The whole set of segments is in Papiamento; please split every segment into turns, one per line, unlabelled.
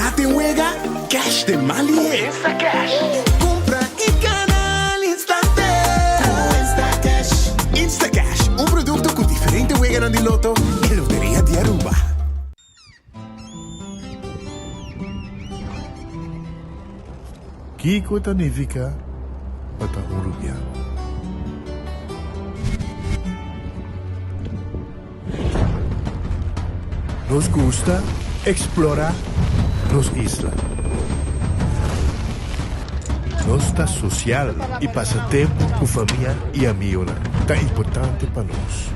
Variedat den wega, cash den man lihé. Instacash! Kumpra i gana al instante! Ku Instacash! Instacash, un produkto ku diferente weganan di loto e Loteria di Aruba.
Kiko ta nifiká pa ta un rubiano? Nos gusta eksplorá nos isla. Nos ta sosial i pasa tempu ku famia i amigonan ta importante pa nos.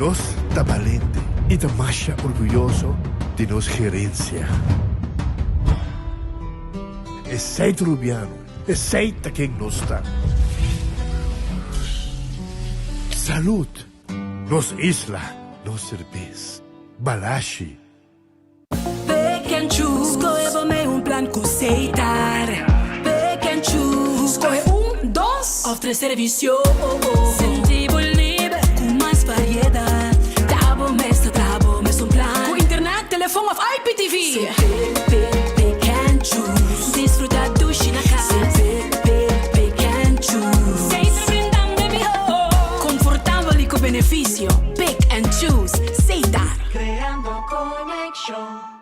Nos ta balente i ta masha orguyoso di nos gerensia. Esei ta Rubiano, esei ta ken nos ta. Salud! Nos isla, nos serbes. Balashi.
Pick and choose, skohe bo mei un plan ku Setar. Pick and choose, skohe un, dos òf tres servisio. Sinti bo liber ku mas variedat. Ta bo mes ta traha bo mes un plan. Ku internet, telefon òf IPTV. Se pick, pick, pick and choose. Disfruta dushi na kas. Se pick, pick, pick and choose. Setar brindando e mihó. Konfortabel i ku benefisio. Pick and choose, Setar.
Creando conexion.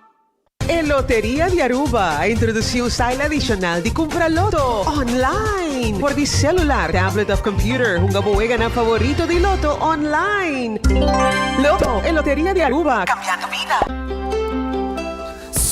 E Loteria di Aruba a introduci un style adicional di cumpra loto online. For di celular, tablet of computer, hunga bo weganan favorito di loto online. Loto, e Loteria di Aruba, cambiando bida.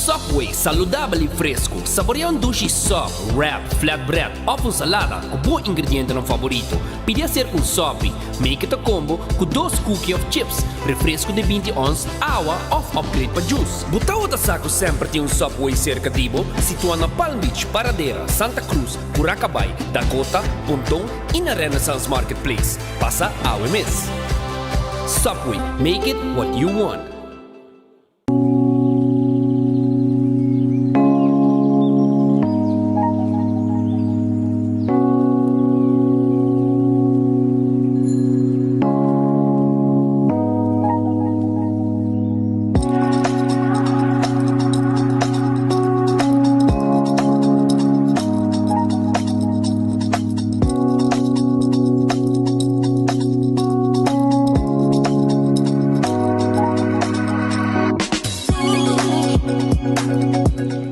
Subway, saludabel i fresku. Saborea un dushi sub, wrap, flatbread òf un salada ku bo ingredientenan favorito. Pidi aser un sopi. Make it a combo ku dos cookie òf chips, refresku di binti ons, awa òf upgrade pa juice. Bo tabata sa ku semper tin un Subway serka di bo? Situá na Palm Beach, Paradera, Santa Cruz, Curacabai, Dakota, Ponton i na Renaissance Marketplace. Pasa awe mes. Subway, make it what you want.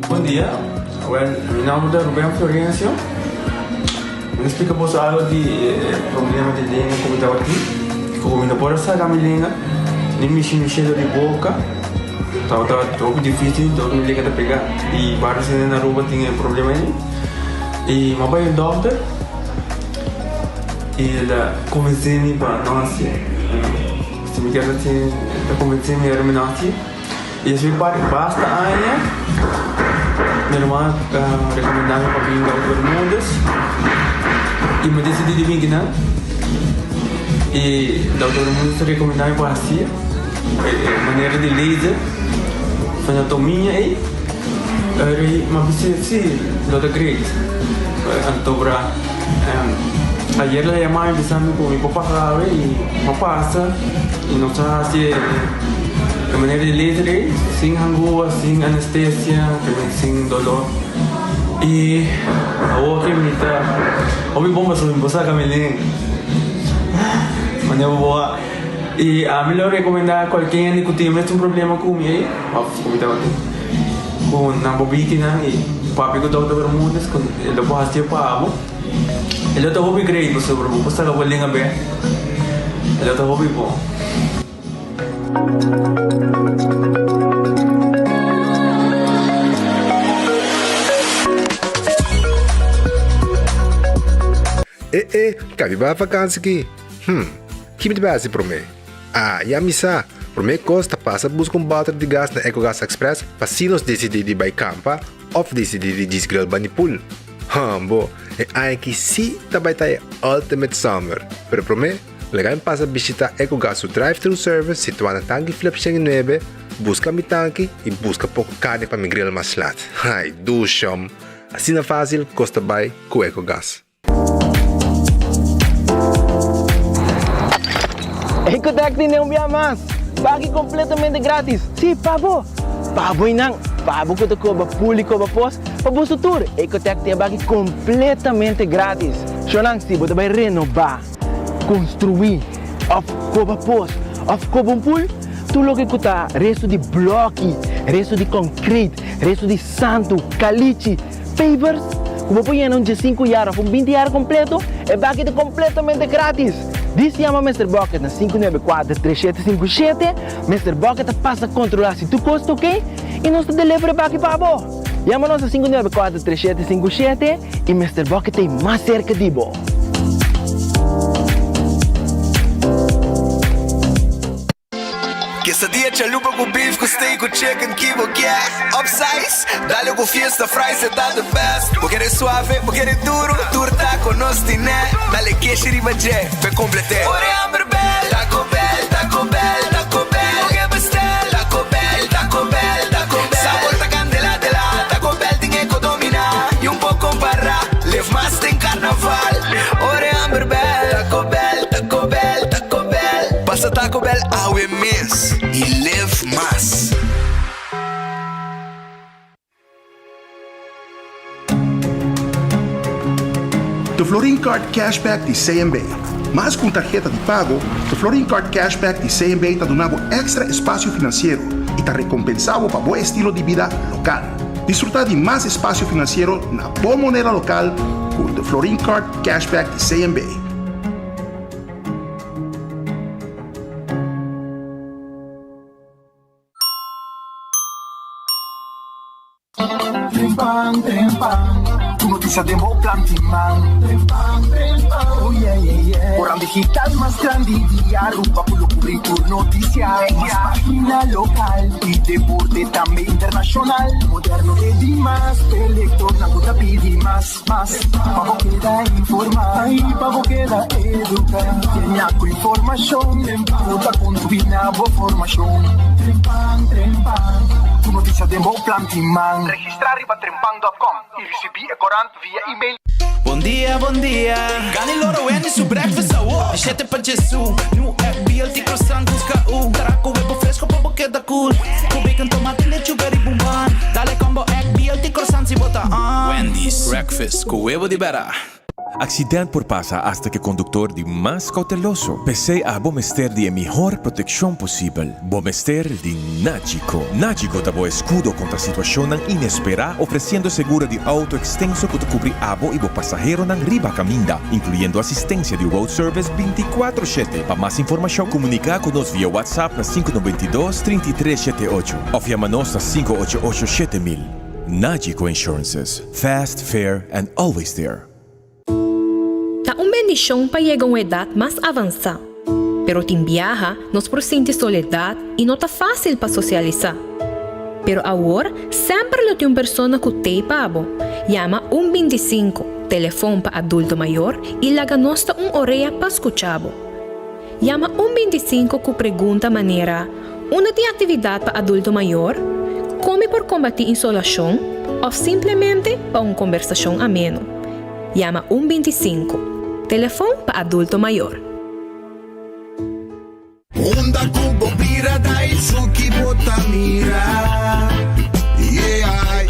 Bon dia, well mi nomber ta Ruben Florencio. Mi ta splika boso algo di e problema di lenga ku mi tabatin. Ku mi no por a saka mi lenga ni mishi mi shelo di boka. Tabata hopi dificil, dor mi lenga ta pega i varios hende na Aruba tin e problema ei. I mi a bai un dokter i el a konvensé mi pa no hasié. Si mi kier hasié, el a konvensé mi ora mi no hasié. I despues di basta aña mi ruman a rekomendá mi pa bin Dokter Bermudez i mi a disidí di bin kinan. I Dokter Bermudez a rekomendá mi pa hasié e manera di laser, fenotomia ei. Eri mi a bisa si, lo ta great. Anto bra ayer el a yama mi bisa mi ku mi por pasa awe i mi a pasa i nos a hasi e manera di laser ei sin hangua, sin anestesia, sin dolor. I awor ke mi ta hopi bon pasobra mi por saka mi lenga. Manera bo a i ami lo rekomendá kualke hende ku tin mes un problema ku mi ei òf ku mi tabatin ku nan por biki nan i papia ku Dòkter Bermudez ku e lo por hasié pa bo. E lo ta hopi great pasobra bo por saka bo lenga bek. E lo ta hopi bon.
E e, kabi bai vakansi ki? Hm, ki mi ta bai hasi promé? Ah, ya mi sa! Promé kos ta pasa buska un bòter di gas na Ecogas Express pa si nos disidí di bai kampa òf disidí di djis grill bani pool. Hambo, e aña aki sí ta bai ta e ultimate summer! Pero promé, laga mi pasa bishitá Ecogas su drive-thru service situá na Tanki Flip 109, buska mi tanki i buska poko karni pa mi grill mas lat. Ai, dushom! Asina fásil kos ta bai ku Ecogas.
Ecotec tine un bia mas! Paki completamente gratis! Si, pa bo! Pa bo einan, pa bo ku ta koba pul i koba pos, pa boso tur, Ecotec tin e baki kompletamente gratis. Shownan, si bo ta bai renobá, konstruí òf koba pos òf koba un pul, tur loke ku ta restu di blòki, restu di kònkreit, restu di santu, kalichi, pavers, ku bo por yena un diesinku yar òf un binti yar kompleto, e baki ta kompletamente gratis. Dis yama Mister Bucket na 594 3757. Mister Bucket ta pasa kontrolá si tur kos ta oké i nos ta deliver e baki pa bo. Yama nos na 594 3757 i Mister Bucket ta ei mas serka di bo.
Quesadilla chalupa cu beef cu steak cu chicken ki bo kier Upsize, dale cu fiesta fries e ta the best Bo kere suave, bo kere duro, tur taco nos tine Dale keshi riba dje, p'e complete Ora e hamber bel, Taco Bell, Taco Bell, Taco Bell Bo ke bestel, Taco Bell, Taco Bell, Taco Bell Sabor ta candela de la, Taco Bell tin e co domina Y un por compara, live mas den carnaval Ora e hamber bel, Taco Bell, Taco Bell, Taco Bell Pasa Taco Bell awe mes y live mas.
The Florin Card Cashback di CMB. Mas ku un tarheta di pago, The Florin Card Cashback di CMB ta duna bo èkstra espasio finansiero i ta rekompensá bo pa bo estilo di bida lokal. Disfrutá di mas espasio finansiero na bo moneda lokal ku The Florin Card Cashback di CMB.
Trempan, trempan, tur noticia den bo plan tin man. Trempan, trempan, oh yeah, yeah, yeah. Koran digital mas grandi di Aruba cu lo cubri tur noticia. Mas pagina local y deporte tambe internacional. Moderno te dimas, p'e lectornan cu ta pidi mas, mas. Pa bo keda informa y pa bo keda educa. Llena cu informacion cu ta contribui na bo formacion. Trempan, trempan, tur noticia den bo plan tin man.
Registra riba trempan dot com y ricibi e corant via email.
Bon dia, bon dia. Gani loro Wendy su breakfast awo. Di shete pa djesu. New egg, BLT croissant busca u. Tara cu webo fresco pa bo keda cool. Cu bacon, tomate, lechuga riba un bun. Dale combo egg, BLT croissant si bo ta on.
Wendy's breakfast cu webo di bera.
Accident por pasa hasta cu e conductor di mas cauteloso. P'esey abo mester di e mihor proteccion posibel. Bo mester di Nagico. Nagico ta bo escudo contra situacionnan inespera, ofreciendo seguro di auto extenso cu ta cubri abo y bo pasaheronan riba caminda, incluyendo asistencia di road service binticuatro shete. Pa mas informacion, comunica cu nos via WhatsApp na sinku noventa i dos, trinta i tres shete ocho of yama nos na sinku ocho ocho shete mil. Nagico Insurances, fast, fair and always there.
Ta un bendishon pa yega un edat mas avansá, pero tin biaha nos por sinti soledat i no ta fásil pa sosialisá. Pero awor semper lo tin un persona ku t'ei pa bo. Yama un bintisinko, telefon pa adulto mayor, i laga nos ta un orea pa skucha bo. Yama un bintisinko ku pregunta manera, Unda tin aktividat pa adulto mayor? Kon mi por kombatí insolashon? Òf simplemente pa un kombersashon ameno. Yama un bintisinko, telefon pa adulto mayor.
Unda ku bo bira da esun ki bo ta mira, yeah.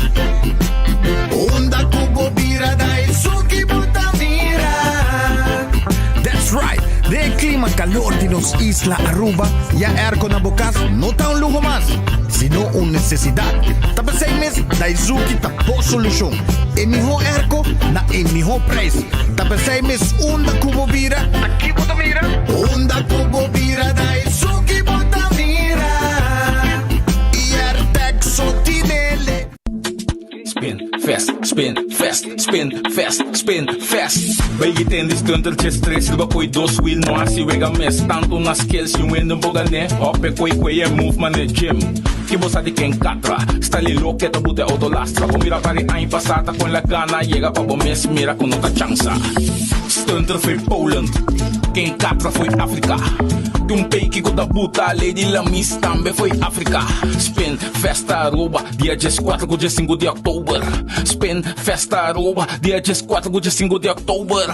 Unda ku bo bira da esun ki bo ta mira.
That's right! Den e clima calor di nos isla Aruba, ya airco na bo cas no ta un luho mas, sino un necesidad. Ta p'esey mes Daizuki ta bo solucion. E miho airco na e miho prijs. Ta p'esey mes unda cu bo bira, ta ki bo ta mira?
Unda cu bo bira, Daizuki bo ta mira. Y Airtec so tinele.
Spin fast, spin fast, spin fast, spin fast. Baby ten di stunter stress riba koi dos wheel no hasi wega mes. Tanto na skills yung win boga ne. Hop e koi koi e move man e gym. Ki bo sa di ken katra. Style loke ta bute auto lastra. Bo mira pari aña pasata con la gana. Yega pa bo mes mira ku no ta chansa. Stunter foi Poland. Ken katra foi Afrika. Tin un peiki ku ta buta Lady Lamis tambe foi Afrika. Spin festa Aruba. Dia dieskuater ku diesinku di òktober. Spin Festa Aruba, dia dieskuater ku diesinku di òktober.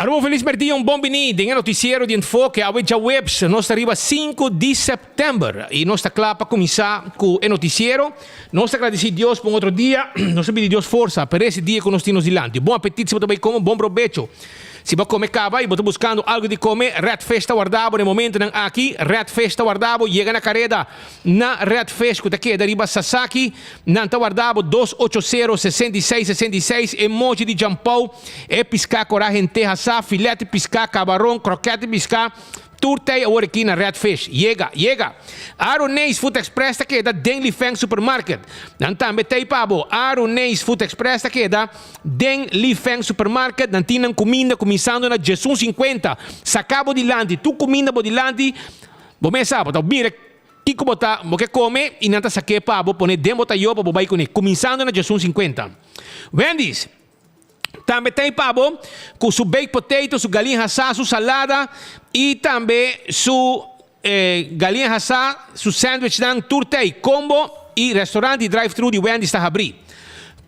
Aruba felis merdia un bon bini den e noticiero di Enfoke awe djaweps nos ta riba sinku di september y nos ta kla pa cuminsa cu e noticiero. Nos ta agradeci Dios pa un otro dia nos ta pidi Dios forsa pa resi dia cu nos tin nos dilanti. Bon apetit si bo ta bay come bon probecho si bo a come caba y bo ta buscando algo di come Red Fish ta warda bo na e momentonan aki Red Fish ta warda bo yega na careda Na Red Fish ku ta keda riba Sasaki, nan ta warda bo dos ocho sero 66 66 e mochi di jampou, e piská korá hente hasá, filet di piská, kabaron, krokèt di piská, tur tei awor aki na Red Fish. Yega, yega! Aruneis Food Express ta keda den Li Feng Supermarket. Nan tambe tei pa bo. Aruneis Food Express ta keda den Li Feng Supermarket. Nan tin nan kuminda kuminsando na djesun sinkuenta. Saka bo dilanti, tur kuminda bo dilanti. Bo mes sa, bo ta mira kiko bo ta bo ke kome i nan ta sak'é pa bo pone den bo tayó pa bo bai kuné, kuminsando na djesun sinkuenta. Wendy's tambe ta ei pa bo ku su baked potato, su galin hasá, su salada i tambe su galin hasá, su sandwichnan, tur ta ei. Kombo i restaurant di drive-thru di Wendy's ta habrí.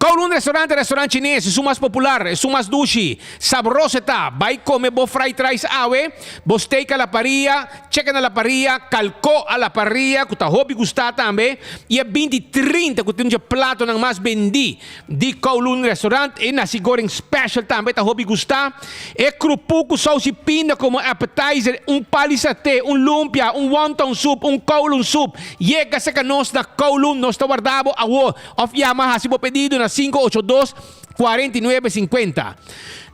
Kowloon Restaurant e restaurant chines, esun mas popular, esun mas dushi, sabroso e ta. Bai come bo fried rice awe, bo steak a la parrilla, chicken a la parrilla, calco a la parrilla cu ta hopi gusta tambe, y e binti trinta cu tin dje platonan mas bendi di Kowloon Restaurant. E nasi goreng special tambe ta hopi gusta. E krupu cu saus y pinda como appetizer, un pali saté, un lumpia, un wonton soup, un Kowloon soup. Yega cerca nos na Kowloon, nos ta warda bo awo. Of yama hasi bo pedido na 582 49 50.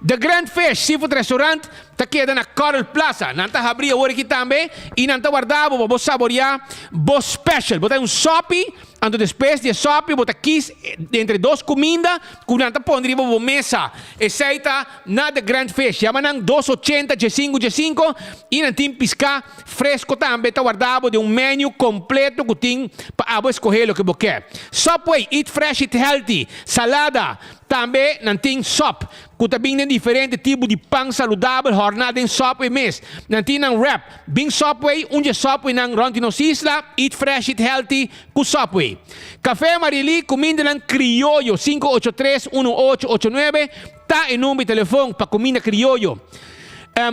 The Grand Fish Seafood Restaurant ta keda na Coral Plaza. Nan ta habri awor aki tambe y nan ta warda bo pa bo saborea bo special. Bo ta un sopi, anto despues di e sopi bo ta kies entre dos cuminda cu nan ta pone riba bo mesa. Esey ta na The Grand Fish. Yama nan dos ochenta diesinco diesinco y nan tin pisca Fresco tambe ta warda bo den un menu completo cu tin pa abo escoge loke bo ke. Subway, eat fresh, eat healthy, salada, tambe nan tin sop cu ta bin den diferente tipo di pan saludabel horna den Subway mes. Nan tin nan wrap. Bin Subway, un dje Subwaynan rond di nos isla, eat fresh, eat healthy cu Subway. Café Marily, cumindanan crioyo, 583 1889 ta e number di telefon pa cuminda crioyo.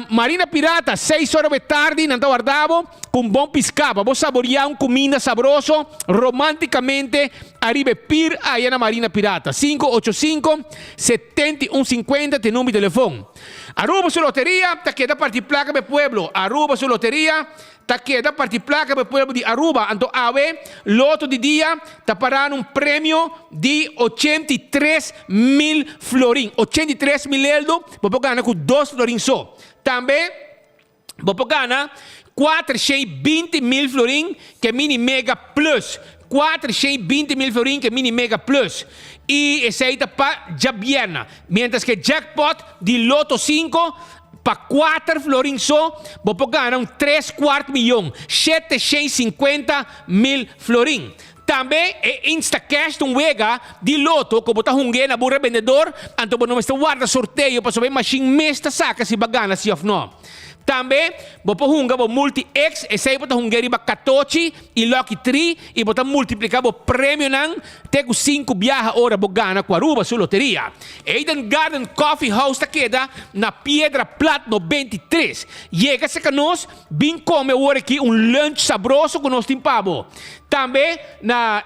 Marina Pirata, seis ora be tardi nan ta warda bo ku un bon piská pa bo saboriá un kuminda sabroso romántikamente ariba e pir aya na Marina Pirata. Sinku ocho sinku, 71 sinkuenta ta e number di telefon. Aruba su loteria ta keda parti plaka pa e pueblo Aruba su loteria Ta keda parti plaka pa e pueblo di Aruba, anto awe loto di dia ta pará na un premio di 83 mil florin. 83 mil eldo bo por gana ku dos florin so. Tambe bo por gana 420 mil florin ku e mini mega plus. 420 mil florin ku e mini mega plus. I esei ta pa djabièrnè. Mientras ku jackpot di loto 5 pa 4 florin so, bo por gana un 3 kwart miyon, 750 mil florin. Tambe e Instacash un wega di loto ku bo ta hunga na bo rebendedor, anto bo no mester warda sorteo pasobra e machine mes ta saka si bo a gana si òf no. Tambe bo por hunga bo Multi X, esei bo ta hunga riba katochi i Lucky 3 i bo ta multipliká bo premionan te ku 5 biaha ora bo gana ku Aruba su loteria. Eden Garden Coffee House ta keda na Piedra Plat 93. Yega serka nos, bin kome awor aki un lunch sabroso ku nos tin pa bo. Tambe na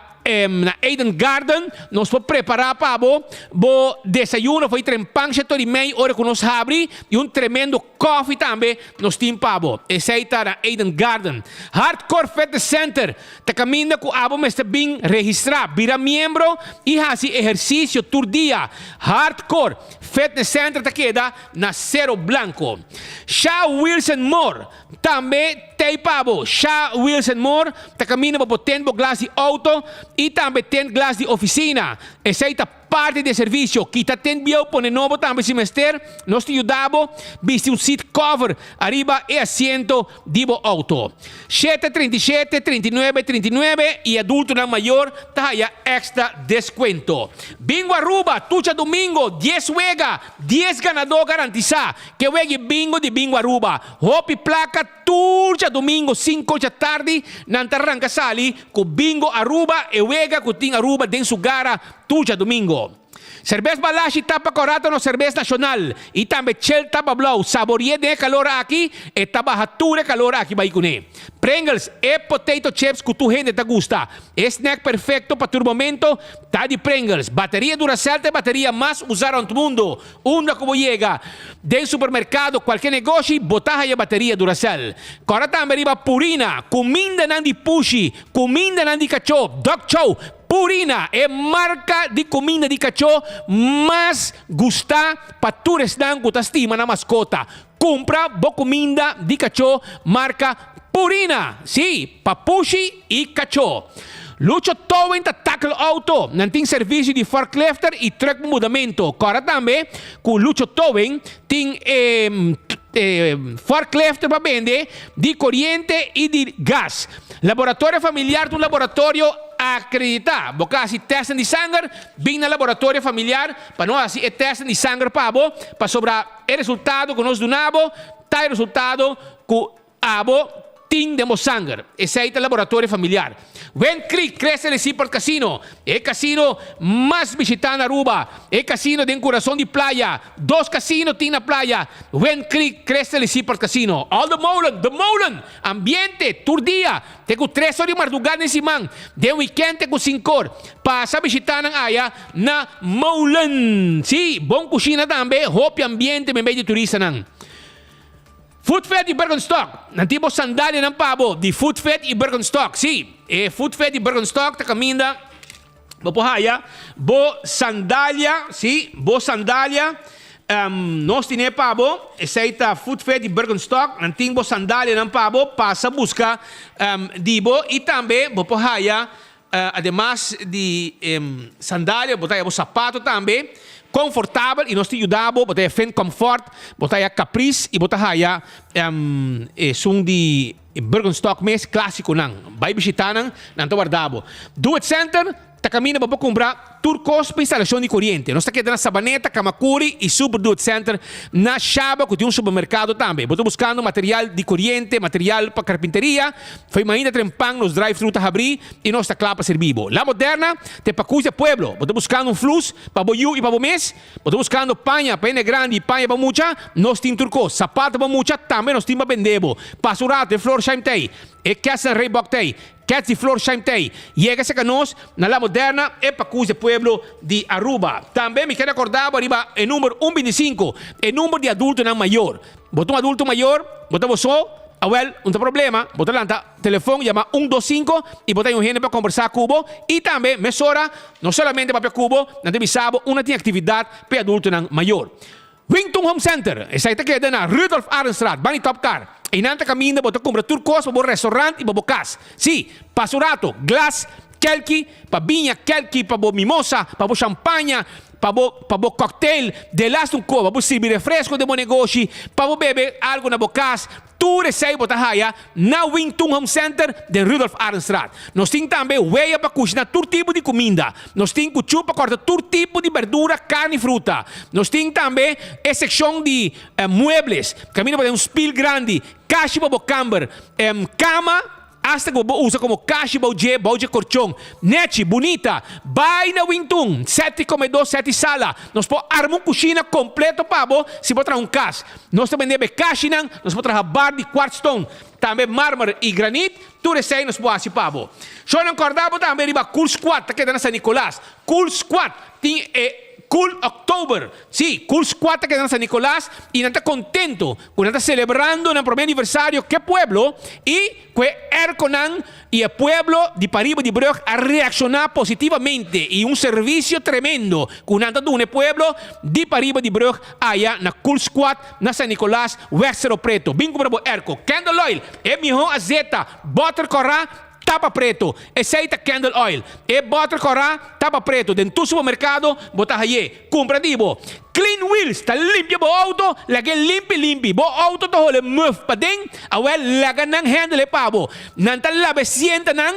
na Eden Garden nos por prepará pa bo bo desayuno for trempan 7:30 ora ku nos habri i un tremendo koffie tambe nos tin pa bo. Esei ta na Eden Garden. Hardcore Fitness Center ta kaminda ku abo mester bin registrá, bira miembro i hasi ehersisio tur dia. Hardcore Fitness Center ta keda na Cero Blanco. Sha Wilson Moore tambe t'ei pa bo. Sha Wilson Moore ta kaminda pa bo tint bo glas di outo i tambe tint glas di ofisina. Esei ta parti di servisio. Kita tint bieu pone nobo tambe si mester. Nos ta yuda bo bisti un seat cover ariba e asiento di bo outo. 737 39 39 i adultonan mayor ta haya extra deskuento. Bingo Aruba, tur djadumingu, 10 wega, 10 ganadó garantisá. Ke wega bingo di Bingo Aruba. Hopi plaka tur djadumingu, 5 djatardi, nan ta ranka sali ku Bingo Aruba, e wega ku tin Aruba den su gara tur djadumingu. Serbes Balashi tapa kòrá ta nos serbes nashonal i tambe Chel tapa blou. Sabori'é den e kalor aki, e ta baha tur e kalor aki bai kuné. Pringles, e potato chips ku tur hende ta gusta. E snack perfekto pa tur momento ta di Pringles. Bateria Duracell ta e bateria mas usá rònt mundu. Unda ku bo yega, den supermerkado, kualke negoshi, bo ta haya bateria Duracell. Kòrda tambe riba Purina, kumindanan di pushi, kumindanan di kachó, dog chow, Purina, e marka di kuminda di kachó mas gustá pa tur esnan ku ta stima nan maskota. Kumpra bo kuminda di kachó marka Purina! Sí, pa pushi i kachó. Lucho Towing ta tackle auto. Nan tin servisio di forklifter i truck pa mudamentu. Kòrda tambe ku Lucho Towing tin e forklifter pa bende di koriente i di gas. Laboratorio Familiar ta un laboratorio akreditá. Bo ka hasi tèstnan di sanger? Bin na Laboratorio Familiar pa nos hasi e tèstnan di sanger pa bo, pasobra e resultado ku nos duna bo ta e resultado ku abo tin den bo sanger. Esei ta Laboratorio Familiar. Wind Creek Crystal y Seaport Casino, e casino mas bishitá na Aruba, e casino den curason di playa. Dos casino tin na playa, Wind Creek Crystal y Seaport Casino. All the Molen, The Molen! Ambiente, tur dia, te cu tres or di mardugá den siman, den weekend te cu cincor. Pasa bishitá nan aya na Molen. Sí, bon cushina tambe, hopi ambiente meimei di turistanan. Footfed y Birkenstock, Nan tin bo sandalianan pa bo di Footfed y Birkenstock. Sí, e Footfed y Birkenstock ta caminda bo por haya bo sandalia, sí, bo sandalia. Nos tine pa bo, esey ta Footfed y Birkenstock. Nan tin bo sandalianan pa bo, pasa busca di bo y tambe bo por haya Ademas di sandalia, bo ta haya bo sapato tambe konfortabel i nos ta yuda bo, bo ta haya Finn Comfort, bo ta haya Caprice i bo ta haya esun di Birkenstock mes, klasikonan. Bai bishita nan, nan ta warda bo. Do It Center ta kaminda bo por kumpra tur kos pa instalashon di koriente. Nos ta keda na Sabaneta, Kamakuri i Super Do It Center na Shaba ku tin un supermerkado tambe. Bo ta buskando material di koriente, material pa karpinteria, Fo'i mainta trempan nos drive-thru ta habrí i nos ta kla pa sirbí bo. La Moderna ta e pakus di e pueblo. Bo ta buskando un flus pa bo yu i pa bo mes? Bo ta buskando paña pa hende grandi i paña pa mucha? Nos tin tur kos. Sapato pa mucha tambe nos tin pa bende bo. Pasa un ratu e Florsheim t'ei. E Kessel Reebok t'ei. Kets di Florsheim t'ei. Yega serka nos na La Moderna, e pakus di e pueblo di Aruba. Tambe mi ker rekordá bo riba e number un bintisinko, e number di adultonan mayor. Bo ta un adulto mayor? Bo ta bo so? Awel, un ta problema, bo ta lanta telefon yama un dos sinku i bo ta un hende pa kombersá ku bo i tambe mesora no solamente papia ku bo, nan ta bisa bo unda tin aktividat pa e adultonan mayor. Wington Home Center, esei ta keda na Rudolf Arendstraat, bani Top Car. Einan ta kaminda bo ta kumpra tur kos pa bo restaurant i pa bo kas. Sí, pasa un rato, glas, kelki, pa biña, kelki pa bo mimosa, pa bo shampaña, pa bo pa bo cocktail, delas un koba, bo sirbi refresco den bo negoshi, pa bo bebe algo na bo cas, tur esey bo ta haya na Wing Tun Home Center den Rudolf Arendstraat. Nos tin tambe weya pa cushina tur tipo di cuminda. Nos tin cuchu pa corta tur tipo di berdura, carni y fruta. Nos tin tambe e seccion di muebles, caminda bo ta haya un spiel grandi, kashi pa bo camber, cama, Asta ku bo por usa komo kashi bou dje, bou dje korchon. Nechi, bunita. Bai na Wintun, seti komedó, seti sala. Nos por arma un kushina kompleto pa bo si bo traha un kas. Nos ta bende bo e kashinan, nos por traha bar di kwartstone, tambe marmer i granit, tur esei nos por hasi pa bo. Shownan kòrda bo tambe riba Cool Squad ta keda na San Nicolas. Cool Squad tin e Cool October. Sí, Cool Squad ta keda na San Nicolas i nan ta kontento ku nan ta selebrando nan promé aniversario ku e pueblo i ku e erkonan i e pueblo di pariba di brug a reakshoná positivamente i un servisio tremendo ku nan ta duna e pueblo di pariba di brug aya na Cool Squad na San Nicolas, West Cerro Preto. Bin kumpra bo erko. Candle Oil, e mihó azeta, bòter kòrá, Tapa preto, esey ta candle oil. E boter cora, tapa preto, den tur supermercado bo ta haye. Cumpra di bo. Clean Wheels ta limpia bo auto, lag'e limpi limpi. Bo auto ta hole muf paden, awel laga nan handle e pa bo. Nan ta laba e sientanan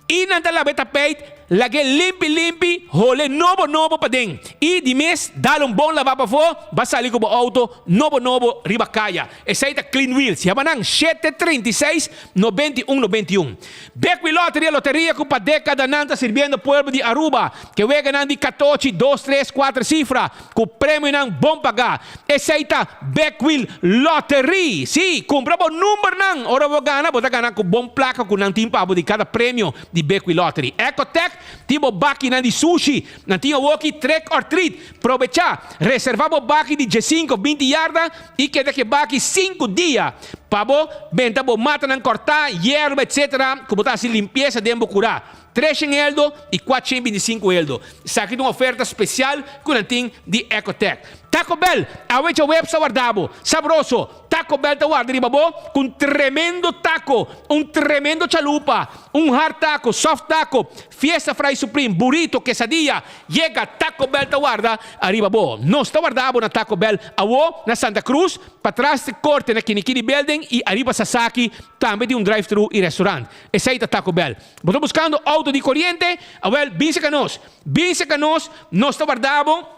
y nan ta laba e tapijt. lag'é limpi limpi, hole nobo nobo paden. I di mes dal un bon lavá pafó, ba sali ku bo outo nobo nobo riba kaya. Esei ta Clean Wheels. Yama nan 736 91 91. Bekwee Lottery e loteria ku pa dekadanan ta sirbiendo pueblo di Aruba. Ke weganan di katochi, dos, tres, kuater sifra ku premionan bon pagá. Esei ta Bekwee Lottery. Sí, kumpra bo numbernan! Ora bo gana, bo ta gana ku bon plaka ku nan tin pa bo di kada premio di Bekwee Lottery. Ecotech tin bo bakinan di sushi. Nan tin awoki trick or treat. Probechá! Reservá bo baki di diesinko of 20 yarda i keda ku e baki sinku dia pa bo benta bo matanan kòrtá, yerba etc. Ku bo ta hasi limpiesa den bo kurá. Treshen eldo i kuatshen bintisinko eldo. Esaki ta un oferta spesial ku nan tin di Ecotech. Taco Bell, awe djaweps ta warda bo. Sabroso! Taco Bell ta warda riba bo ku un tremendo taco, un tremendo chalupa, un hard taco, soft taco, fiesta fry supreme, burrito, quesadilla. Yega, Taco Bell ta warda ariba bo. Nos ta warda bo na Taco Bell awo na Santa Cruz, patras di korte na Kinikini Building i ariba Sasaki tambe tin un drive thru i restaurant. Esei ta Taco Bell. Bo ta buskando auto di koriente? Awel, bin seka nos. Bin seka nos, nos ta warda bo.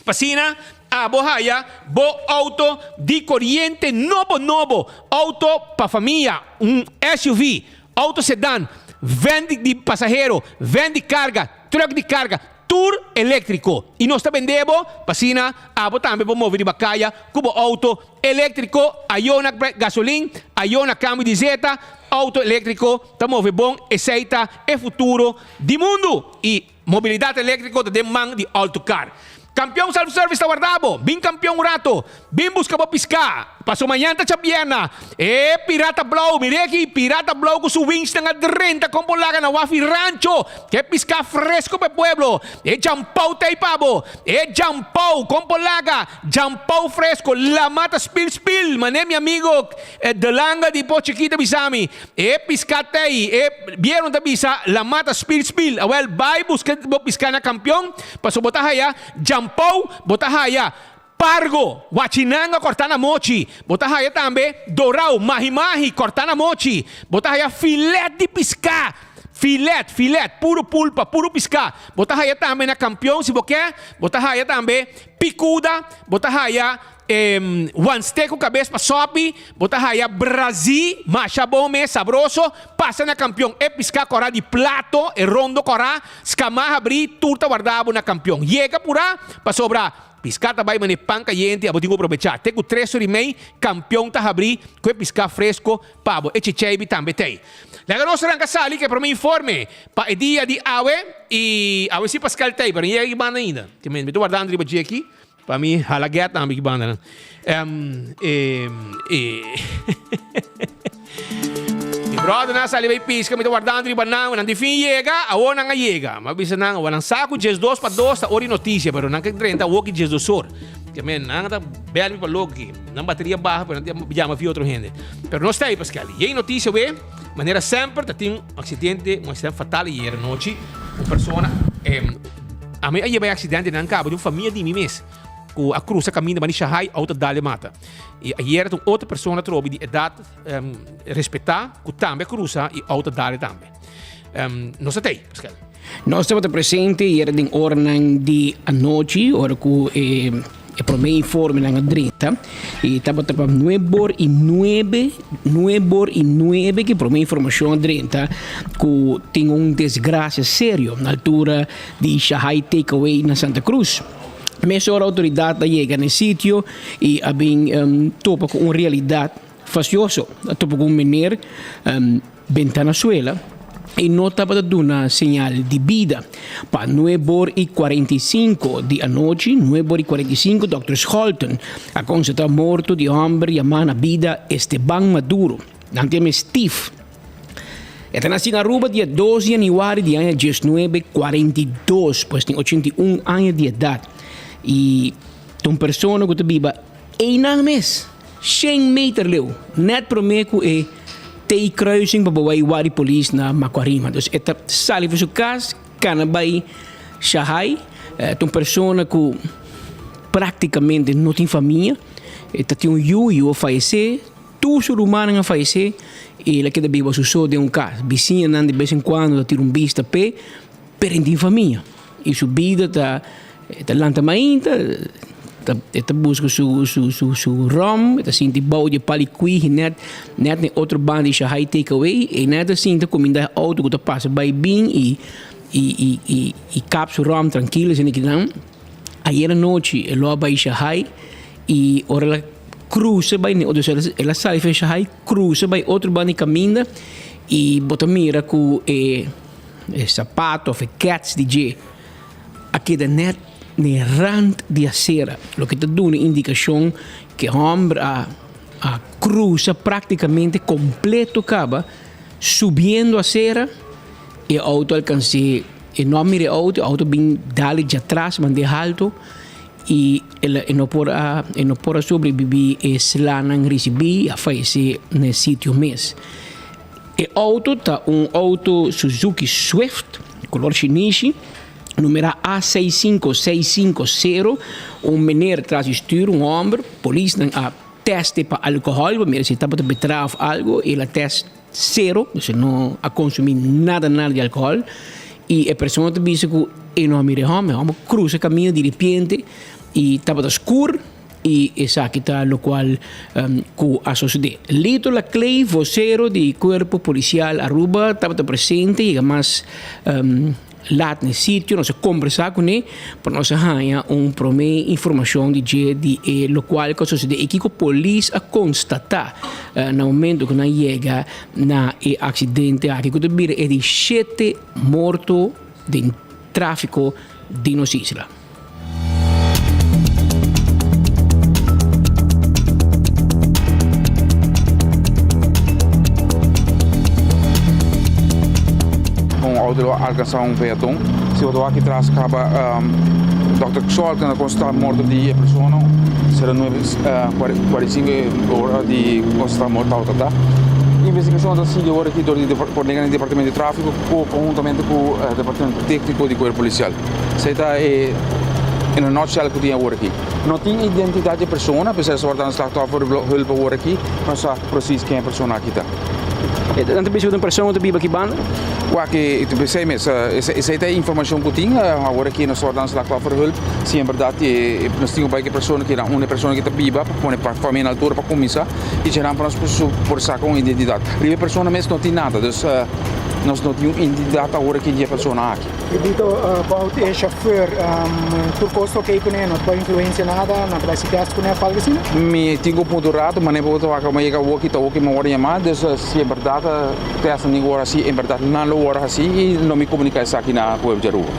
P'asina abo haya bo auto di koriente nobo nobo, auto pa famia, un SUV, auto sedan, van di pasahero, van di karga, truck di karga, tur eléktriko. I nos ta bende bo p'asina abo tambe por move riba kaya ku bo auto eléktriko, ayo na gasolin, ayo na kambio di zeta, auto eléktriko ta move bon, esei ta e futuro di mundu. I. Mobilidat eléktriko ta den man di Altocar. Kampion Self Service ta warda bo. Bin kampion un rato. Bin buska bo piská. Paso mañan ta djabièrna. E pirata blou, mir'é aki, pirata blou ku su wingsnan a drenta kon por laga na wafi rancho. Ke piská fresko pa e pueblo. E djampou ta ei pa bo. E djampou, kon por laga. Djampou fresko. Lama ta spil spil. Manera mi amigo De Langa di Pochi Chikí ta bisa mi. E piská t'ei, e bierno ta bisa, Lamá ta spil spil. Awel, bai buska bo piská na kampion, pasobra bo ta haya djampou, bo ta haya pargo, wachinanga kòrtá na mochi, bo ta haya tambe dorau, mahi-mahi, kòrtá na mochi, bo ta haya filèt di piská, filèt, filèt, puru pulpa, puru piská, bo ta haya tambe na kampion, si bo ke, bo ta haya tambe pikuda, bo ta haya. E wanste ku kabes pa sòpi, bo ta haya brazí masha bon mes, sabroso, pasa na kampion. E piská kòrá di plato, e rondo kòrá, skamá habrí, tur ta wardá bo na kampion. Yega purá, pasobra piská ta bai manera pan kayente, abo tin ku probechá. Te ku tres or i mei, kampion ta habrí ku e piská fresko pa bo. E chicheibi tambe t'ei. Laga nos ranka sali ku e promé informe pa e dia di awe, i awe si Pascal t'ei, pero no yega aki banda ainda. Mi ta wardando riba dje aki. Pa mi hala get tambe ki banda nan. Um, e, e, Mi brother nan sali bay pisca, mi ta wardando riba nan, nan di fin yega, awor nan a yega. Ma bisa nan, awor nan sa ku 12 pa 2 ta ora di noticia, pero nan ke drenta awor ki 12 or. Ke men, nan ta bel mi pa loco ki. Nan bateria baha, pero nan ta yama via otro hende. Pero nos ta ahí, Pascal. Yei noticia we, manera semper ta tin un accidente, un accidente fatal ayer anochi. Un persona, eh, Ami a yeba e accidente nan caba di un famia di mi mes cu a cruza caminda bani Shahai auto dale mata. Y ayer un otro persona trobi di edad um, respeta cu tambe a cruza y auto dale tambe. Um, nos ta tey, Pascal.
Nos tabata presente y era den oranan di anochi, ora cu e E promé informenan a drenta i tabata pa nuebe or i nuebe, nuebe or i nuebe ku e promé informashon a drenta ku tin un desgrasia serio na altura di Shahai Takeaway na Santa Cruz. Mesora outoridat a yega na e sitio i a bin topa ku un realidat fastioso. A topa ku un mener Benta na suela i no tabata duna señal di bida. Pa nuebor i 45 di anochi, nuebor i 45, Dòkter Scholten a konstatá morto di hòmber yamá na bida Esteban Maduro. Nan ta yam'é Steve. E ta nasí na Aruba dia dos di yanüari di aña diesnuebe 42, pues tin 81 aña di edat i ta un persona ku ta biba Einan mes, shen meter leu, nèt promé ku e T-kruising pa bo bai wak di polis na Macuarima. Dus e ta sali for su kas, kana bai Shahai. E ta un persona ku práktikamente no tin famia. E ta tin un yu, e yu a fayesé, tur su rumannan a fayesé i el a keda biba su so den un kas. Bisiñanan di bes en kuando ta tira un bista p'e. Pero e tin famia y su bida ta e ta lanta mainta ta e ta busca su su su su rom e ta sinti bou di e pal di kwihi net net na e otro banda di Shahai Take Away e net ta sinta cuminda e auto cu ta pasa bay bin y y y y y kap su rom trankilo esei kinan. Ayer anochi e lo a bay Shahai y ora el a cruza bay na e otro el a sali for Shahai cruza bay otro banda di caminda y bo ta mira cu e. E sapato of e kets di dje a keda net na e rand di acera, loke ta duna indicacion cu e homber a a cruza practicamente completo caba subiendo acera, e auto alcans'é, e no a mira e auto, e auto bin dal djatras mand'é halto y el e no por a e no por a sobrevivi e slanan ricibi, a fayece na e sitio mes. E auto ta un auto Suzuki Swift, color shinishi, numera A 65650. Un meneer tras di stuur, un homber. Polisnan a teste pa alcohol, pa mira si e tabata betra of algo. El a test cero, dus e no a consumi nada nada di alcohol. Y e persona ta bisa cu e no a mira e homber. E homber cruza camino di ripiente y tabata scur. I esaki ta lokual ku a sosodé. Lito Laclay, vosero di Kuerpo Polisial Aruba, tabata presente i mas lat na e sitio. Nos a kombersá kuné pa nos a haña un promé informashon di dje di e lokual ku a sosodé i kiko polis a konstatá na momento ku nan yega na e aksidente aki ku ta bira e di shete morto den tráfiko di nos isla.
Un auto lo alcansa un peaton. Si bo ta wak atras caba Dòkter Xol kende a constata morto di e persona 09:45 ora di constata morto auto ta. Investigacion ta sigui awor aki dor di por di departamento di trafico conhuntamente cu departamento tecnico di cuerpo policial. Esei ta e in a nutshell ku tin awor aki. No tin identidat di e persona, p'esei esaki ta un slachtofferhulp awor aki, no sa presis ken e persona aki ta.
Nan ta bisa ku ta un persona ku ta biba aki banda?
Wak, p'esei mes, esei ta e informashon ku tin awor aki nos ta warda un slachtofferhulp, si en bèrdat nos tin ku bai ku e persona ki unda e persona ki ta biba pa pone pa famia na altura pa kuminsá i dje nan pa nos por saka un identidat. Riba e persona mes no tin nada, dus nos no tin un identidat awor aki di e persona aki.
Dito about e chauffeur, tur cos ta ok cune, no ta bay influencia nada, no ta bay si test cune of algo asina?
Mi tin cu punto rato, manera bo ta wak mi yega awoki ta awoki mi worde yama, dus si en berdad test nan tin cu worde haci, en berdad nan lo worde haci y lo mi comunica esaki na pueblo di Aruba.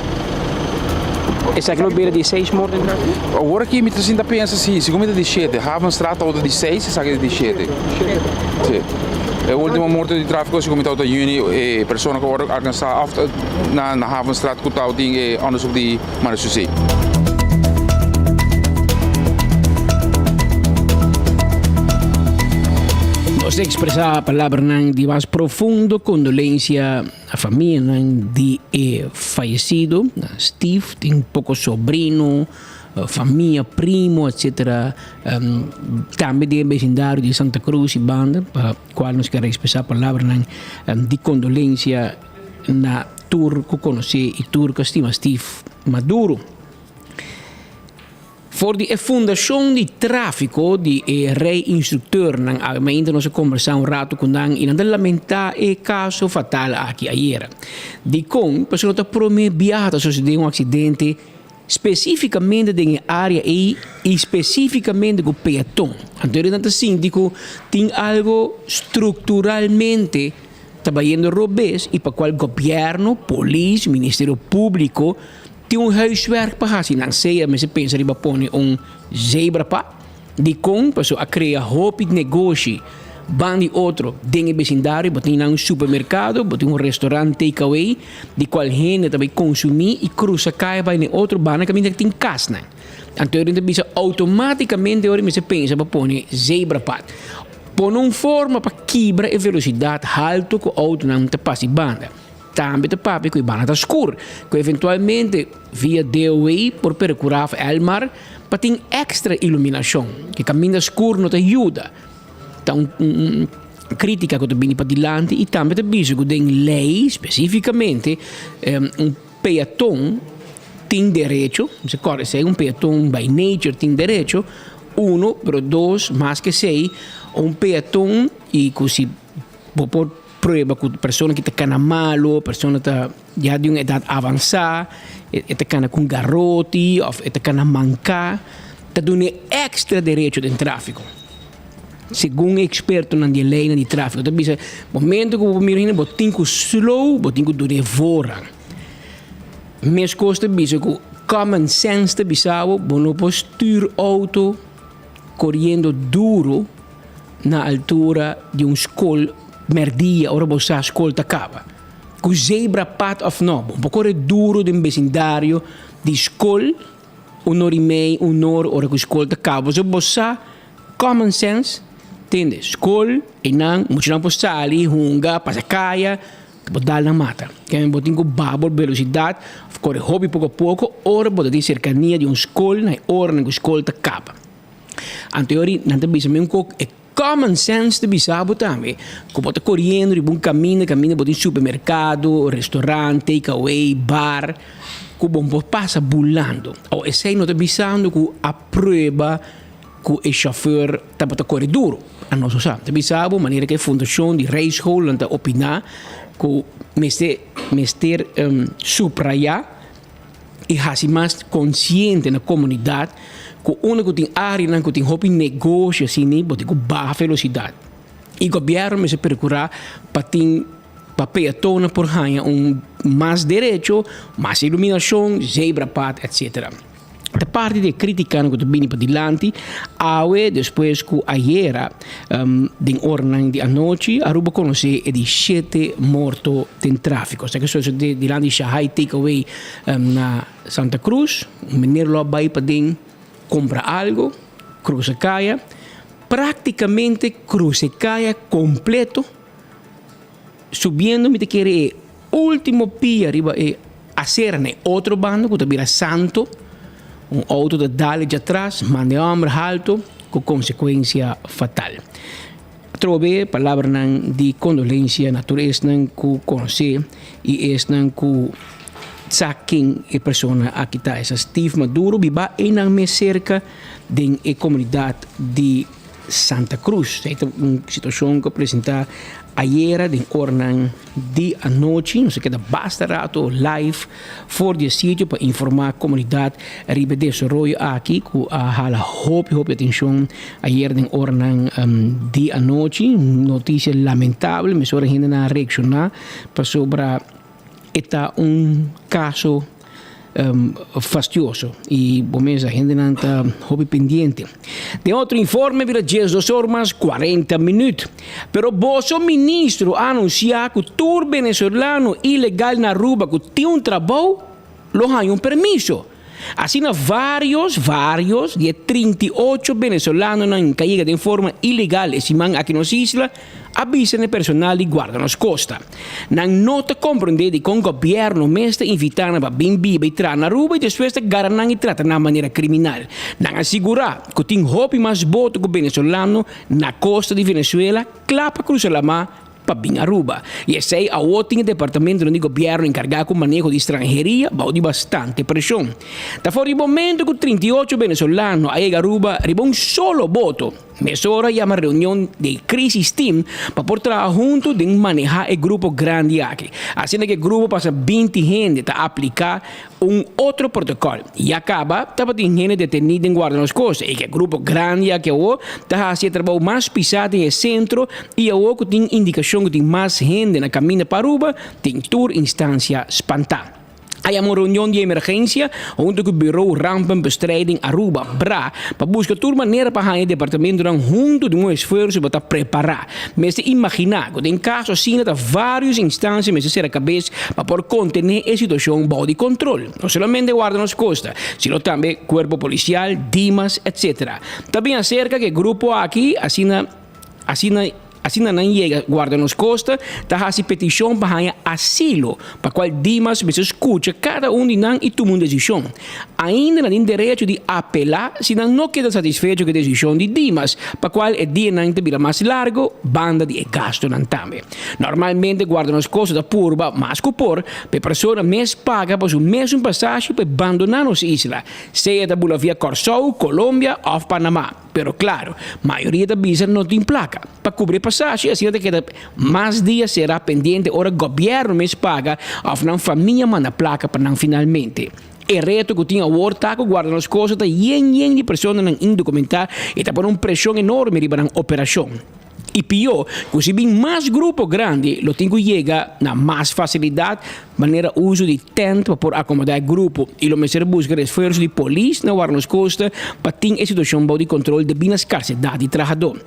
Esaki lo bira di seis morto en trafico?
Awor aki mi ta sinta pensa si, segun mi ta di shete, Havenstraat ta otro di seis, esaki ta di shete. Si. E ultimo morto di trafico segun mi ta otro juni, e persona cu a worde alcansa of na na Havenstraat ku tau tin e onderzoek di Marechaussee.
Nos ta ekspresá palabranan di mas profundo kondolensia na famianan di e fayesido, Steve, tin poko sobrino, famia, primo, etsetera, tambe den e besindario di Santa Cruz i banda, pa kual nos kier ekspresá palabranan di kondolensia. Na tur ku konosé i tur ku a stima Steve Maduro. For di e fundashon di tráfiko di e rei instrukteurnan awe mainta nos a kombersá un ratu ku nan i nan ta lamentá e kaso fatal aki ayera. Dikon? Pasobra no ta promé biaha ta sosodé un aksidente spesífikamente den e área ei i spesífikamente ku peaton. Anto nan ta sinti ku tin algu strukturalmente ta bayendo robes y pa cual gobierno, polis, ministerio publico tin un huiswerk pa haci. Nan sea mester pensa riba pone un zebrapad. Dicon? Pasobra a crea hopi negoshi ban di otro den e becindario. Bo tin nan un supermercado, bo tin un restaurant take away di cual hende ta bay consumi y cruza caya bay na e otro banda caminda tin casnan. Anto e ta bisa automaticamente ora mester pensa pa pone zebrapad. Pone un forma pa kibra e velosidat haltu ku outonan ta pasa e banda. Tambe ta papia ku e banda ta skur, ku eventualmente via DOW por perkurá of Elmar pa tin èkstra iluminashon. Ke kaminda skur no ta yuda. Ta un krítika ku ta bini padilanti i tambe ta bisa ku den lei spesífikamente un. peaton tin derecho, mi sa kòrda esei, un peaton by nature tin derecho, uno, pero dos, mas ke esei, un peaton i ku si bo por prueba ku persona ki ta kana malo, persona ta ya di un edat avansá, e ta kana ku un garoti òf e ta kana manká, ta dun'é èkstra derecho den tráfiko. Segun e ekspertonan di e leinan di tráfiko ta bisa, momento ku bo mira hende bo tin ku slow, bo tin ku dun'é voorrang. Meskos ta bisa ku common sense ta bisa bo, bo no por stuur outo koriendo duro na altura di un skol mèrdia ora bo sa skol ta kaba. Ku zebra pad òf no, bo por kore duro den besindario di skol un or i mei, un or ora ku skol ta kaba. Pasobra bo sa common sense, tende, skol einan muchanan por sali, hunga, pasa kaya, bo dal nan mata. Kende bo tin ku baha bo velosidat òf kore hopi poko poko ora bo ta den serkania di un skol na e oranan ku skol ta kaba. Anto e ora nan ta bisa mi un kok e common sense ta bisa bo tambe ku bo ta koriendo riba un kaminda, kaminda bo tin supermerkado, restaurant, take away, bar, ku bo por pasa bulando. Awo esei no ta bisando ku a prueba ku e shofùr tabata kore duru. Anos no sa. Ta bisa bo manera ku e fundashon di rijschoolnan ta opiná ku mester mester suprayá i hasi mas konsiente na komunidat ku unda ku tin áreanan ku tin hopi negoshi asina bo tin ku baha velosidat. I gobièrnu mester perkurá pa tin pa peatonnan por haña un mas derecho, mas iluminashon, zebrapad, etsetera. Ta parti di e kritikanan ku ta bini padilanti awe despues ku ayera den oranan di anochi Aruba konosé e di shete morto den tráfiko. Esaki a sosodé dilanti Shahai Take Away na Santa Cruz. Un meneer lo a bai paden kumpra algu, krusa kaya, práktikamente krusa e kaya kompleto subiendo mi ta kere e ultimo pia riba e acera na e otro banda cu ta bira santo, un auto ta dal djatras, manda e homber halto cu consecuencia fatal. Atrobe palabranan di condolencia na tur esnan cu conoce y esnan cu sa ken e persona aki ta. Esa Steve Maduro biba eynan mes cerca den e comunidad di Santa Cruz. Esei ta un situacion cu a presenta ayera den oranan di anochi. Nos a keda basta rato live for di e sitio pa informa comunidad riba e desaroyo aki cu a hala hopi hopi atencion ayera den oranan di anochi. Noticia lamentable, mesora hendenan a reacciona pasobra E ta un caso fastioso y bo mesa hendenan ta hopi pendiente. Den otro informe bira 12 or mas 40 minuut. Pero boso ministro a anuncia cu tur venezolano ilegal na Aruba cu tin un trabou lo haña un permiso. Asina varios, varios di e 38 venezolanonan cu a yega den forma ilegal e siman aki nos isla a bisa na e personal di Guarda Nos Costa. Nan no ta comprende dicon gobierno mes ta invita nan pa bin biba y traha na Aruba y despues ta gara nan y trata nan manera criminal. Nan a sigura cu tin hopi mas boto cu venezolano na costa di Venezuela cla pa crusa lama pa bin Aruba. Y esey awo tin e departamentonan di gobierno encarga cu maneho di stranheria bao di bastante presion. Ta for di momento cu 38 venezolano a yega Aruba riba un solo boto. Mesora yama reunion di crisis team pa por traha hunto den maneha e grupo grandi aki. Asina cu e grupo pasa 20 hende ta aplica Un otro protocol. Ya caba tabatin hende deteni den Guarda Nos Costa y ke grupo grandi aki awo ta haci e trabou mas pisa den e centro y awo cu tin indicacion cu tin mas hende na caminda pa Aruba tin tur instancia spanta. A yama un reunion di emergencia hunto cu Bureau Rampenbestrijding Aruba, bra, pa busca tur manera pa haña e departamentonan hunto den un esfuerso pa ta prepara. Mester imaginá ku den kaso asina ta vários instansia mester sera kabes pa por kontené e situashon bou di kontrol. No solamente Guarda Nos Kosta, sino tambe Kuerpo Polisial, Dimas, etc. Ta bin aserka ku e grupo aki asina asina. Asina nan yega Guarda Nos Costa ta hasi peticion pa haña asilo, pa cual Dimas mester scucha cada un di nan y tuma un decision. Ainda nan tin derecho di apela si nan no keda satisfecho cu e decision di Dimas, pa cual e dianan ta bira mas largo banda di e gastonan tambe. Normalmente Guarda Nos Costa ta purba mas cu por pa e persona mes paga pa su mesun pasashi pa e bandona nos isla, sea ta bula via Corsou, Colombia of Panama. Pero claro, mayoria ta bisa no tin placa pa cubri e pasashi, asina ta keda mas dia sera pendiente ora gobierno mes paga of nan famia manda placa pa nan finalmente. E reto cu tin awor ta cu guarda nos cosa ta yen yen di personanan indocumentá y ta pone un presion enorme riba nan operacion. Y pió, cu si bin mas grupo grandi lo tin cu yega na mas facilidad manera uso di tent pa por acomoda e grupo y lo mester busca refuerzo di polis na Warnos Costa pa tin e situacion bou di control debí na scarcedad di trahadó.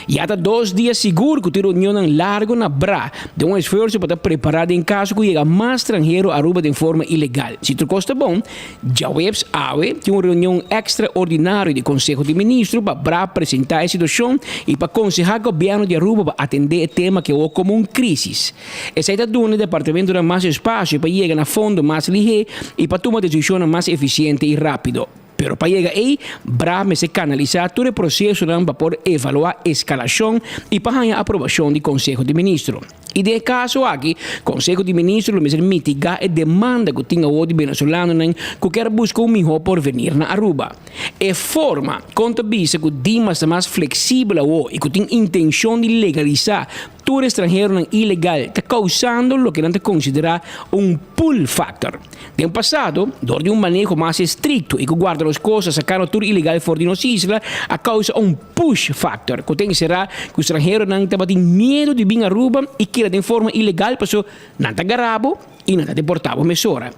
Ya ta dos dia sigur cu tin reunionnan largo na bra den un esfuerzo pa ta prepara den caso cu yega mas stranhero Aruba den forma ilegal. Si tur cos ta bon, Djaweps awe tin un reunion ekstraordinario di Konseho di Ministro pa bra presentá e situashon i pa konsehá gobièrnu di Aruba pa atendé e tema ke awor komo un krísis. Esei ta duna e departamentonan mas espasio pa yega na fondo mas lihé i pa tuma desishonnan mas efisiente i rápido. Pero pa yega ei, bra mester kanalisá tur e prosesonan pa por evaluá eskalashon i pa haña aprobashon di Konseho di Ministro. I den e kaso aki, Konseho di Ministro lo mester mitigá e demanda ku tin awor di Benesolanonan ku kier buska un mihó porvenir na Aruba. E forma kon ta bisa ku Dimas ta mas fleksibel awor i ku tin intenshon di legalisá tur estranheronan ilegal ta kousando loke nan ta konsiderá un pull factor. Den pasado, dor di un maneho mas estrikto i ku guarda nos kosta sakando tur ilegal for di nos isla a kousa un push factor ku ta enserá ku stranheronan tabatin miedu di bin Aruba i keda den forma ilegal paso nan ta gara bo i nan ta deportá bo mesora.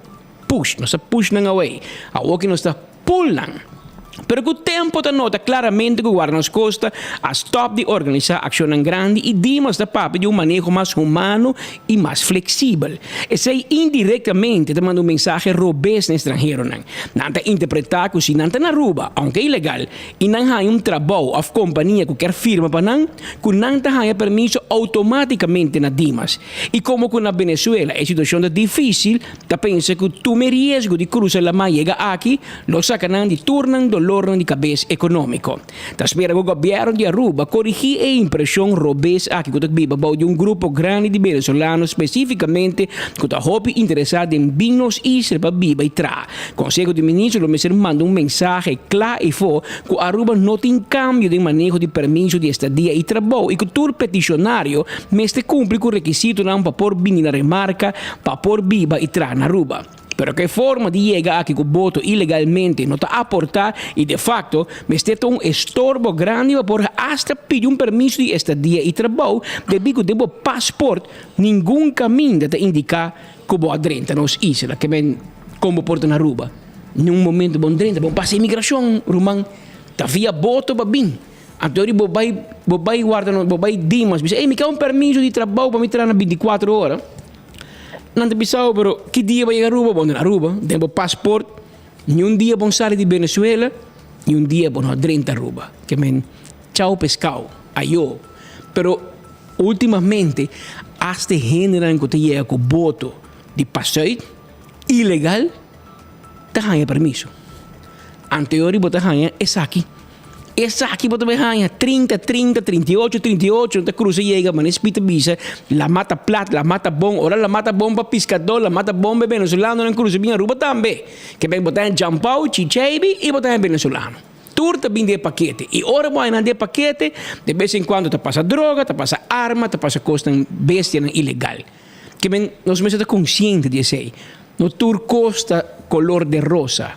Push, nos ta push nan away. Awor ki nos ta pull nan. Pero ku tempu ta nota klaramente ku Guarda Nos Costa a stòp di organisá akshonnan grandi i Dimas ta papia di un maneho mas humano i mas fleksibel. Esei indirektamente ta manda un mensahe robes na e stranheronan. Nan ta interpretá ku si nan ta na Aruba, ounke ilegal, i nan haña un trabou òf kompania ku kier firma pa nan, ku nan ta haña permiso outomátikamente na Dimas. I komo ku na Venezuela e situashon ta difísil, ta pensa ku tuma e riesgo di krusa lamá yega aki lo saka nan di tur nan dolornan di kabes ekonómiko. Ta spera ku gobièrnu di Aruba korigí e impreshon robes aki ku ta biba bou di un grupo grandi di venezolano spesífikamente ku ta hopi interesá den bin nos isla pa biba i traha. Conseho di Ministro lo mester manda un mensahe cla y fo cu Aruba no tin cambio den maneho di permiso di estadia y trabou y cu tur peticionario mester cumpli cu requisitonan pa por bini na remarca pa por biba y traha na Aruba. Pero cu e forma di yega aki cu boto ilegalmente no ta aporta y de facto mester ta un estorbo grandi pa por hasta pidi un permiso di estadia y trabou debi cu den bo paspoort ningun caminda ta indica Ku bo a drenta nos isla ke men kon bo por ta na Aruba niun momento bo drenta bo pasa imigrashon ruman ta via boto pa bin anto ori bo bai bo bai warda bo bai Dimas bisa ey mi ke un permiso di trabou pa mi traha na binticuatro ora nan ta bisao pero ki dia bo yega Aruba bo no na Aruba den bo paspoort niun dia bo sali di Venezuela niun dia bo no a drenta Aruba ke men chao pescao ayo pero. Ultimamente, hasta e hendenan ku ta yega ku boto di pasuit ilegal ta haña permiso. Anteori bo ta haña esaki. Esaki bo ta bai haña trinta, trinta, 38, 38, nan ta krusa yega manera Speed ta bisa, lama ta plat, lama ta bon. Ora lama ta bon pa piskadó, lama ta bon pa e venezolanonan krusa bin Aruba tambe. Ke bai bo ta haña Jampou, Chicheibi i bo ta haña venezolano. Tur ta bin den e pakete. I ora bo haña nan den e pakete, de bes en kuando ta pasa droga, ta pasa arma, ta pasa kosnan, bestianan ilegal. Ke men, nos mester ta konsiente di esei. No tur kos ta kolor de rosa.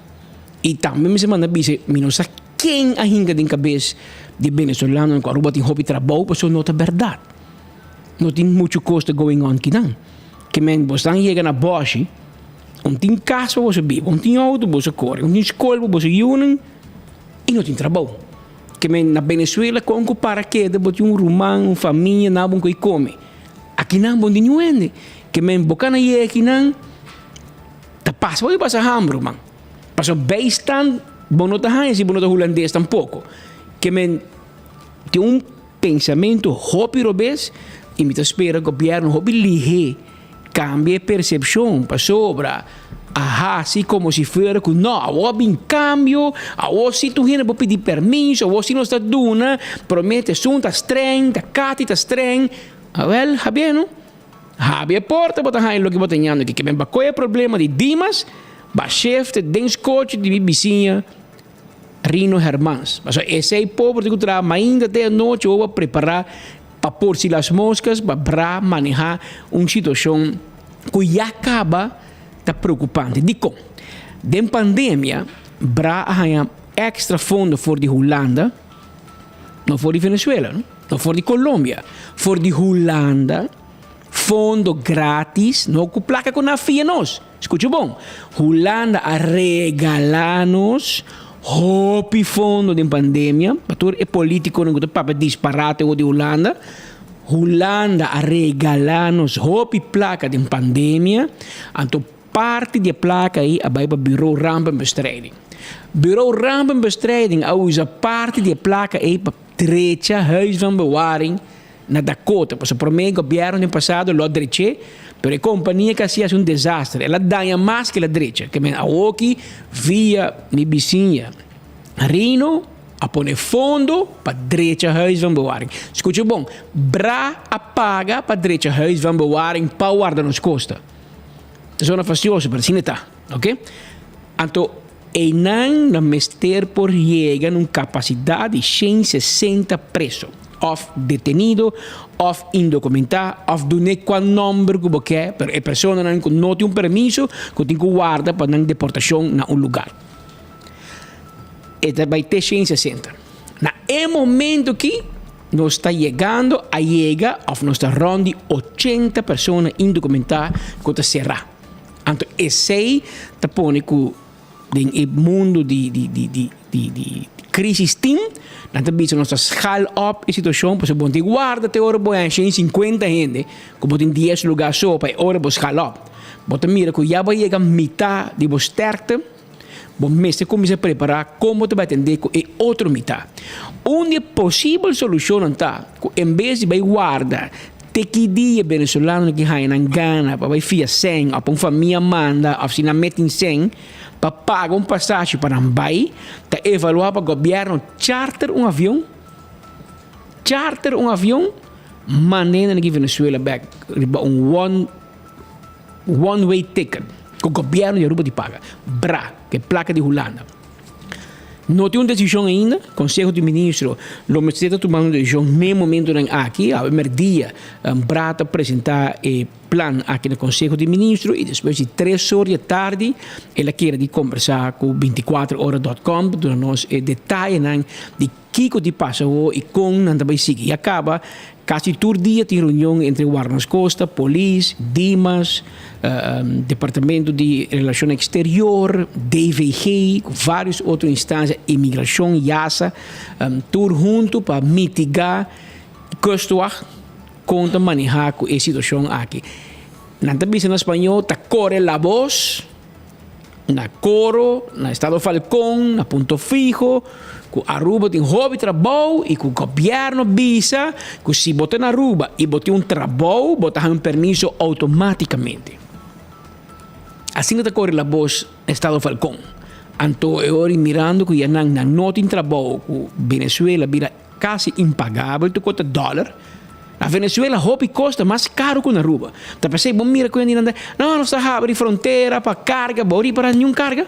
I tambe mester manda bisa, mi no sa ken a hinka den kabes di venezolanonan ku Aruba tin hopi trabou, pasobra no ta bèrdat. No tin muchu kos ta going on kinan. Ke men, bosnan yega na bòshi. Un tin kas pa boso biba, un tin outo pa boso kore, un tin skol pa boso yunan i no tin trabou. Ke men na Venezuela kon ku para keda bo tin un ruman, un famia nan bo ku kome. Akinan bo no tin niun hende. Ke men bo kana yega akinan ta pasa bo ta pasa hamber ruman. Pasobra bijstand bo no ta haña si bo no ta hulandes tampoko. Ke men tin un. pensamentu hopi robes i mi ta spera gobièrnu hopi lihé kambia e persepshon pasobra a hasi komo si fuera ku no awor a bin kambio, awor si tur hende por pidi permiso, awor si nos ta duna, promé ta esun ta streng, ta Kati ta streng, awèl habia no. Habri e porta bo ta haña loke bo ta ñando ki. Ke men bako e problema di Dimas ba shefte den skochi di mi bisiña Rino Hermans. Pasobra esei pober tin ku traha mainta te anochi bo pa prepara pa por si las moscas pa bra maneha un situacion ku ya kaba ta preocupante. Dikon? Den pandemia bra a haña extra fondo for di Hulanda, no for di Venezuela no. No for di Colombia, for di Hulanda, fondo gratis, no cu placa cu nan a fia nos. Scucha bon, Hulanda a regala nos hopi fondo den pandemia, pa tur e politiconan cu ta papia disparate awor di Hulanda, Hulanda a regala nos hopi placa den pandemia, anto parti di e placa ey a bay pa Bureau Rampenbestrijding. Bureau Rampenbestrijding a usa parti di e placa ey pa. Drecha huis van bewaring na Dakota. Pasobra prome gobierno den pasado lo a drech'é, pero e compania cu a haci haci un desastre. El a daña mas cu el a drecha. Ke men awoki via mi bisiña Rino a pone fondo pa drecha huis van bewaring. Scucha bon, bra a paga pa drecha huis van bewaring pa warda nos costa. Ta zona fastioso, pero asina ta. Ok? Anto. Einan nan mester por yega na un kapasidat di 160 preso, òf detenido, òf indokumentá, òf dun'é kua nòmber ku bo ke, pero e personanan ku no tin un permiso ku tin ku warda pa nan deportashon na un lugar. E ta bai te 160. Na e momento aki nos ta yegando a yega òf nos ta rònt di 80 persona indokumentá ku ta será. Anto esei ta pone ku den e mundu di di di di di di crisis tin, nan ta bisa nos ta schaal op e situacion pasobra bo no tin warda te ora bo haña shen sinkuenta hende ku bo tin dies luga so pa e ora bo schaal op. Bo ta mira ku ya bo a yega mita di bo sterkte, bo mester kuminsá prepará kon bo ta bai atendé ku e otro mita. Un di e posibel solushonnan ta ku en bes di bai warda Te ki dia Venezolanonan ki haña nan gana pa bai fia sèn òf pa un famia manda òf si nan met tin sèn pa paga un pasashi pa nan bai, ta evaluá pa gobièrnu charter un avion, charter un avion manda hende nan ki Venezuela bèk riba un one one way ticket ku gobièrnu di Aruba di paga. Bra, ku e plaka di Hulanda. No tin un desishon ainda. Konseho di Ministro lo mester ta tumando un desishon n'e momentonan aki. Awe merdia Bra ta presentá e plan aki na Konseho di Ministro i despues di tres or di e tardi el a kere di kombersá ku bintikuater ora dòt kòm pa duna nos e detayenan di Kiko di pasa awo i kon nan ta bai sigui? Ya kaba kasi tur dia tin reunion entre Warnas Costa, polis, Dimas, Departamento di Relacion Exterior, DVG, ku varios otro instancia, Inmigracion, Yasa, tur hunto pa mitiga Kustwacht kon ta maneha ku e situacion aki. Nan ta bisa na spañol ta kore la bos. Na Coro, na Estado Falcón, na Punto Fijo, ku Aruba tin hopi trabou i ku gobièrnu bisa ku si bo ta na Aruba i bo tin un trabou bo ta haña un permiso outomátikamente. Asina ta kore la bos na Estado Falcón. Anto e ora mirando ku ya nan nan no tin trabou ku Venezuela bira Kasi impagabel tu kota dòler. Na Venezuela hopi kos ta mas karu ku na Aruba. Ta p'esei bo mira ku hende nan ta, no, nos ta habri frontera pa karga, bo ripará niun karga.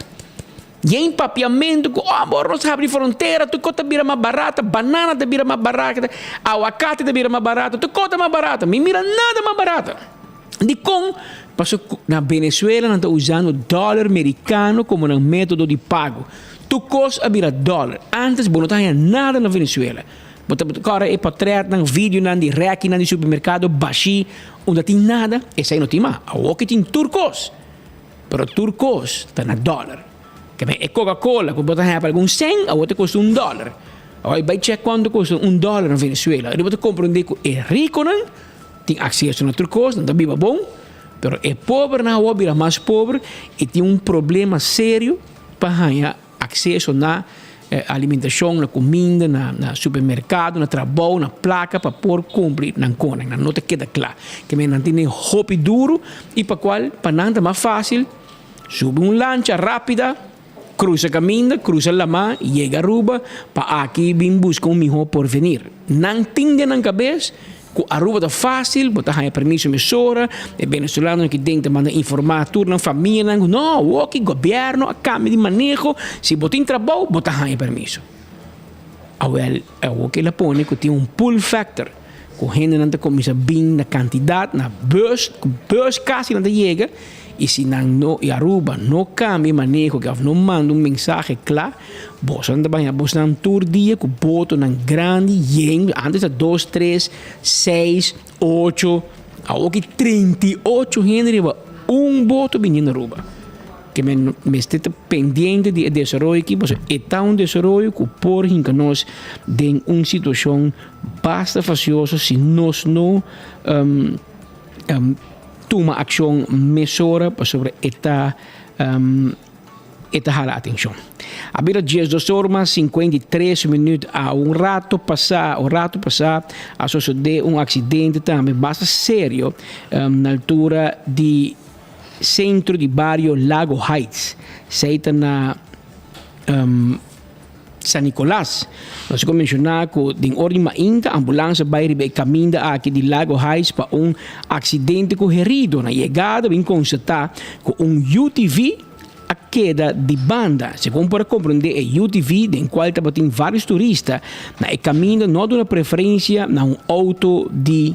Yen papiamentu ku, oh, bo nos ta habri frontera, tur kos ta bira mas barata, banana ta bira mas barata, awakati ta bira mas barata, tur kos ta mas barata. Mi mira nada mas barata. Dikon? Pasobra na Venezuela nan ta usando dòler merikano komo nan metodo di pago. Tur kos a bira dòler. Ántes bo no ta haña nada na Venezuela. Bo ta kòrda e pòtrètnan, videonan di rèkinan di supermerkado bashí unda tin nada? Esei no tin mas. Awor ki tin tur kos, pero tur kos ta na dòler. Keme e Coca-Cola ku bo ta haña pa algun sèn awor ta kosta un dòler. Awor bai chèk kuantu kosta un dòler na Venezuela. Bo ta komprondé ku e rikonan Tin akseso na tur kos, nan ta biba bon, pero e pobernan awor bira mas pober i tin un problema serio pa haña akseso na alimentacion, na cuminda, na na supermercado, na trabou, na placa pa por cumpli nan conan. Nan no ta keda cla. Ke men nan tene hopi duro y pa cual pa nan ta mas facil subi un lancha rapida, cruza caminda, cruza lama, yega Aruba pa aki bin busca un miho porvenir. Nan tin den nan cabes Ku Aruba ta fásil, bo ta haña permiso mesora, e venezolanonan ki den ta manda informá tur nan famianan ku no, awoki gobièrnu a kambia di maneho, si bo tin trabou bo ta haña permiso. Awèl, awoki el a pone ku tin un pull factor, ku hendenan ta kuminsá bin na kantidat, na bus, ku bus kasi nan ta yega, i si nan no, i Aruba no kambia e maneho aki òf no manda un mensahe kla, Boso ta baña bosnan tur dia ku botonan grandi yen, antes ta dos, tres, seis, ocho, awoki 38 hende riba un boto bini na Aruba. Ke men mester ta pendiente di e desaroyo aki pasobra e ta un desaroyo ku por hinka nos den un situashon basta fasioso si nos no tuma akshon mesora pasobra e ta. E ta hala atencion. A bira diesdos or mas 53 minuut a un rato pasa, un rato pasa a sosode un accidente tambe basta serio na altura di centro di bario Lago Heights. Esey ta na San Nicolas. Nos a menciona cu den ora di mainta ambulance a bay riba e caminda aki di Lago Heights pa un accidente cu herido. Na yegada bin constata cu un UTV a keda di banda. Segun por a comprende e UTV den cual tabatin varios turista na e caminda no a duna preferencia na un auto di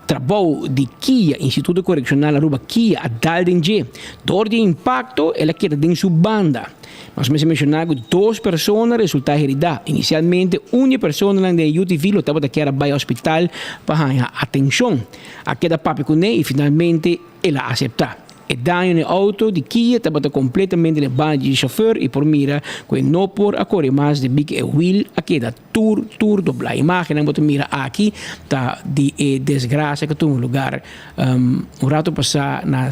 Trabou di kia, Instituto Korekshonal Aruba kia a dal den dje. Dor di e impakto el a keda den su banda. Nos mester menshoná ku dos persona resultá heridá. Inisialmente un di e personanan den e UTV lo tabata kier a bai hospital pa haña atenshon. A keda papia kuné i finalmente el a aseptá. E daño na e auto di Kia tabata kompletamente na e banda di e shofèr i por mira ku e no por a kore mas debí ku e wil a keda Tur tur doblá. Imágennan bo ta mira aki ta di e desgrasia ku a tuma lugar un rato pasá na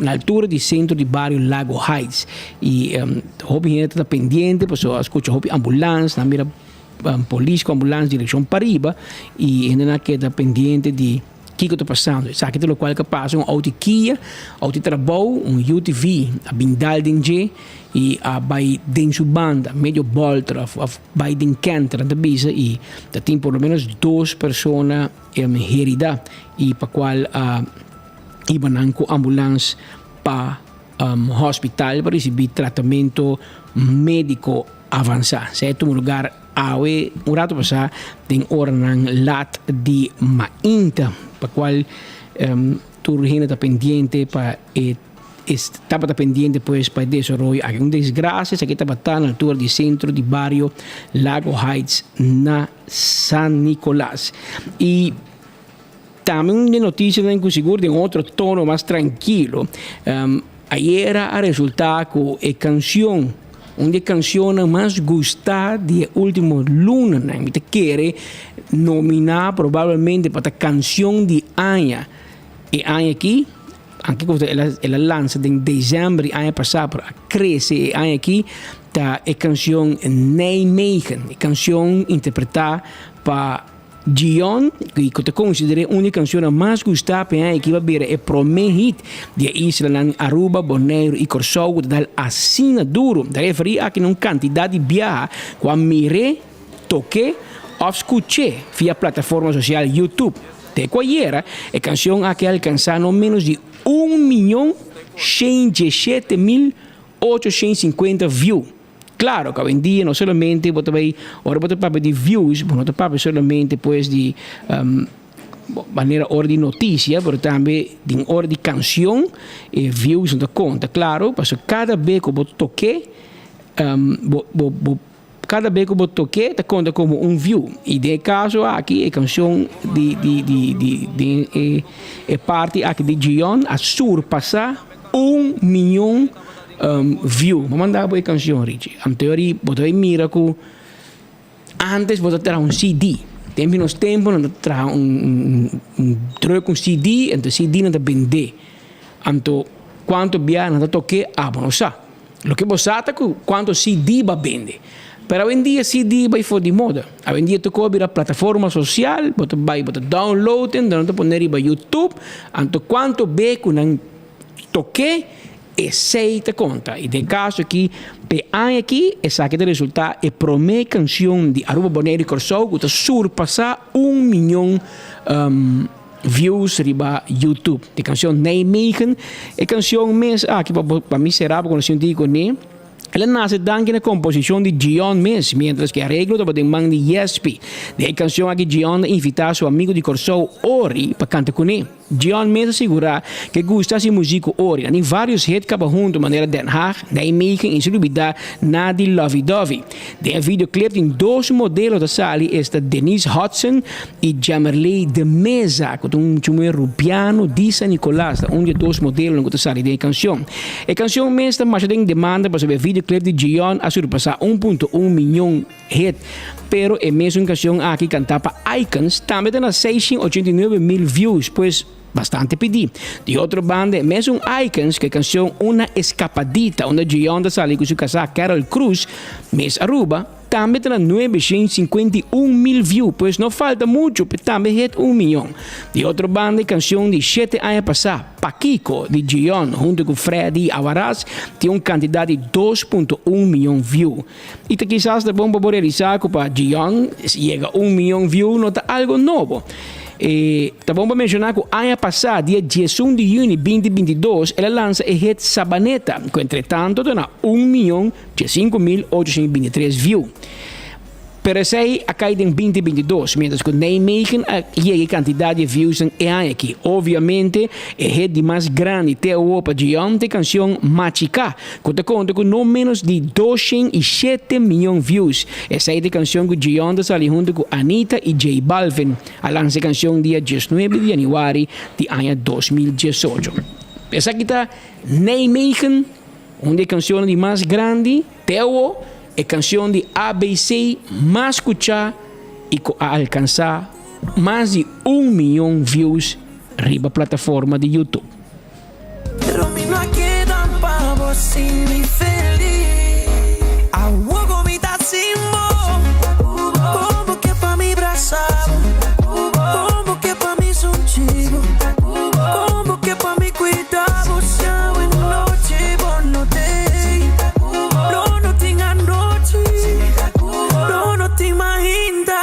na altura di sentro di bario Lago Heights. I hopi hende ta pendiente pasobra a skucha hopi ambulans, nan mira polis ku ambulans direkshon pariba i hendenan a keda pendiente di Kiko ta pasando? Esaki ta lokual ka pasa, un outo kia, outo di trabou, un UTV a bin dal den dje i a bai den su banda, medio bolter of of bai den kenter nan ta bisa i ta tin por lo menos dos persona herida i pa kual a hiba nan ku ambulans pa hospital pa risibi tratamento mediko avansá. Esei a tuma lugar. Awe un rato pasá den oranan lat di mainta pa cual tur hende ta pendiente pa e tabata pendiente pues pa e desaroyo aki. Un desgracia esaki tabata na altura di centro di bario Lago Heights na San Nicolas. Y tambe un di noticianan cu sigur den otro tono mas trankilo, ayera a resulta cu e cancion, un di e cancionnan mas gusta di e ultimo lunanan, mi ta kere nomina probablemente pa ta cancion di aña e aña aki, anke cu el a lansa den december di aña pasa pero a crece e aña aki, ta e cancion Nijmegen, e cancion interpreta pa Gion, ku ta konsider'é un di e kanshonnan mas gustá pa e aña aki pa bira e promé hit di e islanan Aruba, Boneiru i Kòrsou ku ta dal asina duru. Ta referí aki na un kantidat di biaha ku a mir'é, tok'é òf skuch'é via plataforma sosial YouTube. Te ku ayera e kanshon aki a alkansá no ménos di un miyon 117,850 view. Claro cu awendia no solamente bo ta bay ora bo ta papia di views bo no ta papia solamente pues di manera ora di noticia pero tambe den ora di cancion e views no ta conta claro pasobra cada be cu bo toke bo bo bo cada be cu bo toke ta conta como un view y den e caso aki e cancion di di di di den e e parti aki di Gion a surpasa un miyon View, bo manda bo e cancion Richie. Anto ori bo ta bay mira cu antes bo ta traha un CD. Tempo di nos tempo nan ta traha un un druk un CD, anto e CD nan ta bende. Anto cuanto bia nan ta toke abo no sa. Loke bo sa ta cu cuanto CD bo a bende. Pero awendia CD bai for di moda. Awendia tur kos bira plataforma sosial, bo ta bai bo ta download en, nan ta pone riba YouTube, anto kuantu be ku nan tok'é, esei ta konta. I den kaso aki, p'e aña aki, esaki ta resultá e promé kanshon di Aruba, Boneiru i Kòrsou ku ta surpasá un miñon views riba YouTube. E kanshon Nijmegen, e kanshon mes aki pa mi será bo konosé un tiki kuné. El a nase danki na komposishon di Gion mes, miéntras ku e areglo tabata den man di Jespi. Den e kanshon aki Gion a invitá su amigu di Kòrsou, Ori, pa kanta kuné. Gion mes a sigurá ku e gusta hasi muzik ku Ori. Nan tin vários hit kaba huntu manera Den Haag, Nijmegen i sin lubidá Na di Lovey Dovey. Den e videoclip tin dos modelo ta sali, esta Denise Hudson i Jamerley de Meza, ku ta un muchamuher rubiano di San Nicolas, ta un di e dos modelonan ku ta sali den e kanshon. E kanshon mes ta masha den demanda pasobra e videoclip di Gion a surpasá un punto un miñon hit, pero e mesun kanshon aki kantá pa Icons tambe ta na seishent ochenta i nuebe mil views, pues bastante pidí. Di otro banda e mesun Icons ku e kanshon Una Escapadita unda Gion ta sali ku su kasá Carol Cruz, Miss Aruba, Tambe ta na 951 mil view, pues no falta mucho p'e tambe hit un miyon. Di otro banda e cancion di shete aña pasá, Pakiko, di Gion hunto cu Freddy Awaras tin un cantidad di 2.1 miyon view. Y ta kisas ta bon pa bo realisa cu pa Gion yega un miyon view no ta algo nobo. E ta bon pa menciona cu aña pasá, dia 11 di juni 2022, el a lansa e hit Sabaneta, cu entretanto ta na un miyon Dje 5823 view. Pero esei a kai den 2022, mientras ku Nijmegen a yega e kantidat di viewsnan e aña aki. Obviamente, e hit di mas grandi te awor pa Gion ta e kanshon Machiká, ku ta konta ku no ménos di 207 mion views. Esei ta e kanshon ku Gion ta sali huntu ku Anita i J Balvin. A lansa e kanshon dia 19 di yanüari di aña 2018. Esaki ta Nijmegen. Un di e cancionnan di mas grandi te awo, e cancion di ABC mas scucha y cu a alcansa mas di un miyon views riba plataforma di YouTube.
Pero mi no a keda pa bo sin mi feliz. Awo cu mi ta sin bo. Con bo ke pa mi brasa bo. Con bo ke pa mi sunchi bo. Con bo ke pa mi cuida bo. Si awe nochi bo no t'ey. Lo no tin anochi. Lo no tin mainta.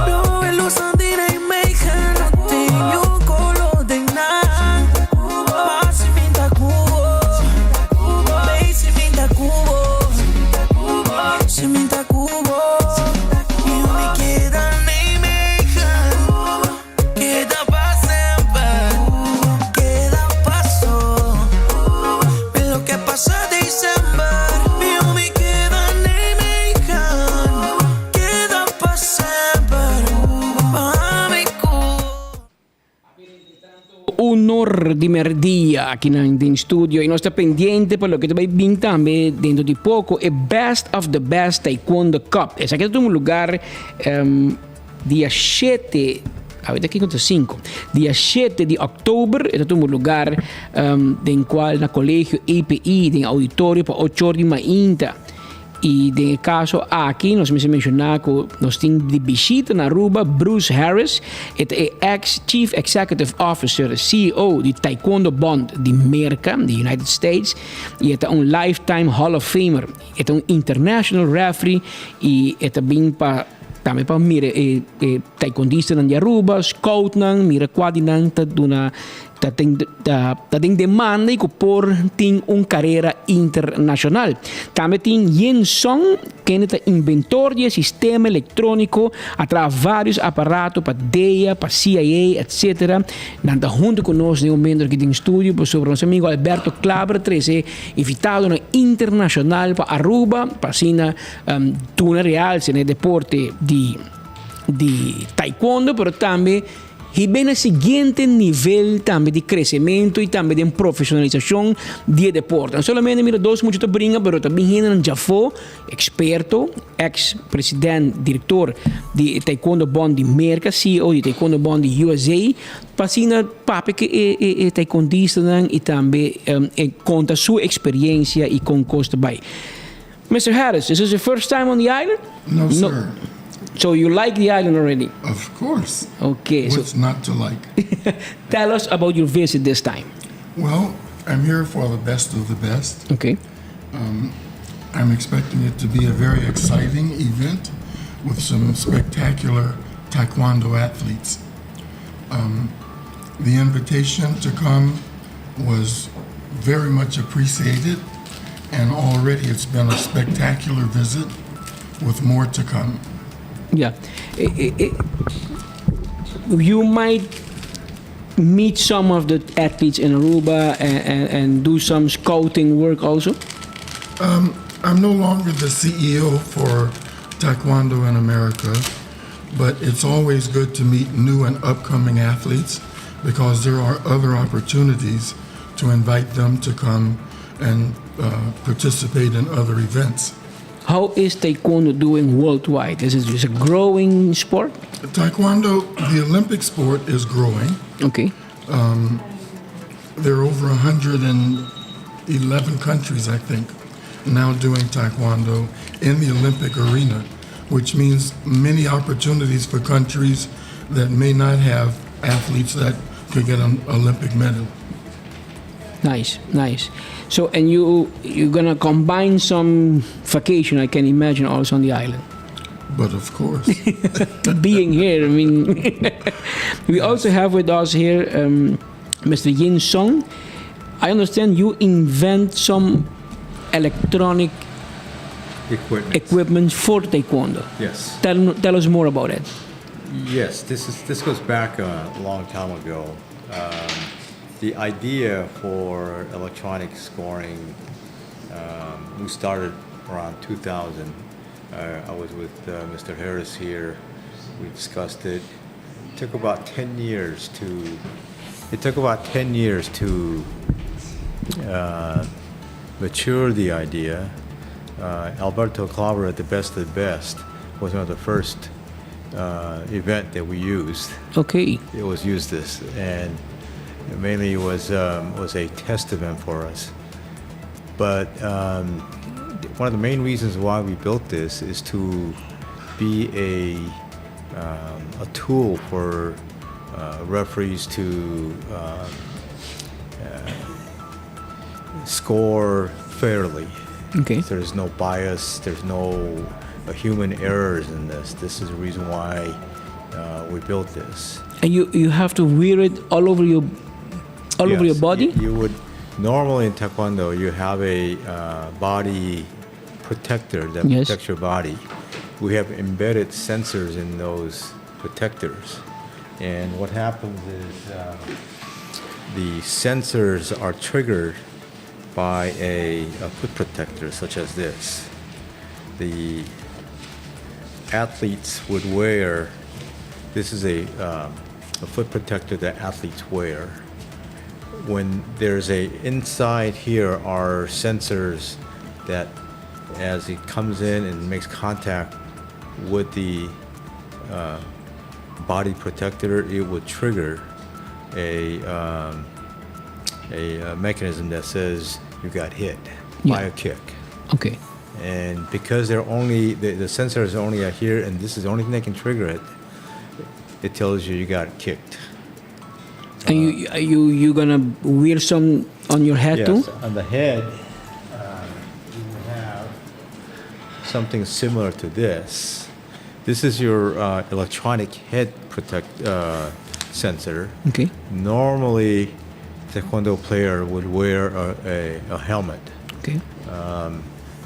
Lo e lusnan di Nijmegen no tin niun color den nan. Ma si mi ta cu bo. Bay si mi ta cu bo. Si mi ta cu bo. Yo mi keda Nijmegen. Keda pa semper. Keda paso. Pe loke pasa december. Yo mi keda Nijmegen. Keda pa semper. Pa mi cu.
Unor di merdia aki nan den studio y nos ta pendiente pa loke ta bay bin tambe dentro di poco e Best of the Best Taekwondo Cup. Esaki ta tuma lugar um, dia 7 a ver kiko ta 5 dia 7 di oktober e ta tuma lugar um, den cual na colegio EPI den auditorio pa 8 or di mainta. Y den e caso aki nos mester menciona cu nos tin di bishita na Aruba Bruce Harris, e ta e ex Chief Executive Officer, CEO, di Taekwondo Bond di Merca, di United States, y e ta un lifetime Hall of Famer. E ta un international referee y e ta bin pa tambe pa mira e e taekwondistanan di Aruba, scoutnan, mira cua di nan ta duna Ta den ta den demanda y cu por tin un carera internacional. Tambe tin Yin Song, kende ta inventor di e sistema electronico, a traha varios aparato pa DEA, pa CIA, etc. Nan ta hunto cu nos den momento aki den studio pasobra nos amigo Alberto Klaber trece invitadonan internacional pa Aruba pa asina duna realce na e deporte di di taekwondo pero tambe Hib'é na siguiente nivel tambe di kresementu i tambe den profeshonalisashon di e deporte. No solamente mira dos mucha ta bringa, pero ta bin hendenan djafó, eksperto, eks president, direktor di Taekwondo Bond di Merka, CEO di Taekwondo Bond di USA, pa asina papia ku e e taekwondistanan i tambe e konta su eksperiensia i kon kos ta bai. Mr. Harris, is this your first time on the island?
No, sir.
So you like the island already?
Of course.
Okay.
What's
so
not to like?
Tell us about your visit this time.
Well, I'm here for the best of the best.
Okay.
I'm expecting it to be a very exciting event with some spectacular Taekwondo athletes. The invitation to come was very much appreciated, and already it's been a spectacular visit with more to come.
Yeah. You might meet some of the athletes in Aruba and do some scouting work also?
I'm no longer the CEO for Taekwondo in America, but it's always good to meet new and upcoming athletes because there are other opportunities to invite them to come and participate in other events.
How is Taekwondo doing worldwide? Is it just a growing sport?
Taekwondo, the Olympic sport, is growing. There are over 111 countries, I think, now doing Taekwondo in the Olympic arena, which means many opportunities for countries that may not have athletes that could get an Olympic medal.
Nice. So, and you're gonna combine some vacation, I can imagine, also on the island.
But of course.
Being here, I mean, we also have with us here Mr. Yin Song. I understand you invent some electronic
equipment,
equipment for Taekwondo.
Yes.
Tell us more about it.
Yes, this goes back a long time ago. The idea for electronic scoring, we started around 2000. I was with Mr. Harris here. We discussed it. It took about 10 years to. It took about 10 years to mature the idea. Alberto Claver at the Best of the Best was one of the first event that we used. It was used this, and mainly it was a test event for us. But one of the main reasons why we built this is to be a tool for referees to score fairly. There's no bias, there's no human errors in this. This is the reason why we built this.
And you have to wear it all over your
Yes,
body?
You would normally in Taekwondo you have a body protector that protects your body. We have embedded sensors in those protectors, and what happens is the sensors are triggered by a foot protector such as this. The athletes would wear, this is a foot protector that athletes wear. When there's a, inside here are sensors that as it comes in and makes contact with the body protector, it would trigger a mechanism that says you got hit by a kick. And because the sensors are only out here, and this is the only thing that can trigger it, it tells you you got kicked.
And you gonna wear some on your head
Yes,
too?
on the head, you will have something similar to this. This is your electronic head protect sensor. Normally, taekwondo player would wear a helmet.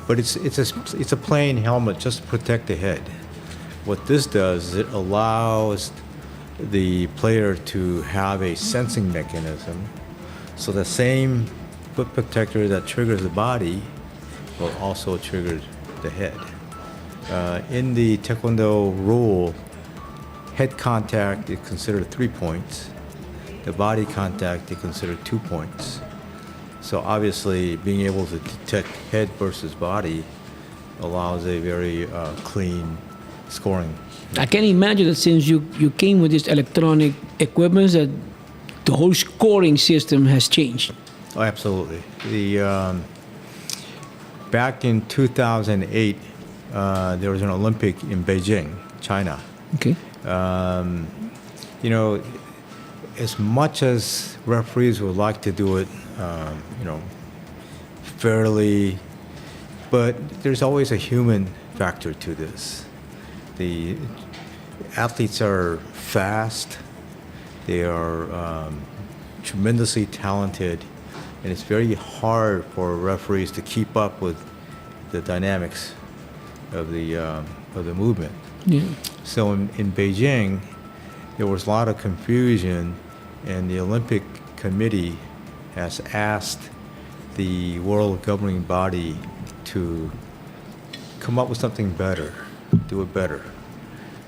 But it's a plain helmet just to protect the head. What this does is it allows the player to have a sensing mechanism, so the same foot protector that triggers the body will also trigger the head. In the Taekwondo rule, head contact is considered 3 points. The body contact is considered 2 points. So obviously, being able to detect head versus body allows a very clean scoring.
I can imagine that since you came with this electronic equipment, that the whole scoring system has changed.
Oh, absolutely. The Back in 2008, uh, there was an Olympic in Beijing, China.
Okay.
Um, you know, as much as referees would like to do it, um, you know, fairly, but there's always a human factor to this. The athletes are fast, they are um, tremendously talented, and it's very hard for referees to keep up with the dynamics of the um, of the movement.
Yeah.
So in, in Beijing, there was a lot of confusion, and the Olympic Committee has asked the world governing body to come up with something better, do it better.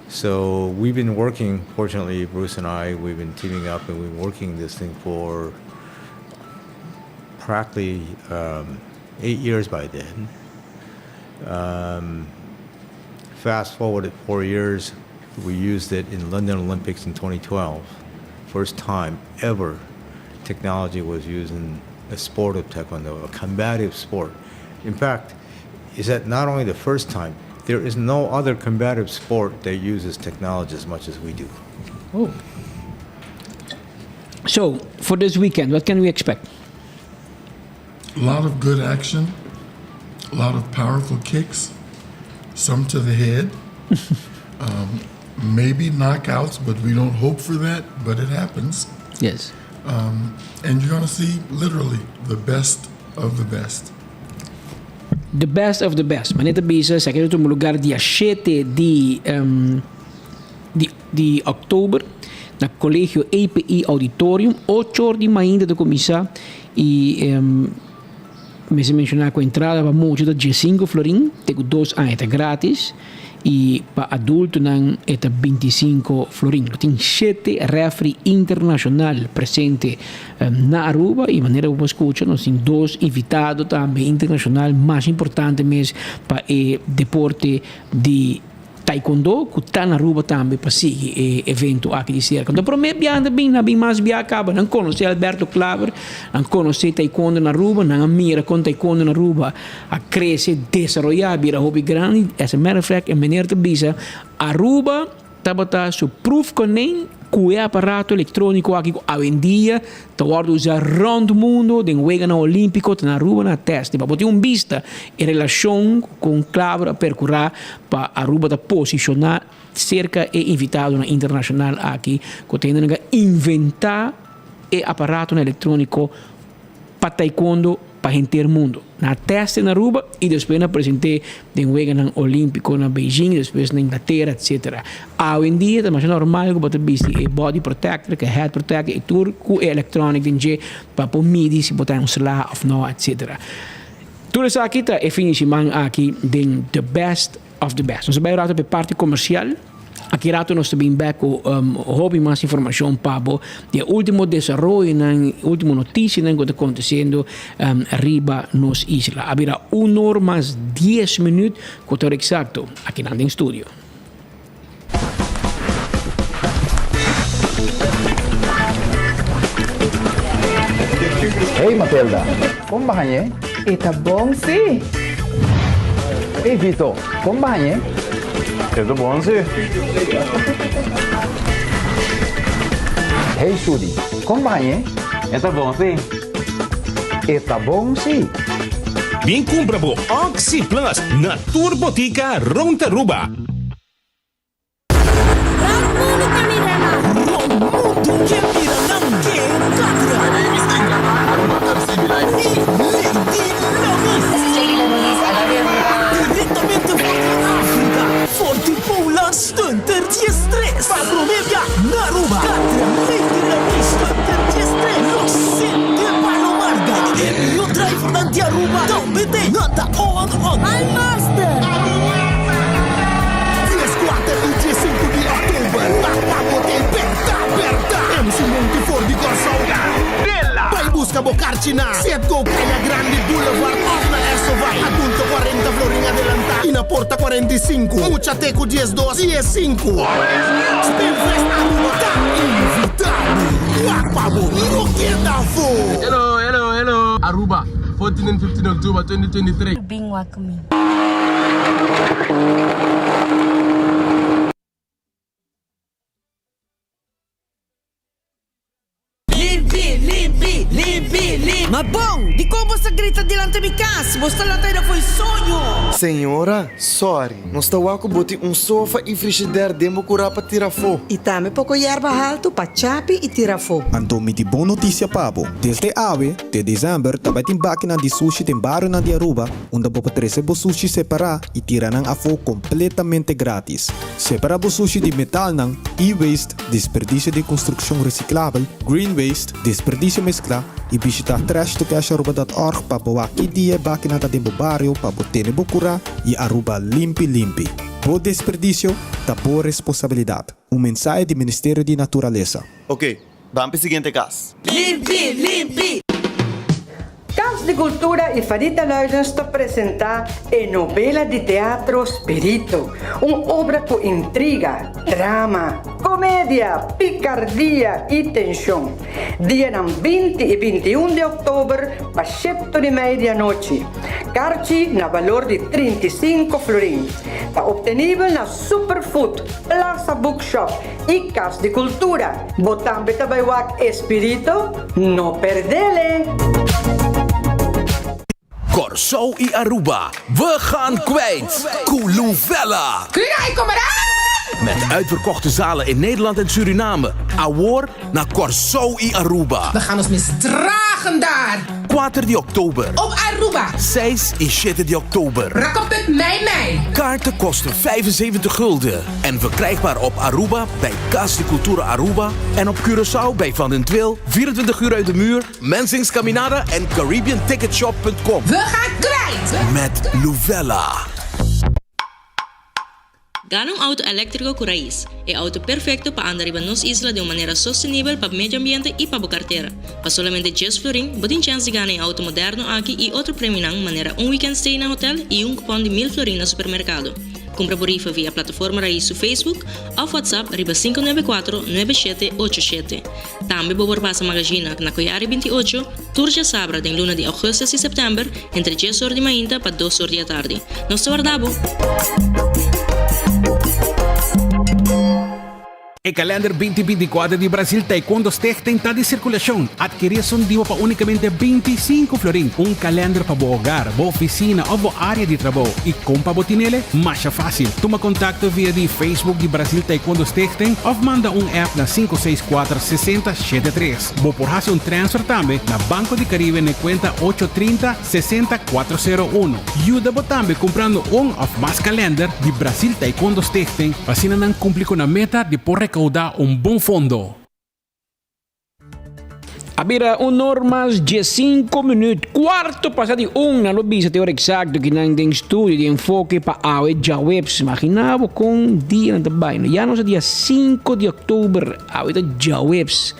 So we've been working, fortunately, Bruce and I, we've been teaming up and we've been working this thing for practically um, eight years by then. Um, fast forward at four years, we used it in London Olympics in 2012. First time ever technology was used in a sport of Taekwondo, a combative sport. In fact, is that not only the first time, there is no other combative sport that uses technology as much as we do.
Oh. So, for this weekend, what can we expect?
A lot of good action, a lot of powerful kicks, some to the head. um, maybe knockouts, but we don't hope for that, but it happens.
Yes.
Um, and you're going to see literally the best of the best.
The best of the best. Manera ta bisa, esaki ta tuma lugar dia shete di um, di, di oktober na Colegio EPI Auditorium. Ocho or di mainta ta kuminsá i um, mester menshoná ku entrada pa mucha ta diesinko florin, te ku dos aña ta gratis. I pa adultonan e ta bintisinko florin. Lo tin shete refri internashonal presente na Aruba i manera ku bo por skucha nos tin dos invitado tambe internashonal mas importante mes pa e deporte di Taekwondo ku ta na Aruba tambe pa sigui e evento aki di serka. Anto prome bia nan ta bin, nan a bin mas bia kaba, nan konosé Alberto Klaber, nan konosé Taekwondo na Aruba, nan a mira kon Taekwondo na Aruba a krese, desaroyá, bira hopi grandi. As a matter of fact, e meneer ta bisa, Aruba tabata su proefkonijn ku e aparato elektróniko aki ku awendia ta wòrdu usá rònt mundu den Weganan Olímpiko ta na Aruba nan a tèst. Pa bo tin un bista e relashon kon Klaver a perkurá pa Aruba ta posishoná serka e invitadonan internashonal aki ku ta hende nan a inventá e aparatonan elektróniko pa taekwondo pa henter mundo. Nan a test na Aruba y despues nan a presente den Weganan Olimpico na Beijing, despues na Inglatera, etc. Awendia ta masha normal cu bo ta bisti e body protector, cu e head protector y tur cu e electronic den dje pa por midi si bo ta un sla of no, etc. Tur esaki ta e fin di siman aki den The Best of the Best. Nos a bay un rato pa e parti comercial. Aki rato nos ta bin bek ku hopi mas informashon pa bo di e ultimo desaroyonan, ultimo notisianan ku ta kontesiendo riba nos isla. A bira un or mas dies minüt ku ta ora eksakto akinan den studio.
Hey Matilda, kon bañ'e?
E ta bon si!
Hey Vito, kon bañ'e?
E ta bon si!
Hey Sudi, kon bañ'e?
E ta bon si!
E ta bon si!
Bin kumpra bo Oxi Plus na tur botika rond Aruba.
Dies kuater i dies sinku di òktober ta pa bo den Bèrda Bèrda. MC Monty for di Kòrsou. Bai buska bo karchi na Citgo Kaya Grandi Boulevard òf na Esso Vai. Adulto kuarenta florin adelantá i na porta 45. Mucha te ku 12, 15. Spinfest Aruba ta invitá bo. Wak pa bo no keda afó!
Hello, hello, hello. Aruba, 14 and 15 October 2023.
bin wak mi.
Limpi, limpi, limpi, limpi.
Ma bon, dikon bo sa grita dilanti mi kas? Bo sta lanta ida fo'i soño.
Señora, sorry, nos ta wak ku bo tin un sofa i frishider den bo kurá pa tira afó.
I tambe poko yerba haltu pa chapi i tira afó.
Anto mi tin bon notisia pa bo. Desde awe te desèmber ta bai tin bakinan di sushi den barionan di Aruba unda bo por trese bo sushi separá i tira nan afó kompletamente grátis. Separá bo sushi di metalnan, e-waste, Desperdicio di construccion reciclabel, green waste, desperdicio mezcla y bishita trashtocasharuba.org pa bo wak ki dia e bakinan ta den bo bario pa bo tene bo cura y Aruba limpi limpi. Bo desperdicio ta bo responsabilidad. Un mensahe di Ministerio di Naturalesa.
Ok, ban p'e siguiente cas.
Limpi, limpi!
Cas di Cultura y Farita Luidens ta presenta e novela di teatro Spirito, un obra cu intriga, drama, comedia, picardia y tension. Dianan 20 y 21 di october pa shepto di media anochi. Carchi na balor di 35 florin. Ta obtenibel na Superfood, Plaza Bookshop y Cas di Cultura. Bo tambe ta bay wak e Spirito? No perdele!
Kòrsou i Aruba, we gaan kwijt! Ku Luvella!
Krijg kom eraan!
Met uitverkochte zalen in Nederland en Suriname, awor na Kòrsou i Aruba.
We gaan ons misdragen daar!
Kuater di òktober.
Op Aruba.
Seis i shete di òktober.
Rakopet mei mei.
Kaarten kosten 75 gulden en verkrijgbaar op Aruba bij Cas di Cultura Aruba en op Curaçao bij Van den Tweel, 24 uur uit de muur, Mensing's Caminada en CaribbeanTicketShop.com.
We gaan kwijt!
Met Luvella.
Gana un auto eléktriko ku rais, e auto perfekto pa anda riba nos isla den un manera sostenibel pa medio ambiente i pa bo kartera. Pa solamente djes florin, bo tin chèns di gana e auto moderno aki i otro premionan manera un weekend stay na hotel i un kupòn di mil florin na supermerkado. Kumpra bo rifa via Plataforma Rais su Facebook òf WhatsApp riba 594 9787. Tambe bo por pasa Magazina na Koyari 28, tur djasabra den luna di augustus i september entre djes or di mainta pa dos or di atardi. Nos ta warda bo!
E kalender binti binti kuater di Brasil Taekwondo Stichting ta di sirkulashon. Adkerí esun dibo pa únikamente 25 florin. Un kalender pa bo hogar, bo ofisina òf bo área di trabou. I kon pa bo tinele? Masha fásil. Tuma kontakto via di Facebook di Brasil Taekwondo Stichting òf manda un app na sinku seis kuater sesenta shete tres. Bo por hasi un transfer tambe na Banco di Caribe na e kuenta ocho trinta sesenta kuatro sero uno. Yuda bo tambe kumprando un òf mas kalender di Brasil Taekwondo Stichting pa asina nan kumpli ku nan meta di por rekoudá un bon fondo.
A bira un or mas diesinco minuut, cuarto pasa di un, nan lo bisa te ora exacto ki nan den studio di Enfoke pa awe djaweps. Imagina bo con dia nan ta bai. Ya nos a dia 5 di october, awe ta djaweps.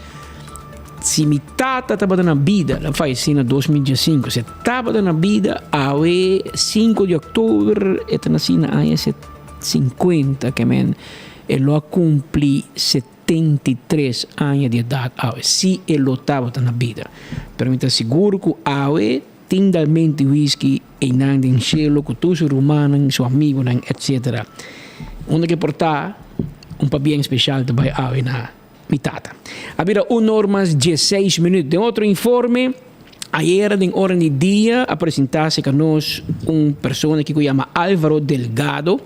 Si mi tata tabata na bida, el a fayesé na 2015, si e tabata na bida awe 5 di october, e ta nací na aña 50, ke men e lo a cumpli 73 aña di edat awe, si e lo tabata na bida. Pero mi ta sigur ku awe tin dalmente whisky einan den shelo ku tur su rumannan, su amigunan, etcetera. Unda ke por ta, un pabien speshal ta bai awe na mi tata. A bira un or mas diesseis minuut. Den otro informe, ayera den ora di dia a presenta cerca nos un persona ki ku yama Alvaro Delgado.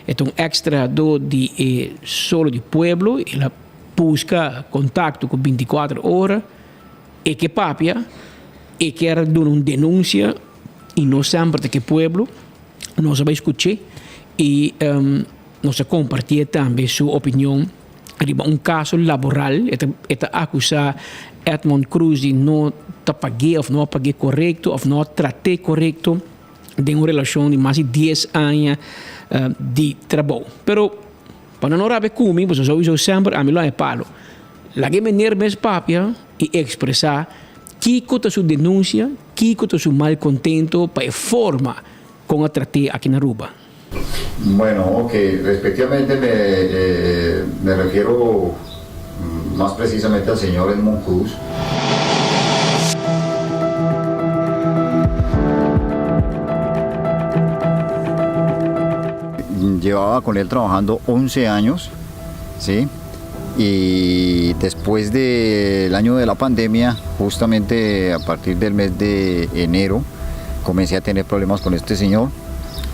E ta un ex trahador di e Solo di Pueblo. El a busca contacto cu 24 ora. E ke papia, e kier duna un denuncia y no semper ta ke pueblo. Nos a bay scuche y nos a compartie tambe su opinion. Riba un kaso laboral e ta e ta akusá Edmond Croes di no ta pag'é òf no a pag'é korekto òf no a trat'é korekto den un relashon di mas di dies aña di trabou. Pero pa nan no rabia ku mi pasobra souiso semper ami lo haña palo. Laga e meneer mes papia i ekspresá kiko ta su denunsia, kiko ta su malkontento pa e forma kon a trat'é aki na Aruba.
Bueno, ok, respectivamente me, eh, me refiero más precisamente al señor Edmond Cruz. Llevaba con él trabajando 11 años, ¿sí? Y después del año de la pandemia, justamente a partir del mes de enero, comencé a tener problemas con este señor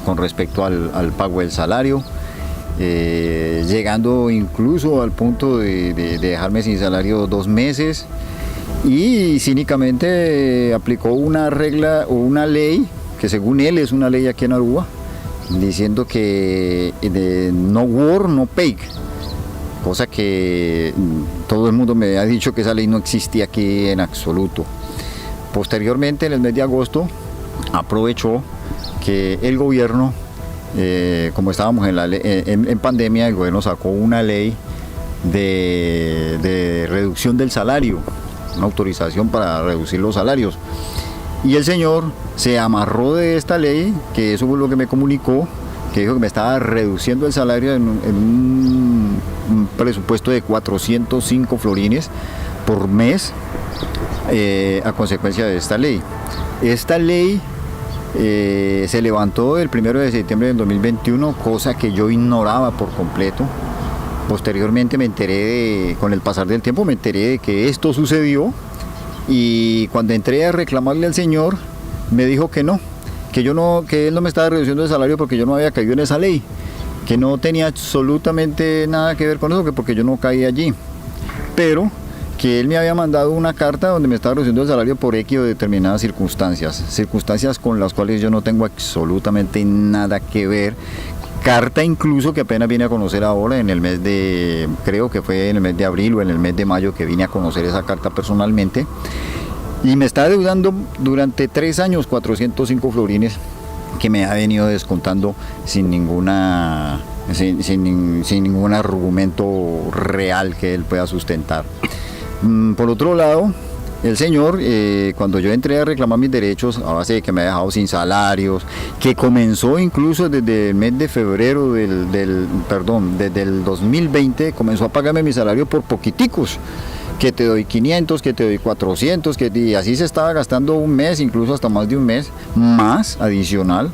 con respecto al, pago del salario, eh, llegando incluso al punto de, dejarme sin salario dos meses y cínicamente aplicó una regla o una ley, que según él es una ley aquí en Aruba, diciendo que de no war, no pay cosa que todo el mundo me ha dicho que esa ley no existía aquí en absoluto. Posteriormente, en el mes de agosto, aprovechó que el gobierno, eh, como estábamos en, la, en, pandemia, el gobierno sacó una ley de, de reducción del salario, una autorización para reducir los salarios. Y el señor se amarró de esta ley, que eso fue lo que me comunicó, que dijo que me estaba reduciendo el salario en, un, presupuesto de 405 florines por mes eh, a consecuencia de esta ley. Esta ley eh, se levantó el 1 de septiembre del 2021, cosa que yo ignoraba por completo. Posteriormente me enteré, de, con el pasar del tiempo, me enteré de que esto sucedió y cuando entré a reclamarle al señor, me dijo que no, que yo no, que él no me estaba reduciendo el salario porque yo no había caído en esa ley, que no tenía absolutamente nada que ver con eso, que porque yo no caí allí. Pero que él me había mandado una carta donde me estaba reduciendo el salario por X o determinadas circunstancias, circunstancias con las cuales yo no tengo absolutamente nada que ver. Carta incluso que apenas vine a conocer ahora en el mes de, creo que fue en el mes de abril o en el mes de mayo que vine a conocer esa carta personalmente. Y me está adeudando durante tres años 405 florines que me ha venido descontando sin ninguna sin, sin, ningún argumento real que él pueda sustentar. Mm, por otro lado, el señor, eh, cuando yo entré a reclamar mis derechos, a base de que me ha dejado sin salarios, que comenzó incluso desde el mes de febrero del, del perdón, desde el 2020, comenzó a pagarme mi salario por poquiticos que te doy 500, que te doy 400, que y así se estaba gastando un mes, incluso hasta más de un mes, más adicional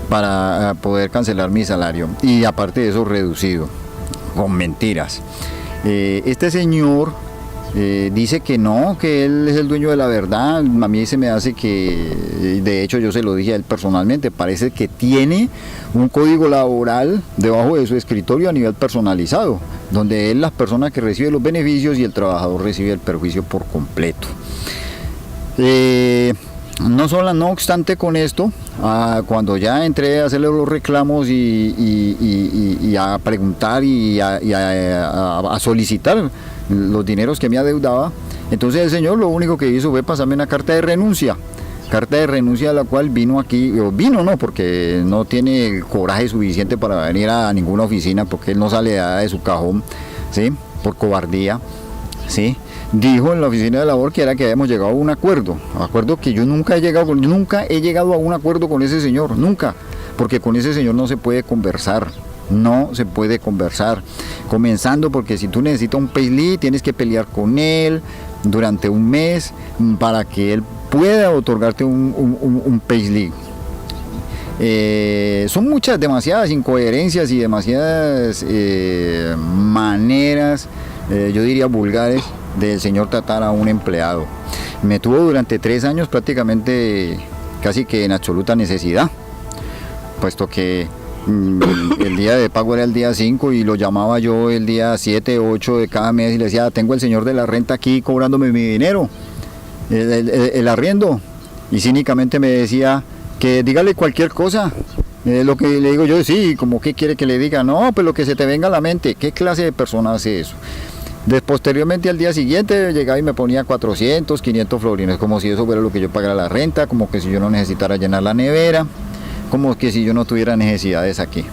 para eh, poder cancelar mi salario. Y aparte de eso, reducido, con mentiras. Eh, este señor eh, dice que no, que él es el dueño de la verdad. A mí se me hace que, de hecho yo se lo dije a él personalmente, parece que tiene un código laboral debajo de su escritorio a nivel personalizado, donde él la persona que recibe los beneficios y el trabajador recibe el perjuicio por completo. Eh, no solo, no obstante con esto, ah, cuando ya entré a hacerle los reclamos y, a preguntar y a, solicitar los dineros que me adeudaba, entonces el señor lo único que hizo fue pasarme una carta de renuncia. Carta de renuncia a la cual vino aquí, o vino no, porque no tiene el coraje suficiente para venir a ninguna oficina, porque él no sale de su cajón, ¿sí? Por cobardía, ¿sí? Dijo en la oficina de labor que era que habíamos llegado a un acuerdo, acuerdo que yo nunca he llegado, nunca he llegado a un acuerdo con ese señor, nunca, porque con ese señor no se puede conversar, no se puede conversar. Comenzando porque si tú necesitas un payslip, tienes que pelear con él durante un mes para que él pueda otorgarte un, un, un, payslip. Eh, son muchas, demasiadas incoherencias y demasiadas eh, maneras, eh, yo diría vulgares, del señor tratar a un empleado. Me tuvo durante tres años prácticamente casi que en absoluta necesidad, puesto que mm, el día de pago era el día 5 y lo llamaba yo el día 7, 8 de cada mes y le decía, tengo el señor de la renta aquí cobrándome mi dinero, el, arriendo. Y cínicamente me decía que dígale cualquier cosa. Eh, lo que le digo yo, sí, como qué quiere que le diga, no, pues lo que se te venga a la mente. ¿Qué clase de persona hace eso? Después, posteriormente al día siguiente llegaba y me ponía 400, 500 florines, como si eso fuera lo que yo pagara la renta, como que si yo no necesitara llenar la nevera, como que si yo no tuviera necesidades aquí.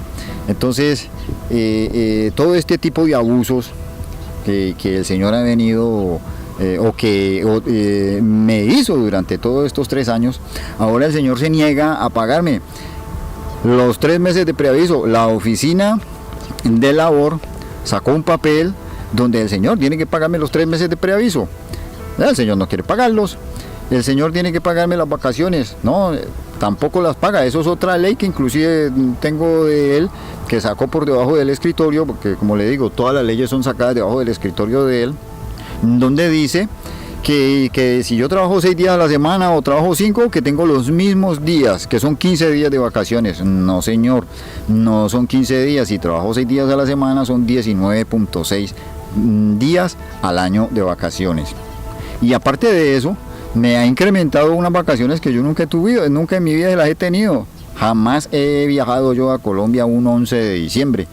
Entonces, eh, eh, todo este tipo de abusos que, que el Señor ha venido eh, o que eh, me hizo durante todos estos tres años, ahora el Señor se niega a pagarme los tres meses de preaviso. La oficina de labor sacó un papel donde el Señor tiene que pagarme los tres meses de preaviso. El Señor no quiere pagarlos. El Señor tiene que pagarme las vacaciones. No, Tampoco las paga. Eso es otra ley que inclusive tengo de él, que sacó por debajo del escritorio, porque como le digo, todas las leyes son sacadas debajo del escritorio de él, donde dice que, si yo trabajo 6 días a la semana o trabajo 5, que tengo los mismos días, que son 15 días de vacaciones. No, señor, no son 15 días. Si trabajo 6 días a la semana, son 19.6 días al año de vacaciones. Y aparte de eso, me ha incrementado unas vacaciones que yo nunca he tenido, nunca en mi vida las he tenido. Jamás he viajado yo a Colombia un 11 de diciembre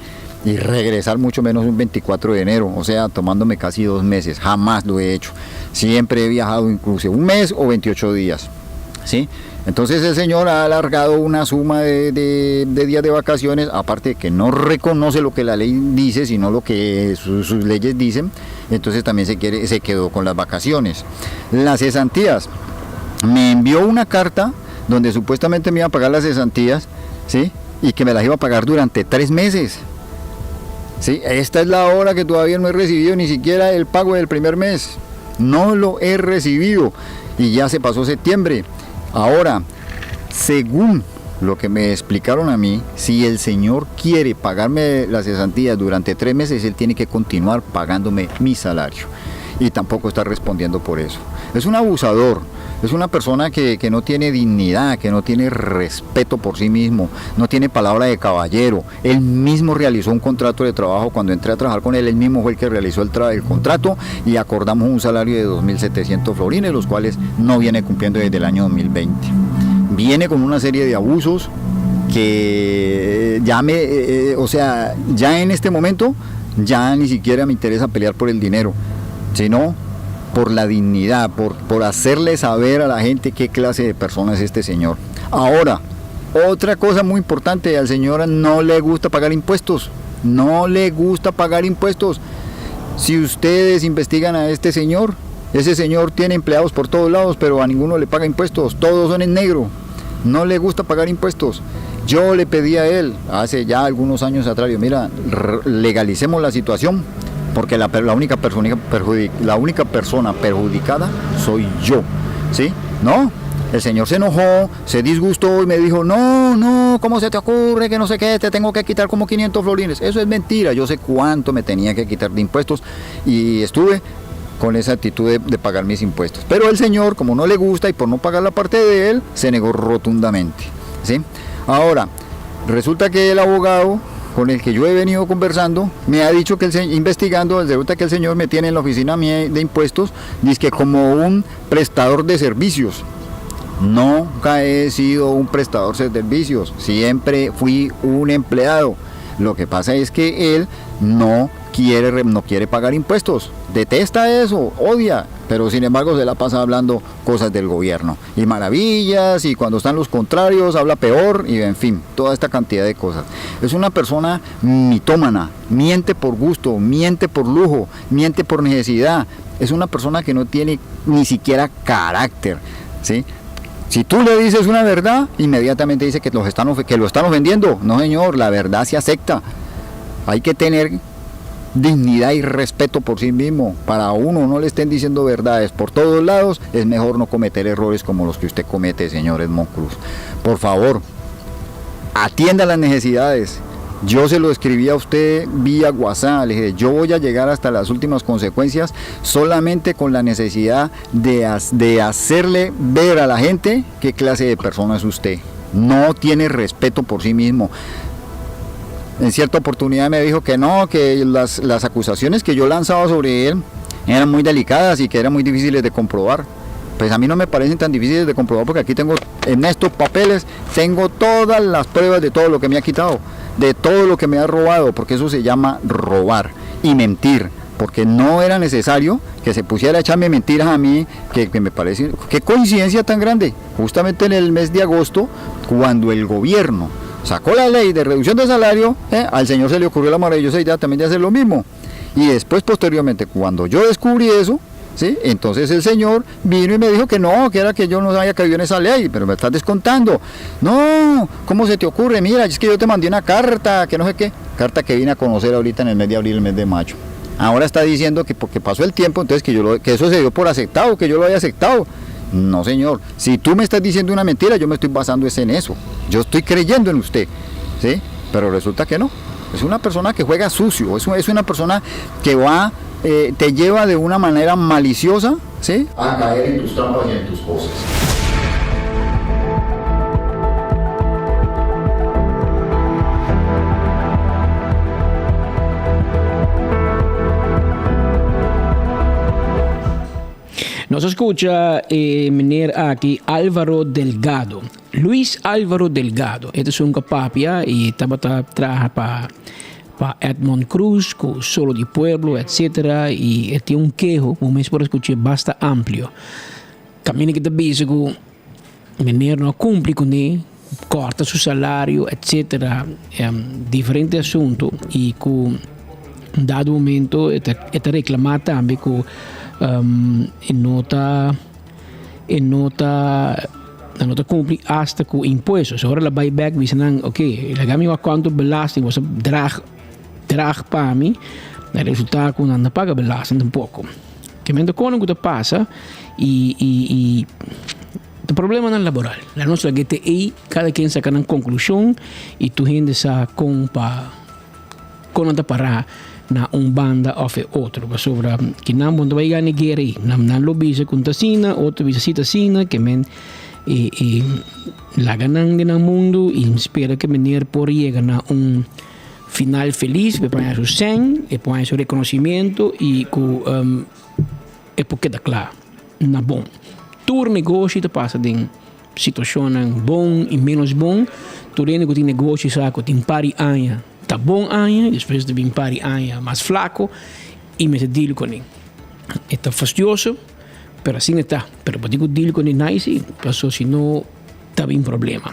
y regresar mucho menos un 24 de enero, o sea, tomándome casi dos meses. Jamás lo he hecho. Siempre he viajado incluso un mes o 28 días. ¿Sí? Entonces el señor ha alargado una suma de, días de vacaciones, aparte de que no reconoce lo que la ley dice, sino lo que sus leyes dicen, entonces también se, quiere, se quedó con las vacaciones. Las cesantías. Me envió una carta donde supuestamente me iba a pagar las cesantías, ¿sí? Y que me las iba a pagar durante tres meses. ¿Sí? Esta es la hora que todavía no he recibido ni siquiera el pago del primer mes. No lo he recibido y ya se pasó septiembre. Ahora, según lo que me explicaron a mí, si el señor quiere pagarme las cesantías durante tres meses, él tiene que continuar pagándome mi salario. Y tampoco está respondiendo por eso. Es un abusador, es una persona que, no tiene dignidad, que no tiene respeto por sí mismo, no tiene palabra de caballero. Él mismo realizó un contrato de trabajo. Cuando entré a trabajar con él, él mismo fue el que realizó el, el contrato y acordamos un salario de 2.700 florines, los cuales no viene cumpliendo desde el año 2020. Viene con una serie de abusos que ya me, eh, eh, o sea, ya en este momento ya ni siquiera me interesa pelear por el dinero, sino por la dignidad, por, por hacerle saber a la gente qué clase de persona es este señor. Ahora, otra cosa muy importante, al señor no le gusta pagar impuestos. No le gusta pagar impuestos. Si ustedes investigan a este señor, ese señor tiene empleados por todos lados, pero a ninguno le paga impuestos. Todos son en negro. No le gusta pagar impuestos. Yo le pedí a él hace ya algunos años atrás, yo, mira, legalicemos la situación, porque la, única persona, la única persona perjudicada soy yo. ¿Sí? ¿No? El señor se enojó, se disgustó y me dijo, no, no, ¿cómo se te ocurre que no sé qué? Te tengo que quitar como 500 florines. Eso es mentira, yo sé cuánto me tenía que quitar de impuestos y estuve con esa actitud de, de pagar mis impuestos. Pero el señor, como no le gusta y por no pagar la parte de él, se negó rotundamente. ¿sí? Ahora, resulta que el abogado con el que yo he venido conversando me ha dicho que el investigando, resulta que el señor me tiene en la oficina mía de impuestos, dice que como un prestador de servicios. Nunca he sido un prestador de servicios, siempre fui un empleado. Lo que pasa es que él no quiere, no quiere pagar impuestos, detesta eso, odia, pero sin embargo se la pasa hablando cosas del gobierno y maravillas y cuando están los contrarios habla peor y en fin, toda esta cantidad de cosas. Es una persona mitómana, miente por gusto, miente por lujo, miente por necesidad. Es una persona que no tiene ni siquiera carácter, ¿sí? Si tú le dices una verdad, inmediatamente dice que, los están, que lo están ofendiendo. No, señor, la verdad se acepta. Hay que tener dignidad y respeto por sí mismo. Para uno no le estén diciendo verdades por todos lados, es mejor no cometer errores como los que usted comete, señor Edmond Cruz. Por favor, atienda las necesidades. Yo se lo escribí a usted vía WhatsApp, le dije, yo voy a llegar hasta las últimas consecuencias solamente con la necesidad de, de hacerle ver a la gente qué clase de persona es usted. No tiene respeto por sí mismo. En cierta oportunidad me dijo que no, que las, las acusaciones que yo lanzaba sobre él eran muy delicadas y que eran muy difíciles de comprobar. Pues a mí no me parecen tan difíciles de comprobar porque aquí tengo, en estos papeles, tengo todas las pruebas de todo lo que me ha quitado, de todo lo que me ha robado, porque eso se llama robar y mentir, porque no era necesario que se pusiera a echarme mentiras a mí, que, que me parece, qué coincidencia tan grande, justamente en el mes de agosto, cuando el gobierno sacó la ley de reducción de salario, ¿eh? al señor se le ocurrió la maravillosa idea también de hacer lo mismo. Y después, posteriormente, cuando yo descubrí eso, ¿sí? Entonces el señor vino y me dijo que no, que era que yo no había caído en esa ley, pero me estás descontando. No, ¿cómo se te ocurre? Mira, es que yo te mandé una carta, que no sé qué. Carta que vine a conocer ahorita en el mes de abril, el mes de mayo. Ahora está diciendo que porque pasó el tiempo, entonces que, yo lo- que eso se dio por aceptado, que yo lo había aceptado. No, señor. Si tú me estás diciendo una mentira, yo me estoy basando es en eso. Yo estoy creyendo en usted. ¿Sí? Pero resulta que no. Es una persona que juega sucio, es, es una persona que va, eh, te lleva de una manera maliciosa, ¿sí? A caer en tus trampas y en tus cosas.
Nos a scucha e meneer aki Alvaro Delgado. Luis Alvaro Delgado. E ta esun cu papia y tabata traha pa pa Edmond Cruz cu Solo di Pueblo etc. Y e tin un keho, bo mes por a scuch'e basta amplio. Caminda cu ta bisa cu meneer no a cumpli cune, corta su salario etc. Diferente asunto y cu un dado momento e ta e ta reclama tambe cu e no ta e no ta nan no ta cumpli hasta cu impuesto. So ora el a bay bek bisa nan ok laga mi wak cuanto belasting boso draag draag pa mi, a resulta cu nan no paga belasting tampoco. Kimente kono ku ta pasa i i i ta problemanan laboral. La nos laga te ei, kada ken saka nan konklushon i tur hende sa kon pa kon nan ta pará na un banda òf e otro. Pasobra kinan bo no ta bai gana e guera ei. Nan nan lo bisa ku ta asina, otro bisa si ta asina, ke men e e laga nan den nan mundu i spera ku e meneer por yega na un Final felis, e por haña su sèn, e por haña su rekonosimiento i ku e por keda kla na bon. Tur negoshi ta pasa den situashonnan bon i ménos bon. Tur hende ku tin negoshi sa ku tin par di aña ta bon aña i despues ta bin par di aña mas flako i mester deal kuné. E ta fastioso, pero asina e ta. Pero bo tin ku deal kuné nice si, pasobra si no. Ta bin problema.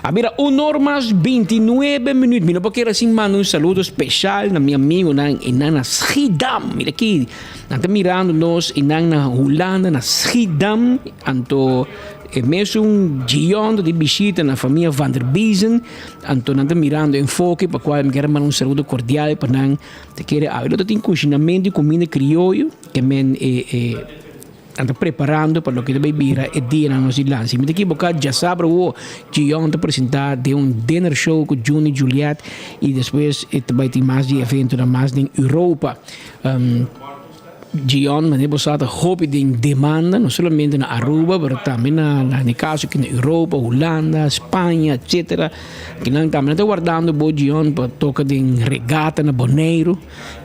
A bira un or mas 29 minuut. Mi no por kere sin manda un saludo special na mi amigonan einan na Schiedam. Mira aki, nan ta mirando nos einan na Hulanda, na Schiedam. Anto e mesun Gion ta di bishita na famia Van der Biezen. Anto nan ta mirando Enfoke, pa cual mi kier manda un saludo cordial pa nan. Ta kere awe lo ta tin cushinamento y cuminda crioyo, ke men e e. Nan ta preparando pa loke ta bay bira e dianan nos di lansa. Si mi ta ekiboká, djasabra awo Gion ta presentá den un dinner show ku Juni Juliet i despues e ta bay tin mas di eventonan mas den Europa. Gion, manera bo sa, ta hopi den demanda, no solamente na Aruba, pero tambe na na e kaso aki na Europa, Hulanda, Spaña, etcetera. Kinan tambe nan ta wardando bo Gion pa toka den regata na Boneiru.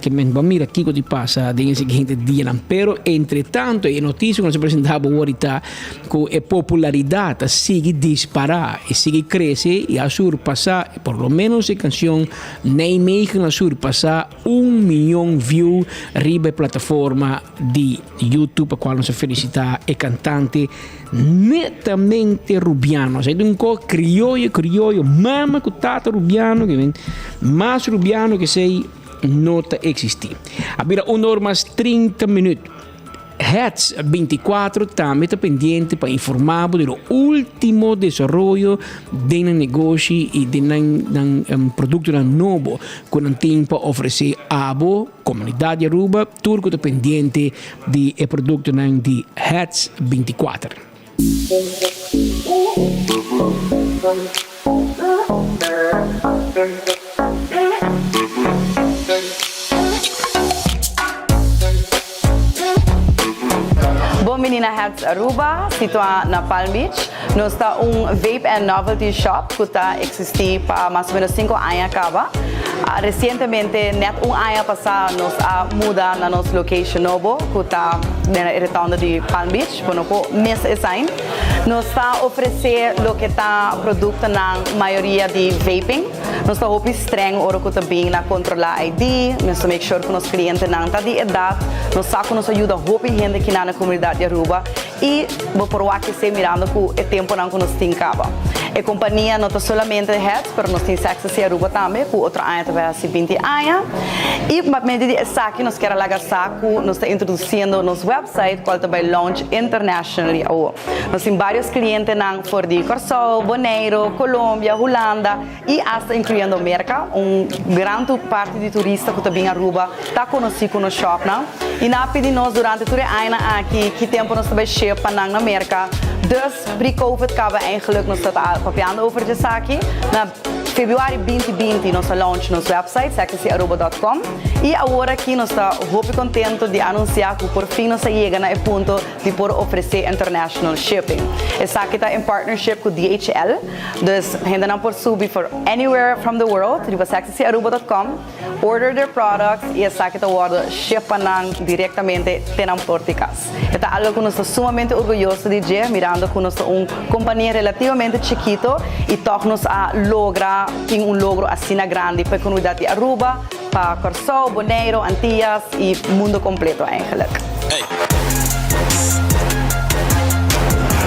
Ke men bo mira kiko di pasa den e siguiente dianan. Pero entre tanto e noticia ku nos a presenta bo awor ta ku e popularidat a sigui dispará, e sigui krese i a surpasá, por lo menos e kanshon Nijmegen a surpasá un miyon view riba e plataforma di YouTube, pa kual nos a felisitá e kantante netamente rubiano. Esei ta un ko krioyo, krioyo, mama ku tata rubiano, ke men mas rubiano ke esei no ta eksistí. A bira un or mas 30 minüt. Hets 24 tambe ta pendiente pa informá bo di lo último desaroyo den nan negoshi i den nan nan produktonan nobo ku nan tin pa ofresé abo, komunidat di Aruba, tur ku ta pendiente di e produktonan di Hets 24.
Bon bini na Hets Aruba, situa na Palm Beach. Nos ta un vape and novelty shop cu ta existi pa mas o menos cinco aña caba. Recientemente, net un aña pasa, nos a muda na nos location nobo cu ta den e rotonde di Palm Beach. Bo no por mis esai. Nos ta ofrece loke ta productonan mayoria di vaping. Nos ta hopi streng ora cu ta bin na controla ID. Nos ta make sure cu nos clientenan ta di edad. Nos sa cu nos a yuda hopi hende kinan na comunidad di Aruba y bo por wak esey mirando cu e temponan cu nos tin caba. E compania no ta solamente Hets, pero nos tin Sextasy Aruba tambe cu otro aña ta bay haci binti aña. Y pa medio di esaki nos kier a laga sa cu nos ta introduciendo nos website cual ta bay launch internationally awo. Nos tin varios clientenan for di Corsou, Boneiro, Colombia, Hulanda y hasta incluyendo Merca. Un gran parti di turista cu ta bin Aruba ta conoci cu nos shopnan. Y nan a pidi nos durante tur e añanan aki ki tempo nos ta bay ship pa nan na Merca. Dus pre-covid caba eigenlijk nos ta papiando over djesaki. Na februari 2020 nos a launch nos website sextasyaruba.com y awor aki nos ta hopi contento di anuncia cu por fin nos a yega na e punto di por ofrece international shipping. Esaki ta in partnership cu DHL, dus hendenan por subi for anywhere from the world riba sextasyaruba.com, order their products y esaki ta wordo ship pa nan directamente te nan por di cas. E ta algo cu nos ta sumamente orguyoso di dje, mirando cu nos ta un compania relativamente chikito y toch nos a logra tin un logro asina grandi pa e comunidad di Aruba, pa Corsou, Boneiro, Antillas y mundo completo eigenlijk.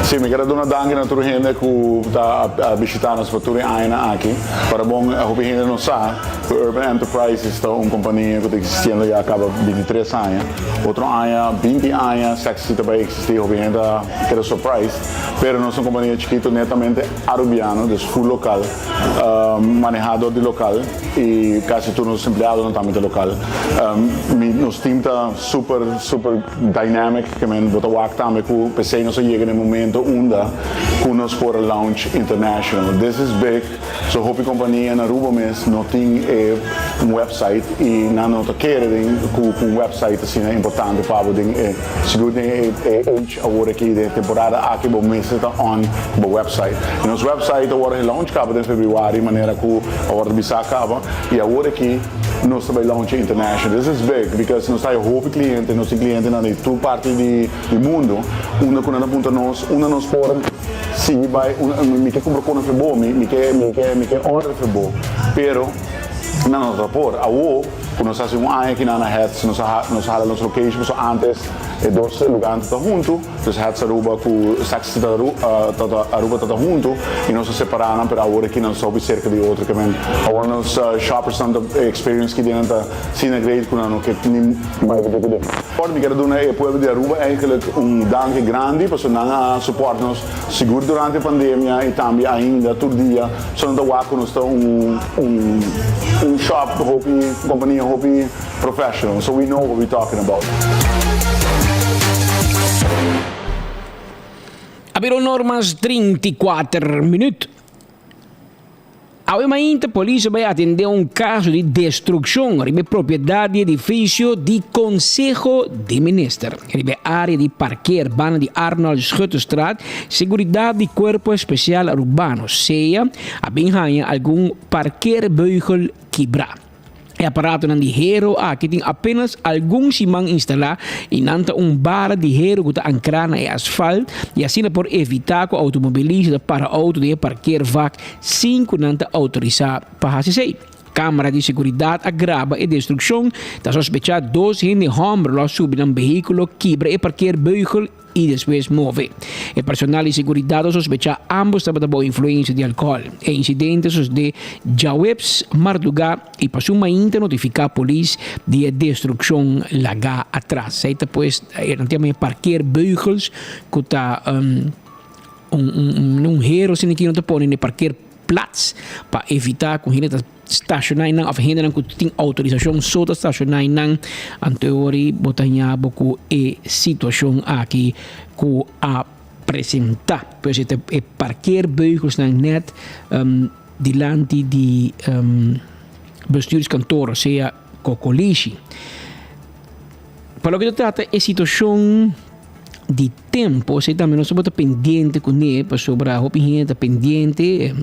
Sí, mi kier a duna danki na tur hende cu ta bishita nos pa tur e añanan aki. Para bon, hopi hende no sa cu Urban Enterprises ta un compania cu ta existiendo ya caba 23 aña. Otro aña, 20 aña, Sexy ta bay existi, hopi hende ta keda surprised. Pero nos ta un compania chikito netamente Arubiano, dus full local, maneha dor di local y casi tur nos empleadonan tambe ta local. Mi, nos team ta super, super dynamic, ke men bo ta wak tambe cu p'esey nos a yega na e momento unda cu nos por a launch international. This is big, so hopi compania na Aruba mes no tin e un website y nan no ta kere den cu un website asina importante pa bo den e sigur den e age awor aki den e temporada aki bo mester ta on bo website. Y nos website a worde launch caba den februari manera cu a worde bisa caba y awor aki nos ta bay launch international. This is big because nos ta haya hopi cliente, nos tin clientenan di tur parti di mundo unda cu nan ta puntra nos unda nos por sigui bay, mi ke cumpra cona fe bo, mi ke mi ke mi ke order fe bo pero nan no ta por. Awo cu nos haci un aña aki nan na Hertz nos a nos a hala nos location pasobra antes e dos lugarnan ta ta hunto, dus Hertz Aruba cu Sexy ta Aruba ta ta hunto y nos a separa nan pero awor aki nan ta hopi cerca di otro kimen awor nos shoppers nan ta experience ki den nan ta asina great cu nan no ke ni bay cu den. Por mi kier duna e pueblo di Aruba eigenlijk un danki grandi pasobra nan a support nos sigur durante pandemia y tambe ainda tur dia so nan ta wak cu nos ta un un un shop hopi compania hopi professional so we know what we talking about.
A bira un or mas 34 minuut. Awe mainta polis a bai atendé un kaso di destrukshon riba e propiedat di edifisio di Konseho di Minister. Riba e área di parker banda di Arnold Schuttestraat, seguridat di Kuerpo Espesial Arubano, sea, a bin haña algun parkeerbeugel kibrá. E aparatonan di hero aki tin apenas algun siman instalá i nan ta un bara di hero ku ta ankrá na e asfalt i asina por evitá ku outomobilista ta para outo den e parkeervak sin ku nan ta outorisá pa hasi esei. Kamara di seguridat a graba e destrukshon, ta sospechá dos hende hòmber lo a subi nan behíkulo kibra e parkeerbeugel i despues move. E personal di seguridat a sospechá ámbos tabata bou influensia di alkohòl. E insidente a sosodé djaweps mardugá i pa su mainta notifiká polis di e destrukshon lagá atras. Esei ta pues e nan ta yama e parkeerbeugels ku ta un un hero asina ki nan ta pone na e parkeerplats pa evitá ku hende ta Stashoná einan òf hendenan ku tin outorisashon so ta stashoná einan. Anto e ora ei bo ta haña bo ku e situashon aki ku a presentá. Pues e ta e parkeerbeugelsnan nèt dilanti di bestuurskantoor, osea Kokolishi. Pa loke ta trata e situashon di tempo, esei tambe nos tabata pendiente kuné, pasobra hopi hende ta pendiente,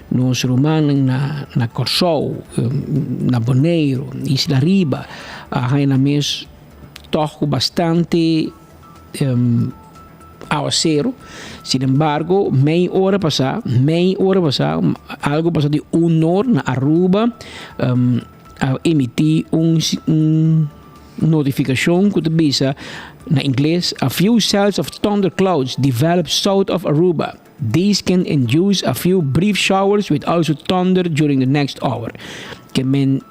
nos rumannan na na Kòrsou, na Boneiru, Isla Riba, a haña nan mes tòg ku bastante awaseru. Sin embargo, mei ora pasá, mei ora pasá, algu pasá di un or na Aruba, a emití un un notifikashon ku ta bisa na ingles, A few cells of thunderclouds develop south of Aruba. These can induce a few brief showers with also thunder during the next hour. Ke men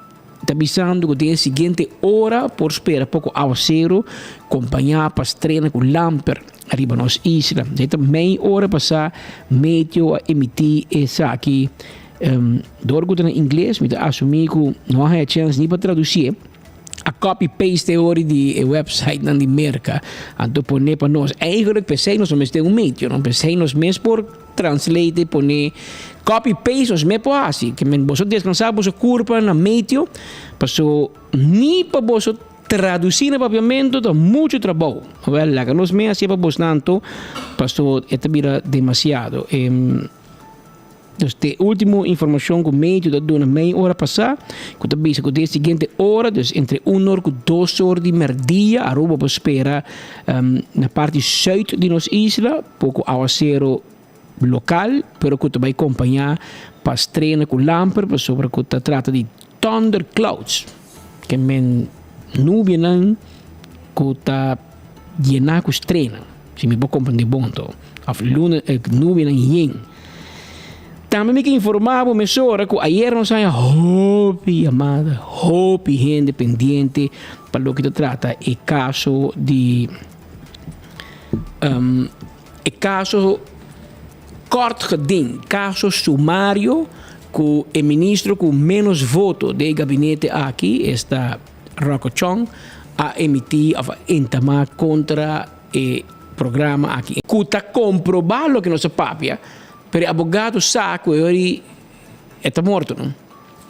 ta bisando ku den e siguiente ora por spera poko awaseru kompañá pa strena ku lamper riba nos isla. Esei ta mei ora pasá meteo a emití esaki. Dor ku ta na ingles mi ta asumí ku no a haya chèns ni pa tradusié. A copy paste e ori di e website nan di Merca anto pone pa nos. Eigenlijk p'esei nos no mester un metio no, p'esei nos mes por translate e pone copy paste nos mes por haci. Ke men boso descansa boso curpa na metio paso ni pa boso traduci na papiamento ta mucho trabou. Wel laga nos mes haci pa bosnan anto paso e ta bira demasiado. Dus te ultimo informacion cu medio ta duna mei ora pasa, cu ta bisa cu den siguiente ora, dus entre un or cu dos or di merdia, Aruba por spera na parti zuid di nos isla poco awacero local, pero cu ta bay compaña pa strena cu lamper pasobra cu ta trata di thunderclouds, ke men nubianan cu ta yena cu strena, si mi por comprende bon to, of luna, nubianan yen. Tambe mi ke informa bo mesora cu ayer nos haña hopi yamada, hopi hende pendiente pa loke ta trata e caso di e caso kort geding, caso sumario cu e ministro cu menos voto den e gabinete aki, esta Rocco Chong, a emiti of a entama contra e programa aki. Cu ta comproba loke nos a papia, pero e abogado sa cu e ori e ta morto no.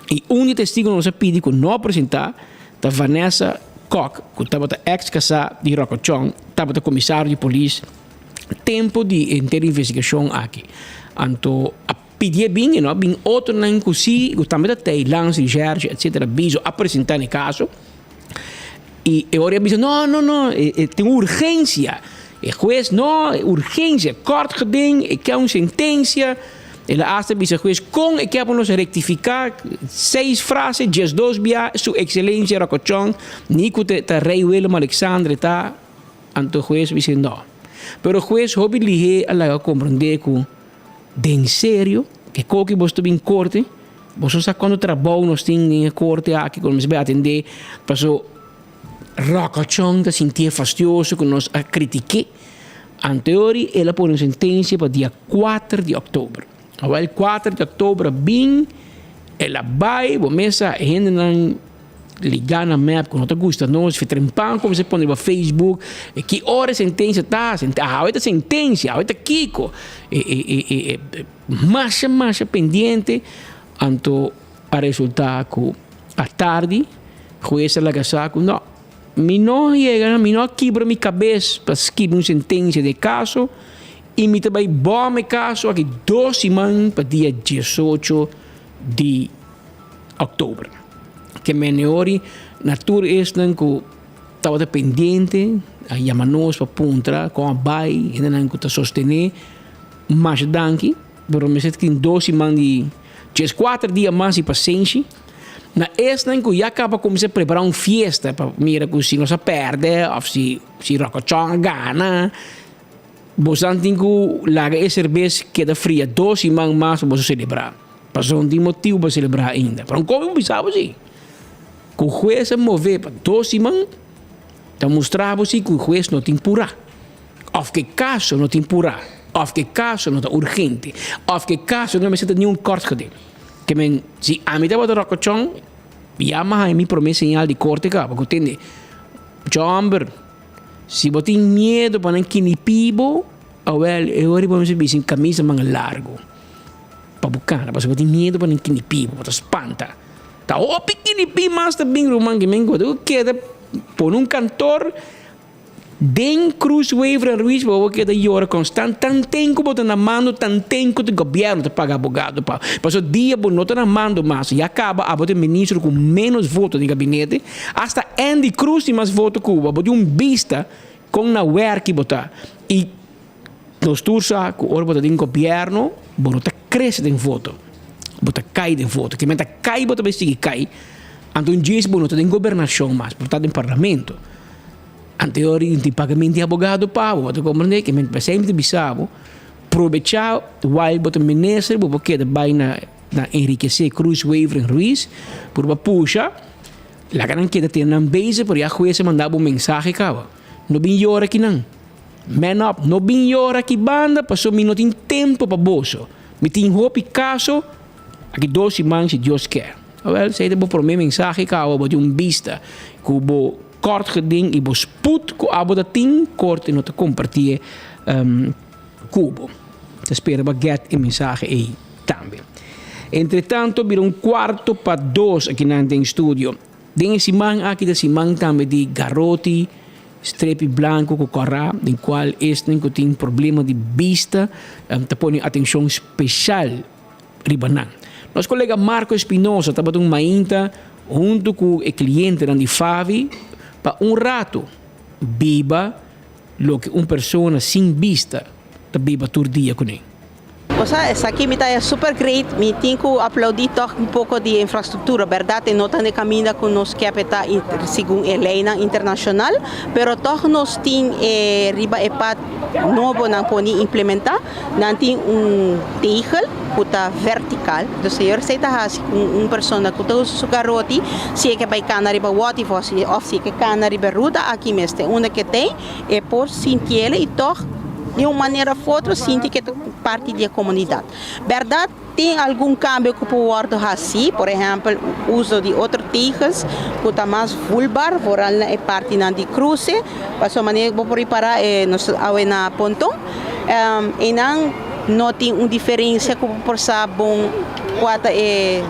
Y un di testigonan nos a pidi cu no a presenta ta Vanessa Kok, cu tabata ex casa di Rocco Chong, tabata comisario di polis tempo di e henter investigacion aki. Anto a pidié bin y no a bin otronan cu si, cu tambe ta tey, Lans, Recherche, etcetera, biso a presenta na e caso. Y e ora a bisa, no, no, no, e tin urgencia. E huez, no, urgencia, kort geding, e ke un sentencia. El a hasta bisa huez, con e ke pa nos rectifica seis frase, diesdos bia, su excelencia Rocco Chong, ni cu ta rey Willem Alexander ta, anto huez bisa no. Pero huez hopi lihe a laga comprende cu Den serio, ke koki boso ta bin korte? Boso sa kuantu trabou nos tin den e korte aki ku nos mester bai atendé? Paso Ròkòchòn ta sintié fastioso ku nos a kritik'é. Anteori el a pone un sentensia pa dia kuater di òktober. Awèl kuater di òktober a bin, el a bai, bo mes sa e hendenan Ligá na mep ku no ta gusta nos, fi trempan kuminsá pone riba Facebook, e ki ora e sentensia ta, awe ta sentensia, awe ta kiko, e e e e e masha masha pendiente, anto a resultá ku atardi hues a laga sa ku no, mi no yega, mi no a kibra mi kabes pa skibi un sentensia di e kaso i mi ta bai bòm e kaso aki dos siman pa dia diesocho di Oktober. Ke meneori na tur esnan ku tabata pendiente a yama nos pa puntra kon a bai, hendenan ku ta sostené, masha danki, pero mester tin dos siman di djes kuater dia mas di pasenshi. Na esnan ku ya kaba kuminsá prepará un fiesta pa mira ku si nos a pèrdè òf si si Ròkòchòn a gana, boso tin ku laga e serbes keda fria dos siman mas pa boso selebrá. Pasobra no tin motibu pa selebrá ainda. Pero un komi bo bisa bo si, ku hues a move pa dos siman, ta mustra bo si ku hues no tin purá, òf ku e kaso no tin purá, òf ku e kaso no ta urgente, òf ku e kaso no mester ta niun kort geding. Ke men, si ami tabata Ròkòchòn, ya mi a haña mi promé señal di korte kaba, ku tende, Jòmber, si bo tin miedu pa nan kinipí bo, awèl, e ora bo mester bisti kamisa manga largu. Pa bo kana, pasobra bo tin miedu pa nan kinipí bo, bo ta spanta. Ta hopi kinipí mas ta bin ruman ki men ku keda pone un kantor den Cruz Wever en Ruiz bo keda yora konstant tanten ku bo ta na mando tanten ku ta gobièrnu ta paga abogado pa pasobra dia bo no ta na mando mas ya kaba abo ta e ministro ku menos voto den gabinete hasta Andy Cruz tin mas voto ku bo, bo tin un bista kon na wèrki bo ta i Nos tur sa ku ora bo ta den gobièrnu bo no ta krese den voto, bo ta kai den voto. Kimen ta kai bo ta bai sigui kai, anto un djis bo no ta den gobernashon mas, bo ta den parlamento. Anto e ora tin pagamento di abogado pa bo, bo ta komprendé? Kimen p'esei mi ta bisa bo, probechá while bo ta minister bo por keda bai na na enrikesé Croes Wever en Ruiz, purba pusha, laga nan keda tene nan bezig pero ya hues a manda bo un mensahe kaba, no bin yora kinan. Man up, no bin yora aki banda paso mi no tin tempo pa boso. Mi tin hopi caso aki dos siman si Dios ke. Awel, esei ta bo promé mensahe ku bo tin un bista ku bo kort geding i bo sput ku abo ta tin, korte no ta kompartié ku bo. Ta spera bo a get e mensahe ei tambe. Entretanto bira un kuarto pa dos akinan den studio. Den e siman aki ta siman tambe di garoti, strepi blanku ku kòrá, den kual esnan ku tin problema di bista ta pone atenshon speshal riba nan. Nos kolega Marco Espinosa tabata un mainta huntu ku e klientenan di Favi pa un ratu biba loke un persona sin bista ta biba tur dia kuné.
Osea, esaki mi ta haya super great, mi tin cu aplaudi toch un poco di infrastructura, berdad e no ta n'e caminda cu nos kier p'e ta segun e leynan internacional, pero toch nos tin e riba e pad nobo nan poni implementa, nan tin un tegel cu ta vertical, dus señor esey ta haci cu un persona cu ta usa su garoti, si e ke bay cana riba woti of si e ke cana riba e ruta aki mester unda ke tin e por sintiele y toch di un manera of otro sinti ke ta parti di e komunidat. Bèrdat tin algun kambio ku por wòrdu hasí, por ehèmpel uso di otro tegels ku ta mas vulbar, vooral na e partinan di kruse, pasobra manera ku bo por ripará e nos awe na Ponton, einan no tin un diferensia ku bo por sa bon kua ta e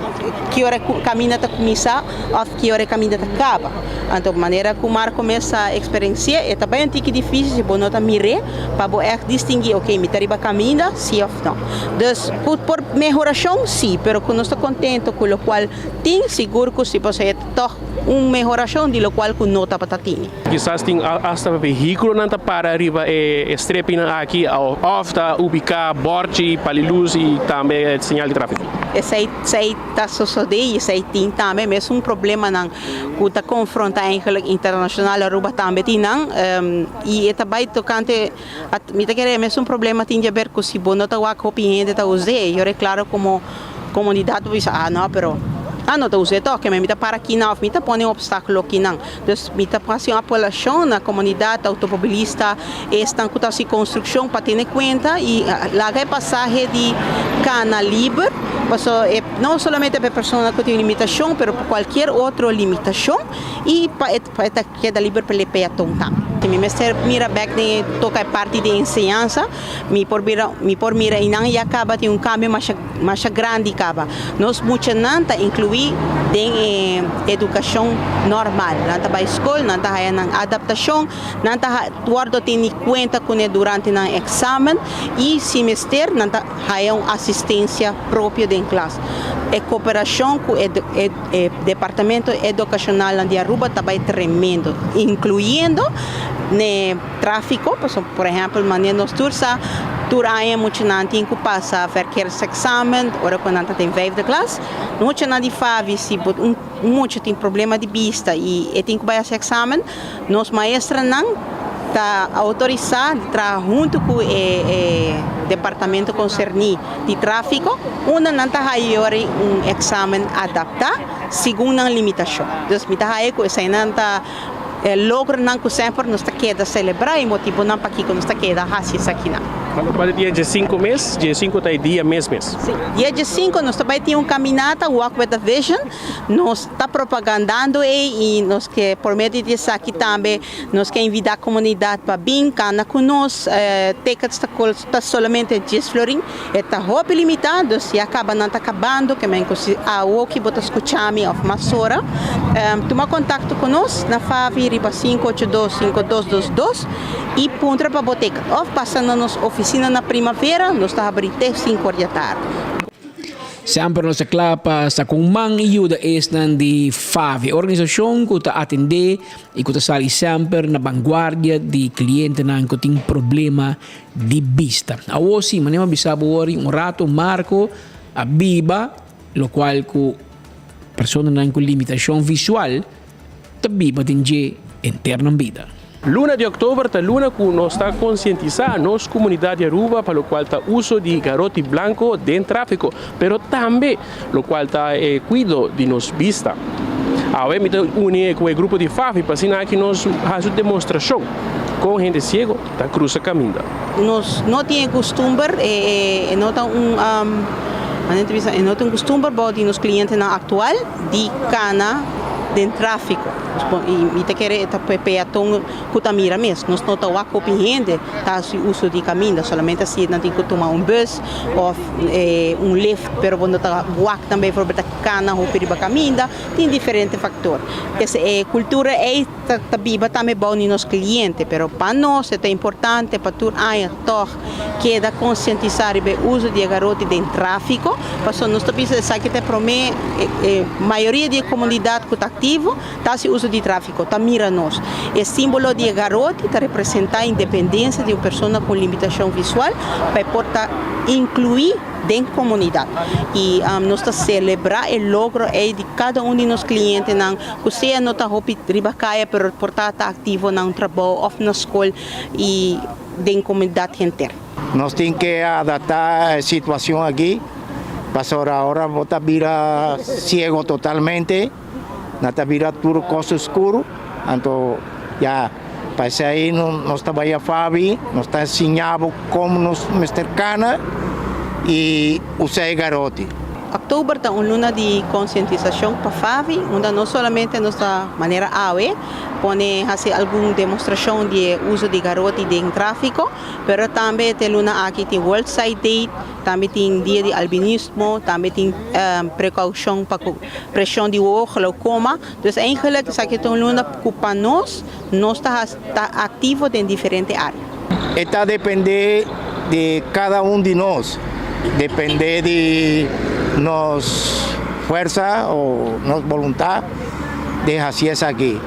ki ora e kaminda ta kuminsá òf ki ora e kaminda ta kaba. Anto manera ku Marco mes a eksperensi'é e ta bai un tiki difísil si bo no ta mir'é pa bo ègt distinguí ok mi ta riba kaminda si òf no. Dus ku por mehorashon si pero ku nos ta kontento ku lokual tin sigur ku si pasobra e ta tòg un mehorashon di lokual ku no tabata tini.
Kisas tin asta vehíkulonan ta para riba e strepinan aki òf ta ubiká bòrchi, palilus i tambe señal di tráfiko.
Esei esei ta sosodé i esei tin tambe mesun problemanan ku ta konfrontá eigenlijk internashonal Aruba tambe tin nan i e ta bai tokante mi ta kere e mesun problema tin di aber ku si bo no ta wak hopi hende ta us'é i ora e klaro komo komunidat bo bisa ah no pero nan no ta us'é tòg keme mi ta para kinan òf mi ta pone un opstákulo kinan dus mi ta hasi un apelashon na komunidat outomobilista esnan ku ta hasi konstrukshon pa tene kuenta i laga e pasahe di kana liber pasobra e no solamente pa e persona ku tin limitashon pero pa kualkier otro limitashon i pa e pa e ta keda liber pa e peaton tambe. Mi mester mira bek den e toka e parti di enseñansa mi por bira mi por mira einan ya kaba tin un kambio masha masha grandi kaba. Nos muchanan ta inkluí den e edukashon normal. Nan ta bai skol, nan ta haya nan adaptashon, nan ta wòrdu teni kuenta kuné durante nan eksamen i si mester nan ta haya un asistensia propio den klas. E koperashon ku e e departamento edukashonalnan di Aruba ta bai tremendo, inkluyendo n'e tráfiko, pasobra por ehèmpel manera nos tur sa tur aña muchanan tin ku pasa verkeersexamen ora ku nan ta den vijfde klas. Muchanan di Favi si bo un mucha tin problema di bista i e tin ku bai hasi eksamen, nos maestranan ta outorisá di traha huntu ku e departamento konserní di tráfiko unda nan ta haya yori un eksamen adaptá segun nan limitashon. Dus mi ta haya ku eseinan ta e logronan ku semper nos ta keda selebrá i motibunan pakiko nos ta keda hasi esakinan.
Cuando ta dia diesinco mes? Diesinco ta e dia mes mes?
Sí, dia diesinco nos ta bai tin un caminata, Walk with a Vision. Nos ta propagandando ei i nos ke por medio di esaki tambe nos ke invitá komunidat pa bin kana ku nos. Tickets ta kosta solamente dies florin. E ta hopi limitá, dus ya kaba nan ta kabando, ke men ku si awoki bo ta skucha mi òf mas ora, tuma kontakto ku nos na Favi riba 582 5222 i puntra pa bo ticket òf pasa na nos ofisina na Primavera, nos ta habrí te sinku or di atardi.
Semper nos ta kla pa sta ku un man i yuda esnan di Favi, organisashon ku ta atendé i ku ta sali semper na banguardia di klientenan ku tin problema di bista. Awor si, manera mi a bisa bo wor un rato, Marco a biba locual cu personanan cu limitacion visual ta biba den dje henter nan bida.
Luna di oktober ta luna ku nos ta konsientisá nos komunidat di Aruba pa lokual ta uso di garoti blanko den tráfiko, pero tambe lokual ta e kuido di nos bista. Awe mi ta uni ku e grupo di Favi pa asina aki nos hasi un demostrashon kon hende siego ta krusa kaminda.
Nos no tin e kustumber, e no ta un. Manera ta bisa e no ta un kustumber bou di nos klientenan aktual di kana den tráfiko. I mi ta kere e ta peaton ku ta mira mes. Nos no ta wak hopi hende ta hasi uso di kaminda, solamente si nan tin ku tuma un bus òf un lift, pero bo no ta wak nan beivoorbeeld ta kana hopi riba kaminda. Tin diferente faktor. P'esei e kultura ei ta ta biba tambe bou di nos kliente, pero pa nos e ta importante pa tur aña tòg keda konsientisá riba e uso di e garoti den tráfiko, pasobra nos ta bisa esaki ta e promé e mayoria di e komunidat ku ta aktivo ta hasi uso di tráfiko, ta mira nos. E símbolo di e garoti ta representá independensia di un persona ku limitashon visual pa e por ta inkluí den komunidat. I nos ta selebrá e logro ei di kada un di nos klientenan ku sea no ta hopi riba kaya pero por ta ta aktivo na un trabou òf na skol i den komunidat henter.
Nos tin ke adaptá e situashon aki pasobra ora bo ta bira siego totalmente na ta bira tur kos oscuro anto ya pa esei nos ta bai afabi nos ta siña bo komo nos mester kana i usa e garoti.
Oktober ta un luna di konsientisashon pa Favi unda no solamente nos ta manera awe pone hasi algun demostrashon di e uso di garoti den tráfiko pero tambe te luna aki tin World Sight Day Tambe tin dia di albinismo, tambe tin precaucion pa cu presion di wowo, glaucoma. Dus eigenlijk esaki ta un luna cu pa nos, nos ta ta activo den diferente area.
E ta depende di cada un di nos, depende di nos fuerza o nos voluntad di haci esaki.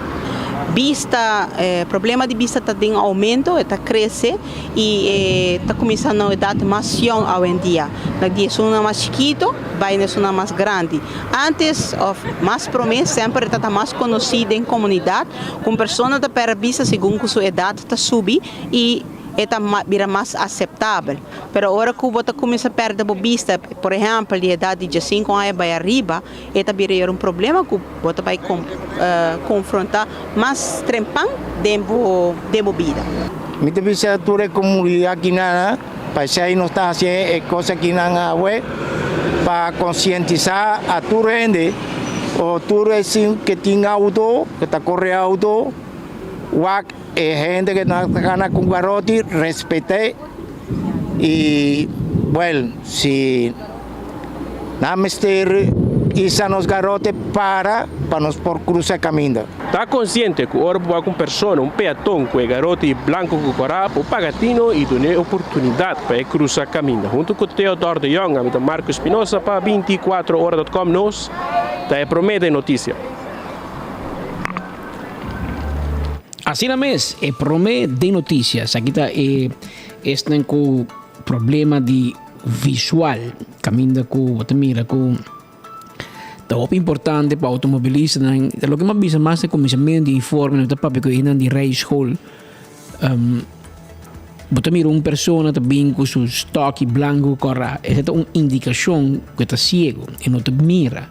Bista, problema di bista ta den aumento, e ta crece. I e ta kuminsá na un edat mas yòn awendia. Na di esunnan mas chikito bai na esunnan mas grandi. Ántes òf mas promé semper e ta mas konosí den komunidat ku un persona ta pèrdè bista segun ku su edat ta subi i e ta bira mas aseptabel. Pero ora ku bo ta kuminsá pèrdè bo bista, por ehèmpel di edat di diesinku aña bai ariba, e ta bira yora un problema ku bo ta bai konfrontá mas trempan den bo den bo bida.
Mi ta bisa tur e komunidat kinan pa esei nos ta hasi e kos akinan awe pa konsientisá a tur hende o tur esun ke tin outo ke ta kore outo wak e hende ke ta kana ku garoti respet'é i buel si Nan mester isa nos garote para pa nos por cruza e caminda.
Ta konsiente ku ora bo wak un persona, un peaton ku e garoti blanko ku kora, bo paga tino i dun'é oportunidat pa e krusa kaminda. Huntu ku Theodor de Jong, ami ta Marco Espinosa pa 24 ora dot com nos ta e promé den notisia.
Asina mes, e promé den notisia. Esaki ta e esnan ku problema di. Visual, kaminda ku bo ta mira ku ta hopi importante pa outomobilistanan. Ta loke mi a bisa mas na kuminsamentu di informe, mi ta papia ku esnan di rijschool. Bo ta mira un persona ta bin ku su stòki blanku kòrá, esei ta un indikashon ku e ta siego, e no ta mira.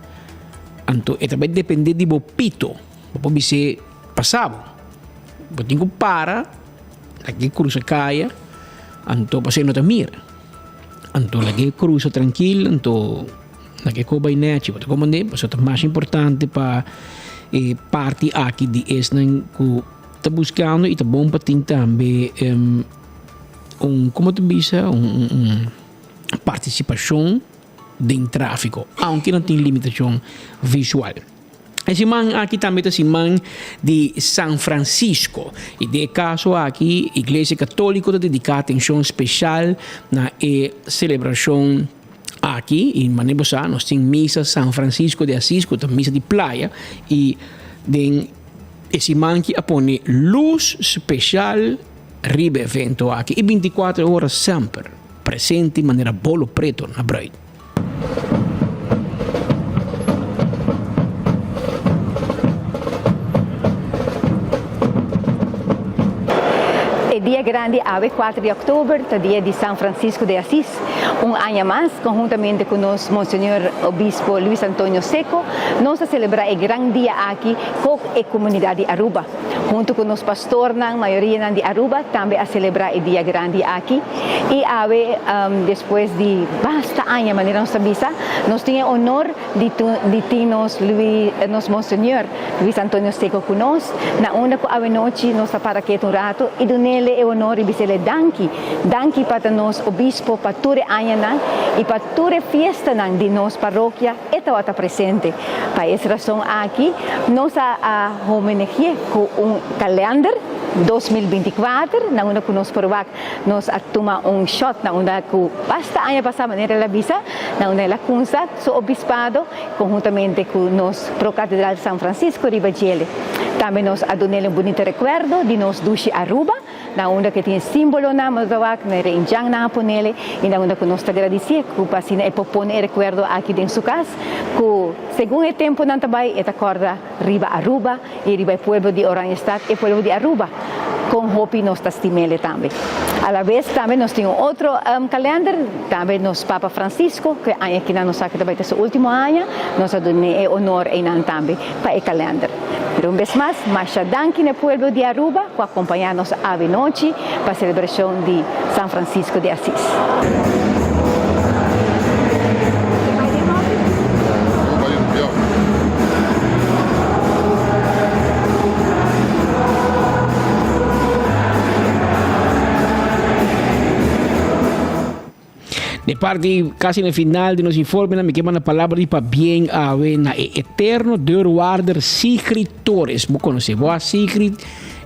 Anto e ta bai depende di bo pito, bo por bis'é pasa bo. Bo tin ku para, lag'é krusa kaya, anto pasobra e no ta mira. Anto lag'é krusa trankil, anto lag'é ko bai nèchi. Bo ta komprendé? Pasobra ta mas importante pa e parti aki di esnan ku ta buskando i ta bon pa tin tambe un, komo ta bisa, un partisipashon den tráfiko, aunke nan tin limitashon visual. E siman aki tambe ta siman di San Francisco i den e kaso aki Iglesia Katoliko ta dediká atenshon speshal na e selebrashon aki i manera bo sa nos tin misa San Francisco de Asis ku ta misa di playa i den e siman aki a pone lus speshal riba e evento aki i bintikuater ora semper presente manera bolo preto na bruid.
E. dia grandi awe 4 di october ta dia di San Francisco de Asis. Un aña mas, conhuntamente cu nos Monseñor Obispo Luis Antonio Secco, nos ta celebra e gran dia aki cu e comunidad di Aruba. Hunto cu nos pastornan, mayorianan di Aruba tambe a celebra e dia grandi aki. Y awe, despues di basta aña, manera nos ta bisa, nos tin e honor di di tin nos Luis, nos Monseñor Luis Antonio Secco cu nos, na unda cu awe nochi nos ta para ketu un rato y dunele e honor y bisele danki, danki pa ta nos obispo pa tur e añanan y pa tur e fiestanan di nos parokia e tawata presente. Pa es rason aki nos a a homenagi'e cu un kalender 2024 na unda cu nos por wak Nos a tuma un shot na unda cu basta aña pasa, manera el a bisa, na unda el a cunsa su obispado conhuntamente cu nos Pro-Catedral San Francisco riba djele. Tambe nos a dun'el un bunito recuerdo di nos dushi Aruba, na unda cu e tin simbolonan Mazawak, na e reinjannan a ponele y na unda cu nos ta gradici cu pa asina e por pone e recuerdo aki den su cas cu segun e temponan ta bay e ta corda riba Aruba y riba e pueblo di Oranjestad, e pueblo di Aruba, con hopi nos ta stimele tambe. Alabes tambe nos tin un otro kalender, tambe nos Papa Francisco, cu e aña kinan nos sa cu ta bay ta su ultimo aña, nos a dun'e e honor eynan tambe pa e kalender. Pero un bes mas, masha danki na e pueblo di Aruba cu a acompaña nos awe nochi pa celebracion di San Francisco de Asis.
De parti casi na final di nos informe, mi ke manda palabra di pabien awe na e eterno deurwaarder Sigrid Torres. Bo conoce bo a Sigrid?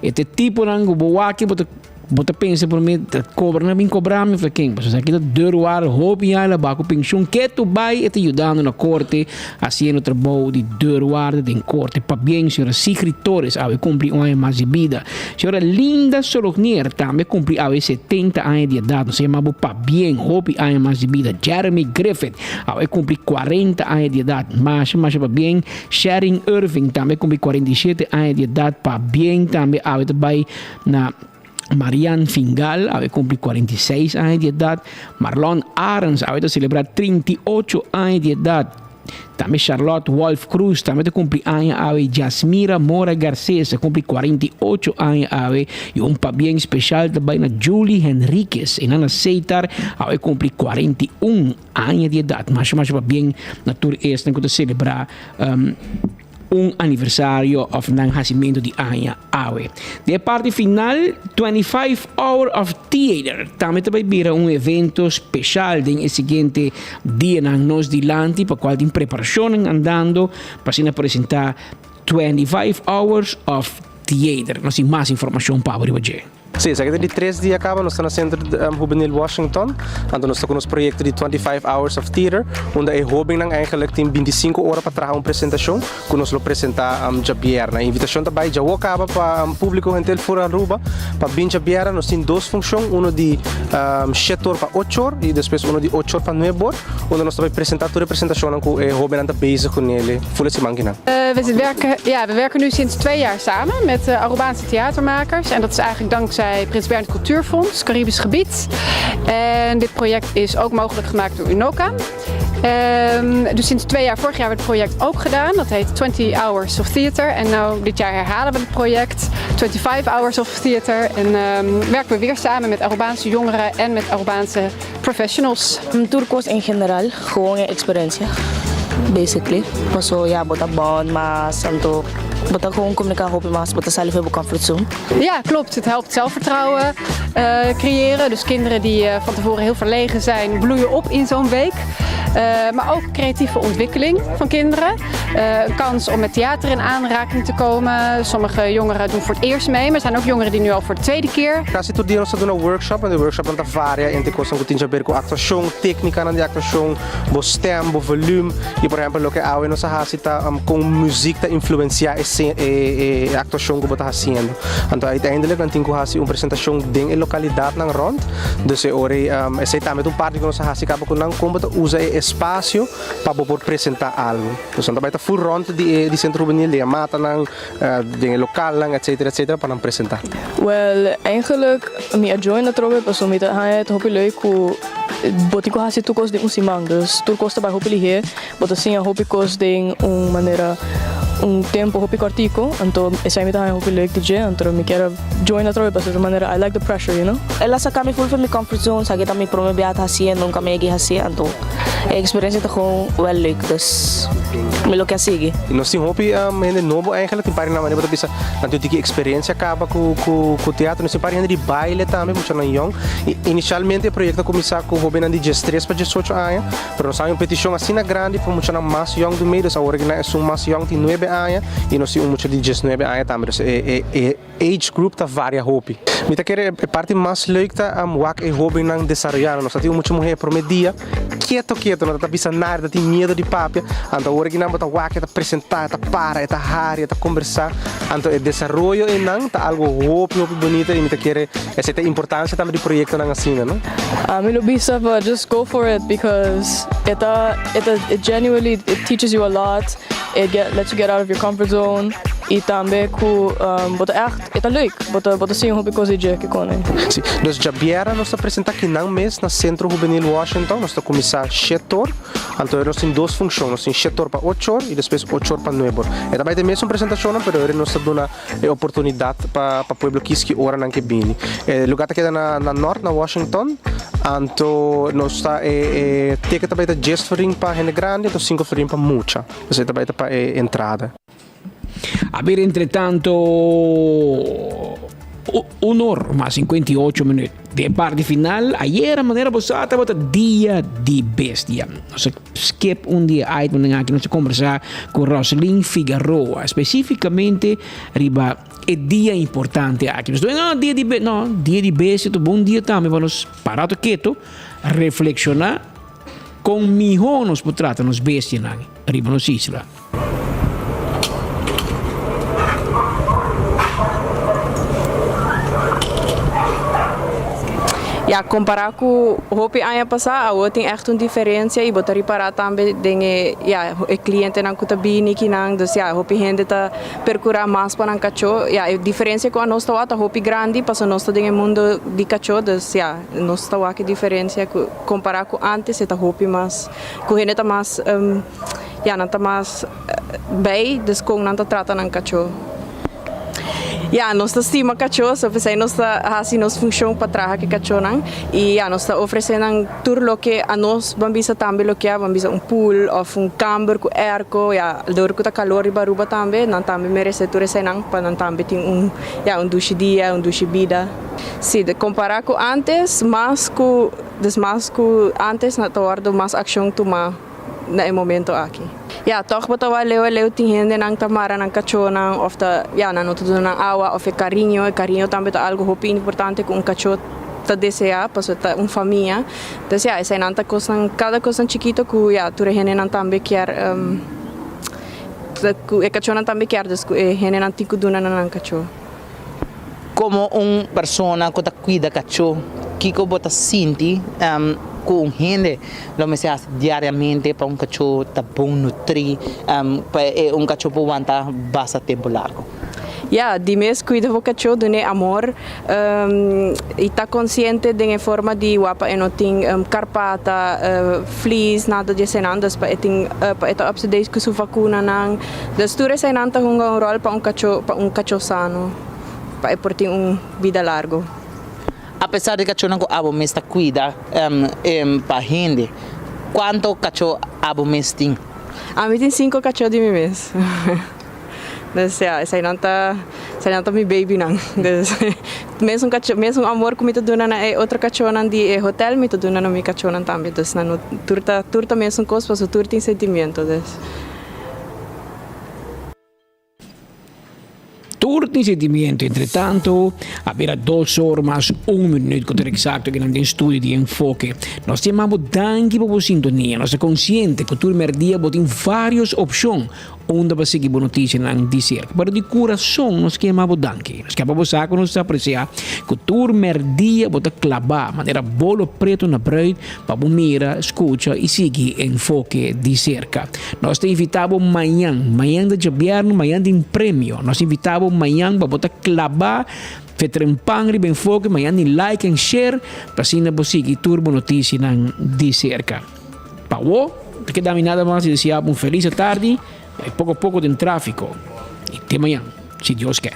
Este tipo nan ku bo wak bo ta bo ta pensa por mi ta cobra nan bin cobra mi of ken. Pasobra esaki ta deurwaarder hopi aña la baku pensioen ketu bai e ta yudando na corte haciendo trabou di deurwaarder den corte. Pabien señora Sigrid Torres awe cumpli un aña mas di bida. Señora Linda Solognier tambe cumpli awe 70 aña di edad. Nos a yama bo pabien, hopi aña mas di bida. Jeremy Griffith awe cumpli 40 aña di edad. Masha, masha pabien. Sharon Irving tambe cumpli 47 aña di edad. Pabien tambe awe ta bay na Marianne Fingal awe cumpli 46 aña di edad. Marlon Arends awe ta celebra 38 aña di edad. Tambe Charlotte Wolf Cruz tambe ta cumpli aña awe. Jasmira Mora Garces ta cumpli 48 aña awe. Y un pabien special ta bay na Julie Henriquez. E nan na Seitar awe cumpli 41 aña di edad. Masha masha pabien na tur esnan cu ta celebra um, un aniversario of nan hacimento di aña awe. Den e parti final, 25 Hour of Theater tambe ta bay bira un evento special den e siguiente dianan nos dilanti pa cual tin preparacionnan andando pa asina presenta 25 Hours of Theater. Nos tin mas informacion pa bo riba dje.
Sí, esaki ta di tres dia caba nos ta na Centro Juvenil Washington, anto nos ta cu nos proyecto di 25 Hours of Theater, unda e hobennan eigenlijk tin 25 ora pa traha un presentacion cu nos lo presenta djabièrnè. E invitacion ta bay djawo caba pa publico henter for Aruba pa bin djabièrnè. Nos tin dos funcion, uno di shete or pa ocho or y despues uno di ocho or pa nuebe or, unda nos ta bay presenta tur e presentacionnan cu e hobennan ta bezig cu nele ful e siman kinan.
We werken, ja, we werken nu sinds twee jaar samen met de Arubaanse theatermakers. En dat is eigenlijk dankzij Prins Bernhard Cultuurfonds, Caribisch Gebied. En dit project is ook mogelijk gemaakt door Unoca. Um, dus sinds twee jaar, vorig jaar werd het project ook gedaan. Dat heet 20 Hours of Theater. En nou, dit jaar herhalen we het project 25 Hours of Theater. En um, werken we weer samen met Arubaanse jongeren en met Arubaanse professionals.
Tur cos en general, gewoon e experiencia, basically. Paso ya bo ta bond mas, anto bo ta gewoon comunica hopi mas, bo ta sali for bo comfort zone.
Ja, klopt. Het helpt zelfvertrouwen uh, creëren. Dus kinderen die uh, van tevoren heel verlegen zijn, bloeien op in zo'n week. Uh, maar ook creatieve ontwikkeling van kinderen. een kans om met theater in aanraking te komen. Sommige jongeren doen voor het eerst mee, maar er zijn ook jongeren die nu al voor de tweede keer.
Casi tur dia nos ta duna workshop en e workshopnan ta varia entre cosnan cu tin di haber cu actuacion, tecnicanan di actuacion, bo stem, bo volume y por ehempel loke awe nos a haci ta con muziek ta influencia e e aktuashon ku bo ta hasiendo. Anto uiteindelijk nan tin ku hasi un presentashon den e lokalidatnan rònt. Dus e ora ei esei tambe ta un parti ku nos a hasi kaba ku nan kon bo ta usa e espasio pa bo por presentá algu. Dus nan ta bai ta ful rònt di e di Sentro Hubenil den e matanan, den e lokalnan etsetera etsetera pa nan presentá.
Wel eigenlijk mi a join atrobe pasobra mi ta haña e hopi leuk ku bo tin ku hasi tur kos den un siman dus tur kos ta bai hopi lihé. Bo ta siña hopi kos den un manera, un tempu hopi kòrtiku, anto esei mi ta haña hopi leuk di dje, anto mi kier a join atrobe pasobra ta manera I like the pressure, you know.
El a saka mi full for mi comfort zone, sa ke ta mi prome bia ta hasié, nunka mi a yega hasié, anto e eksperensia ta gewoon wel leuk, dus mi lo ke a sigui.
Nos tin hopi hende nobo eigenlijk, tin par di nan manera bo ta bisa nan tin un tiki eksperensia kaba ku ku teatro, nos tin par di hende di baile tambe, muchanan yòn, i inisialmente e proyekto a kuminsá ku hobennan di diestres pa diesocho aña, Pero nos haña un petishon asina grandi pa muchanan mas yòn di mei, dus awor aki nan esun mas yòn tin nuebe aña i nos tin un mucha di diesnuebe aña tambe, dus e e age group ta varia hopi. Mi ta kere e parti mas leuk ta wak e hobennan desaroyando. Nos ta tin un mucha muher e prome dia keto keto, no ta bisa nada, ta tin miedo di papia, anto awor aki nan bo ta wak e ta presenta, e ta para, e ta hari, e ta kombersa, anto e desaroyo einan ta algo hopi hopi bunita i mi ta kere esei ta e importansia tambe di proyektonan asina, no.
Ami lo bisa pa just go for it because e ta e ta it genuinely it teaches you a lot it get lets you get out of your comfort zone y tambe cu bo ta echt e ta leuk bo ta bo ta siña hopi cos di dje kikone.
Si, nos djabièrnè nos ta presentá kinan mes na Sentro Hubenil Washington. Nos ta kuminsá shetor, anto nos tin dos funshon, nos tin shetor pa ochor i despues ochor pa nuebor. E ta bai ta e mesun presentashonnan, pero ora nos ta duna e oportunidat pa pa pueblo kis ki ora nan ke bini. E lugar ta keda na na nort, na Washington, anto nos ta e e ticket ta bai ta dies florin pa hende grandi anto sinku florin pa mucha. Esei ta bai ta pa e entrada.
A ber entretanto un or mas 58 minuut. Den parti final, ayera manera bo sa tabata dia di bestia. Nos a skip un di e itemnan aki, nos a kombersá ku Roselyn Figaroa, spesífikamente riba e dia importante aki. Nos no, dia di bestia, no, dia di bestia ta bon dia tambe pa nos para to keto, reflekshoná kon mihó nos por trata nos bestianan riba nos isla.
Ya, kompará ku hopi aña pasá, awor tin ègt un diferensia i bo ta ripará tambe den e, ya, e klientenan ku ta bini kinan. Dus ya, hopi hende ta perkurá mas pa nan kachó. Ya, e diferensia ku anos ta wak ta hopi grandi pasobra nos ta den e mundu di kachó. Dus ya, nos ta wak e diferensia ku kompará ku ántes e ta hopi mas, ku hende ta mas. Ya nan ta mas bij dus kon nan ta trata nan kachó. Ya nos ta stima kachó so p'esei nos ta hasi nos funshon pa traha ku e kachónan i ya nos ta ofresé nan tur loke anos ban bisa tambe loke a ban bisa un pool òf un kamber ku airco ya dor ku ta kalor riba Aruba tambe nan tambe meresé tur eseinan pa nan tambe tin un ya un dushi dia un dushi bida. Si kompará ku antes mas ku dus mas ku antes na ta wòrdu mas akshon tumá. na e momento aki. Ya, tòg bo ta wak leu a leu tin hendenan ta mara nan kachónan òf ta, ya, nan no ta duna nan awa òf e kariño, e kariño tambe ta algu hopi importante ku un kachó ta deseá pasobra ta un famia. Entonces ya, eseinan ta kosnan, kada kosnan chikito ku ya tur e hendenan tambe kier ku e kachónan tambe kier, dus ku e hendenan tin ku duna na nan kachó.
Komo un persona ku ta kuida kachó, kiko bo ta sinti ku un hende lo mester hasi diariamente pa un kachó ta bon nutrí, pa un kachó por wanta basta tempu largu?
Ya, di mes kuida bo kachó, dun'é amor i ta konsiente den e forma di wak pa e no tin karpata, flis, nada di eseinan, dus pa e tin pa e ta up to date ku su vakunanan. Dus tur eseinan ta hunga un ròl pa un kachó pa un kachó sano, pa e por tin un bida largo.
Apesar di kachónan ku abo mes ta kuida pa hende, kuantu kachó abo mes tin?
Ami tin sinku kachó di mi mes. Dus ya, eseinan ta eseinan ta mi babynan. Dus mesun kachó mesun amor ku mi ta duna na e otro kachónan di e hotel mi ta duna na mi kachónan tambe. Dus nan no tur ta tur ta mesun kos pasobra tur tin sentimiento. Dus.
Tur tin sentimiento. Entre tanto, a bira dos or mas un minuut cu ta exacto kinan den studio di Enfoke. Nos ta yama bo danki pa bo sintonia. Nos ta consciente cu tur merdia bo tin varios opcion unda pa sigui bo noticianan di cerca. Pero di curason nos ke yama bo danki. Nos ke pa bo sa cu nos ta aprecia cu tur merdia bo ta claba manera bolo preto na bruid pa bo mira, scucha y sigui Enfoke di cerca. Nos ta invita bo mañan. Mañan ta djabièrnu, mañan tin premio. Nos ta invita bo mañan pa bo ta klabá Veteran Pan riba Enfoke. Mañan tin like en share pa asina bo sigui tur bo notisianan di serka. Pa awo, ta keda mi nada mas di deseá bo un felis atardi i poko poko den tráfiko. I te mañan, si Dios ke.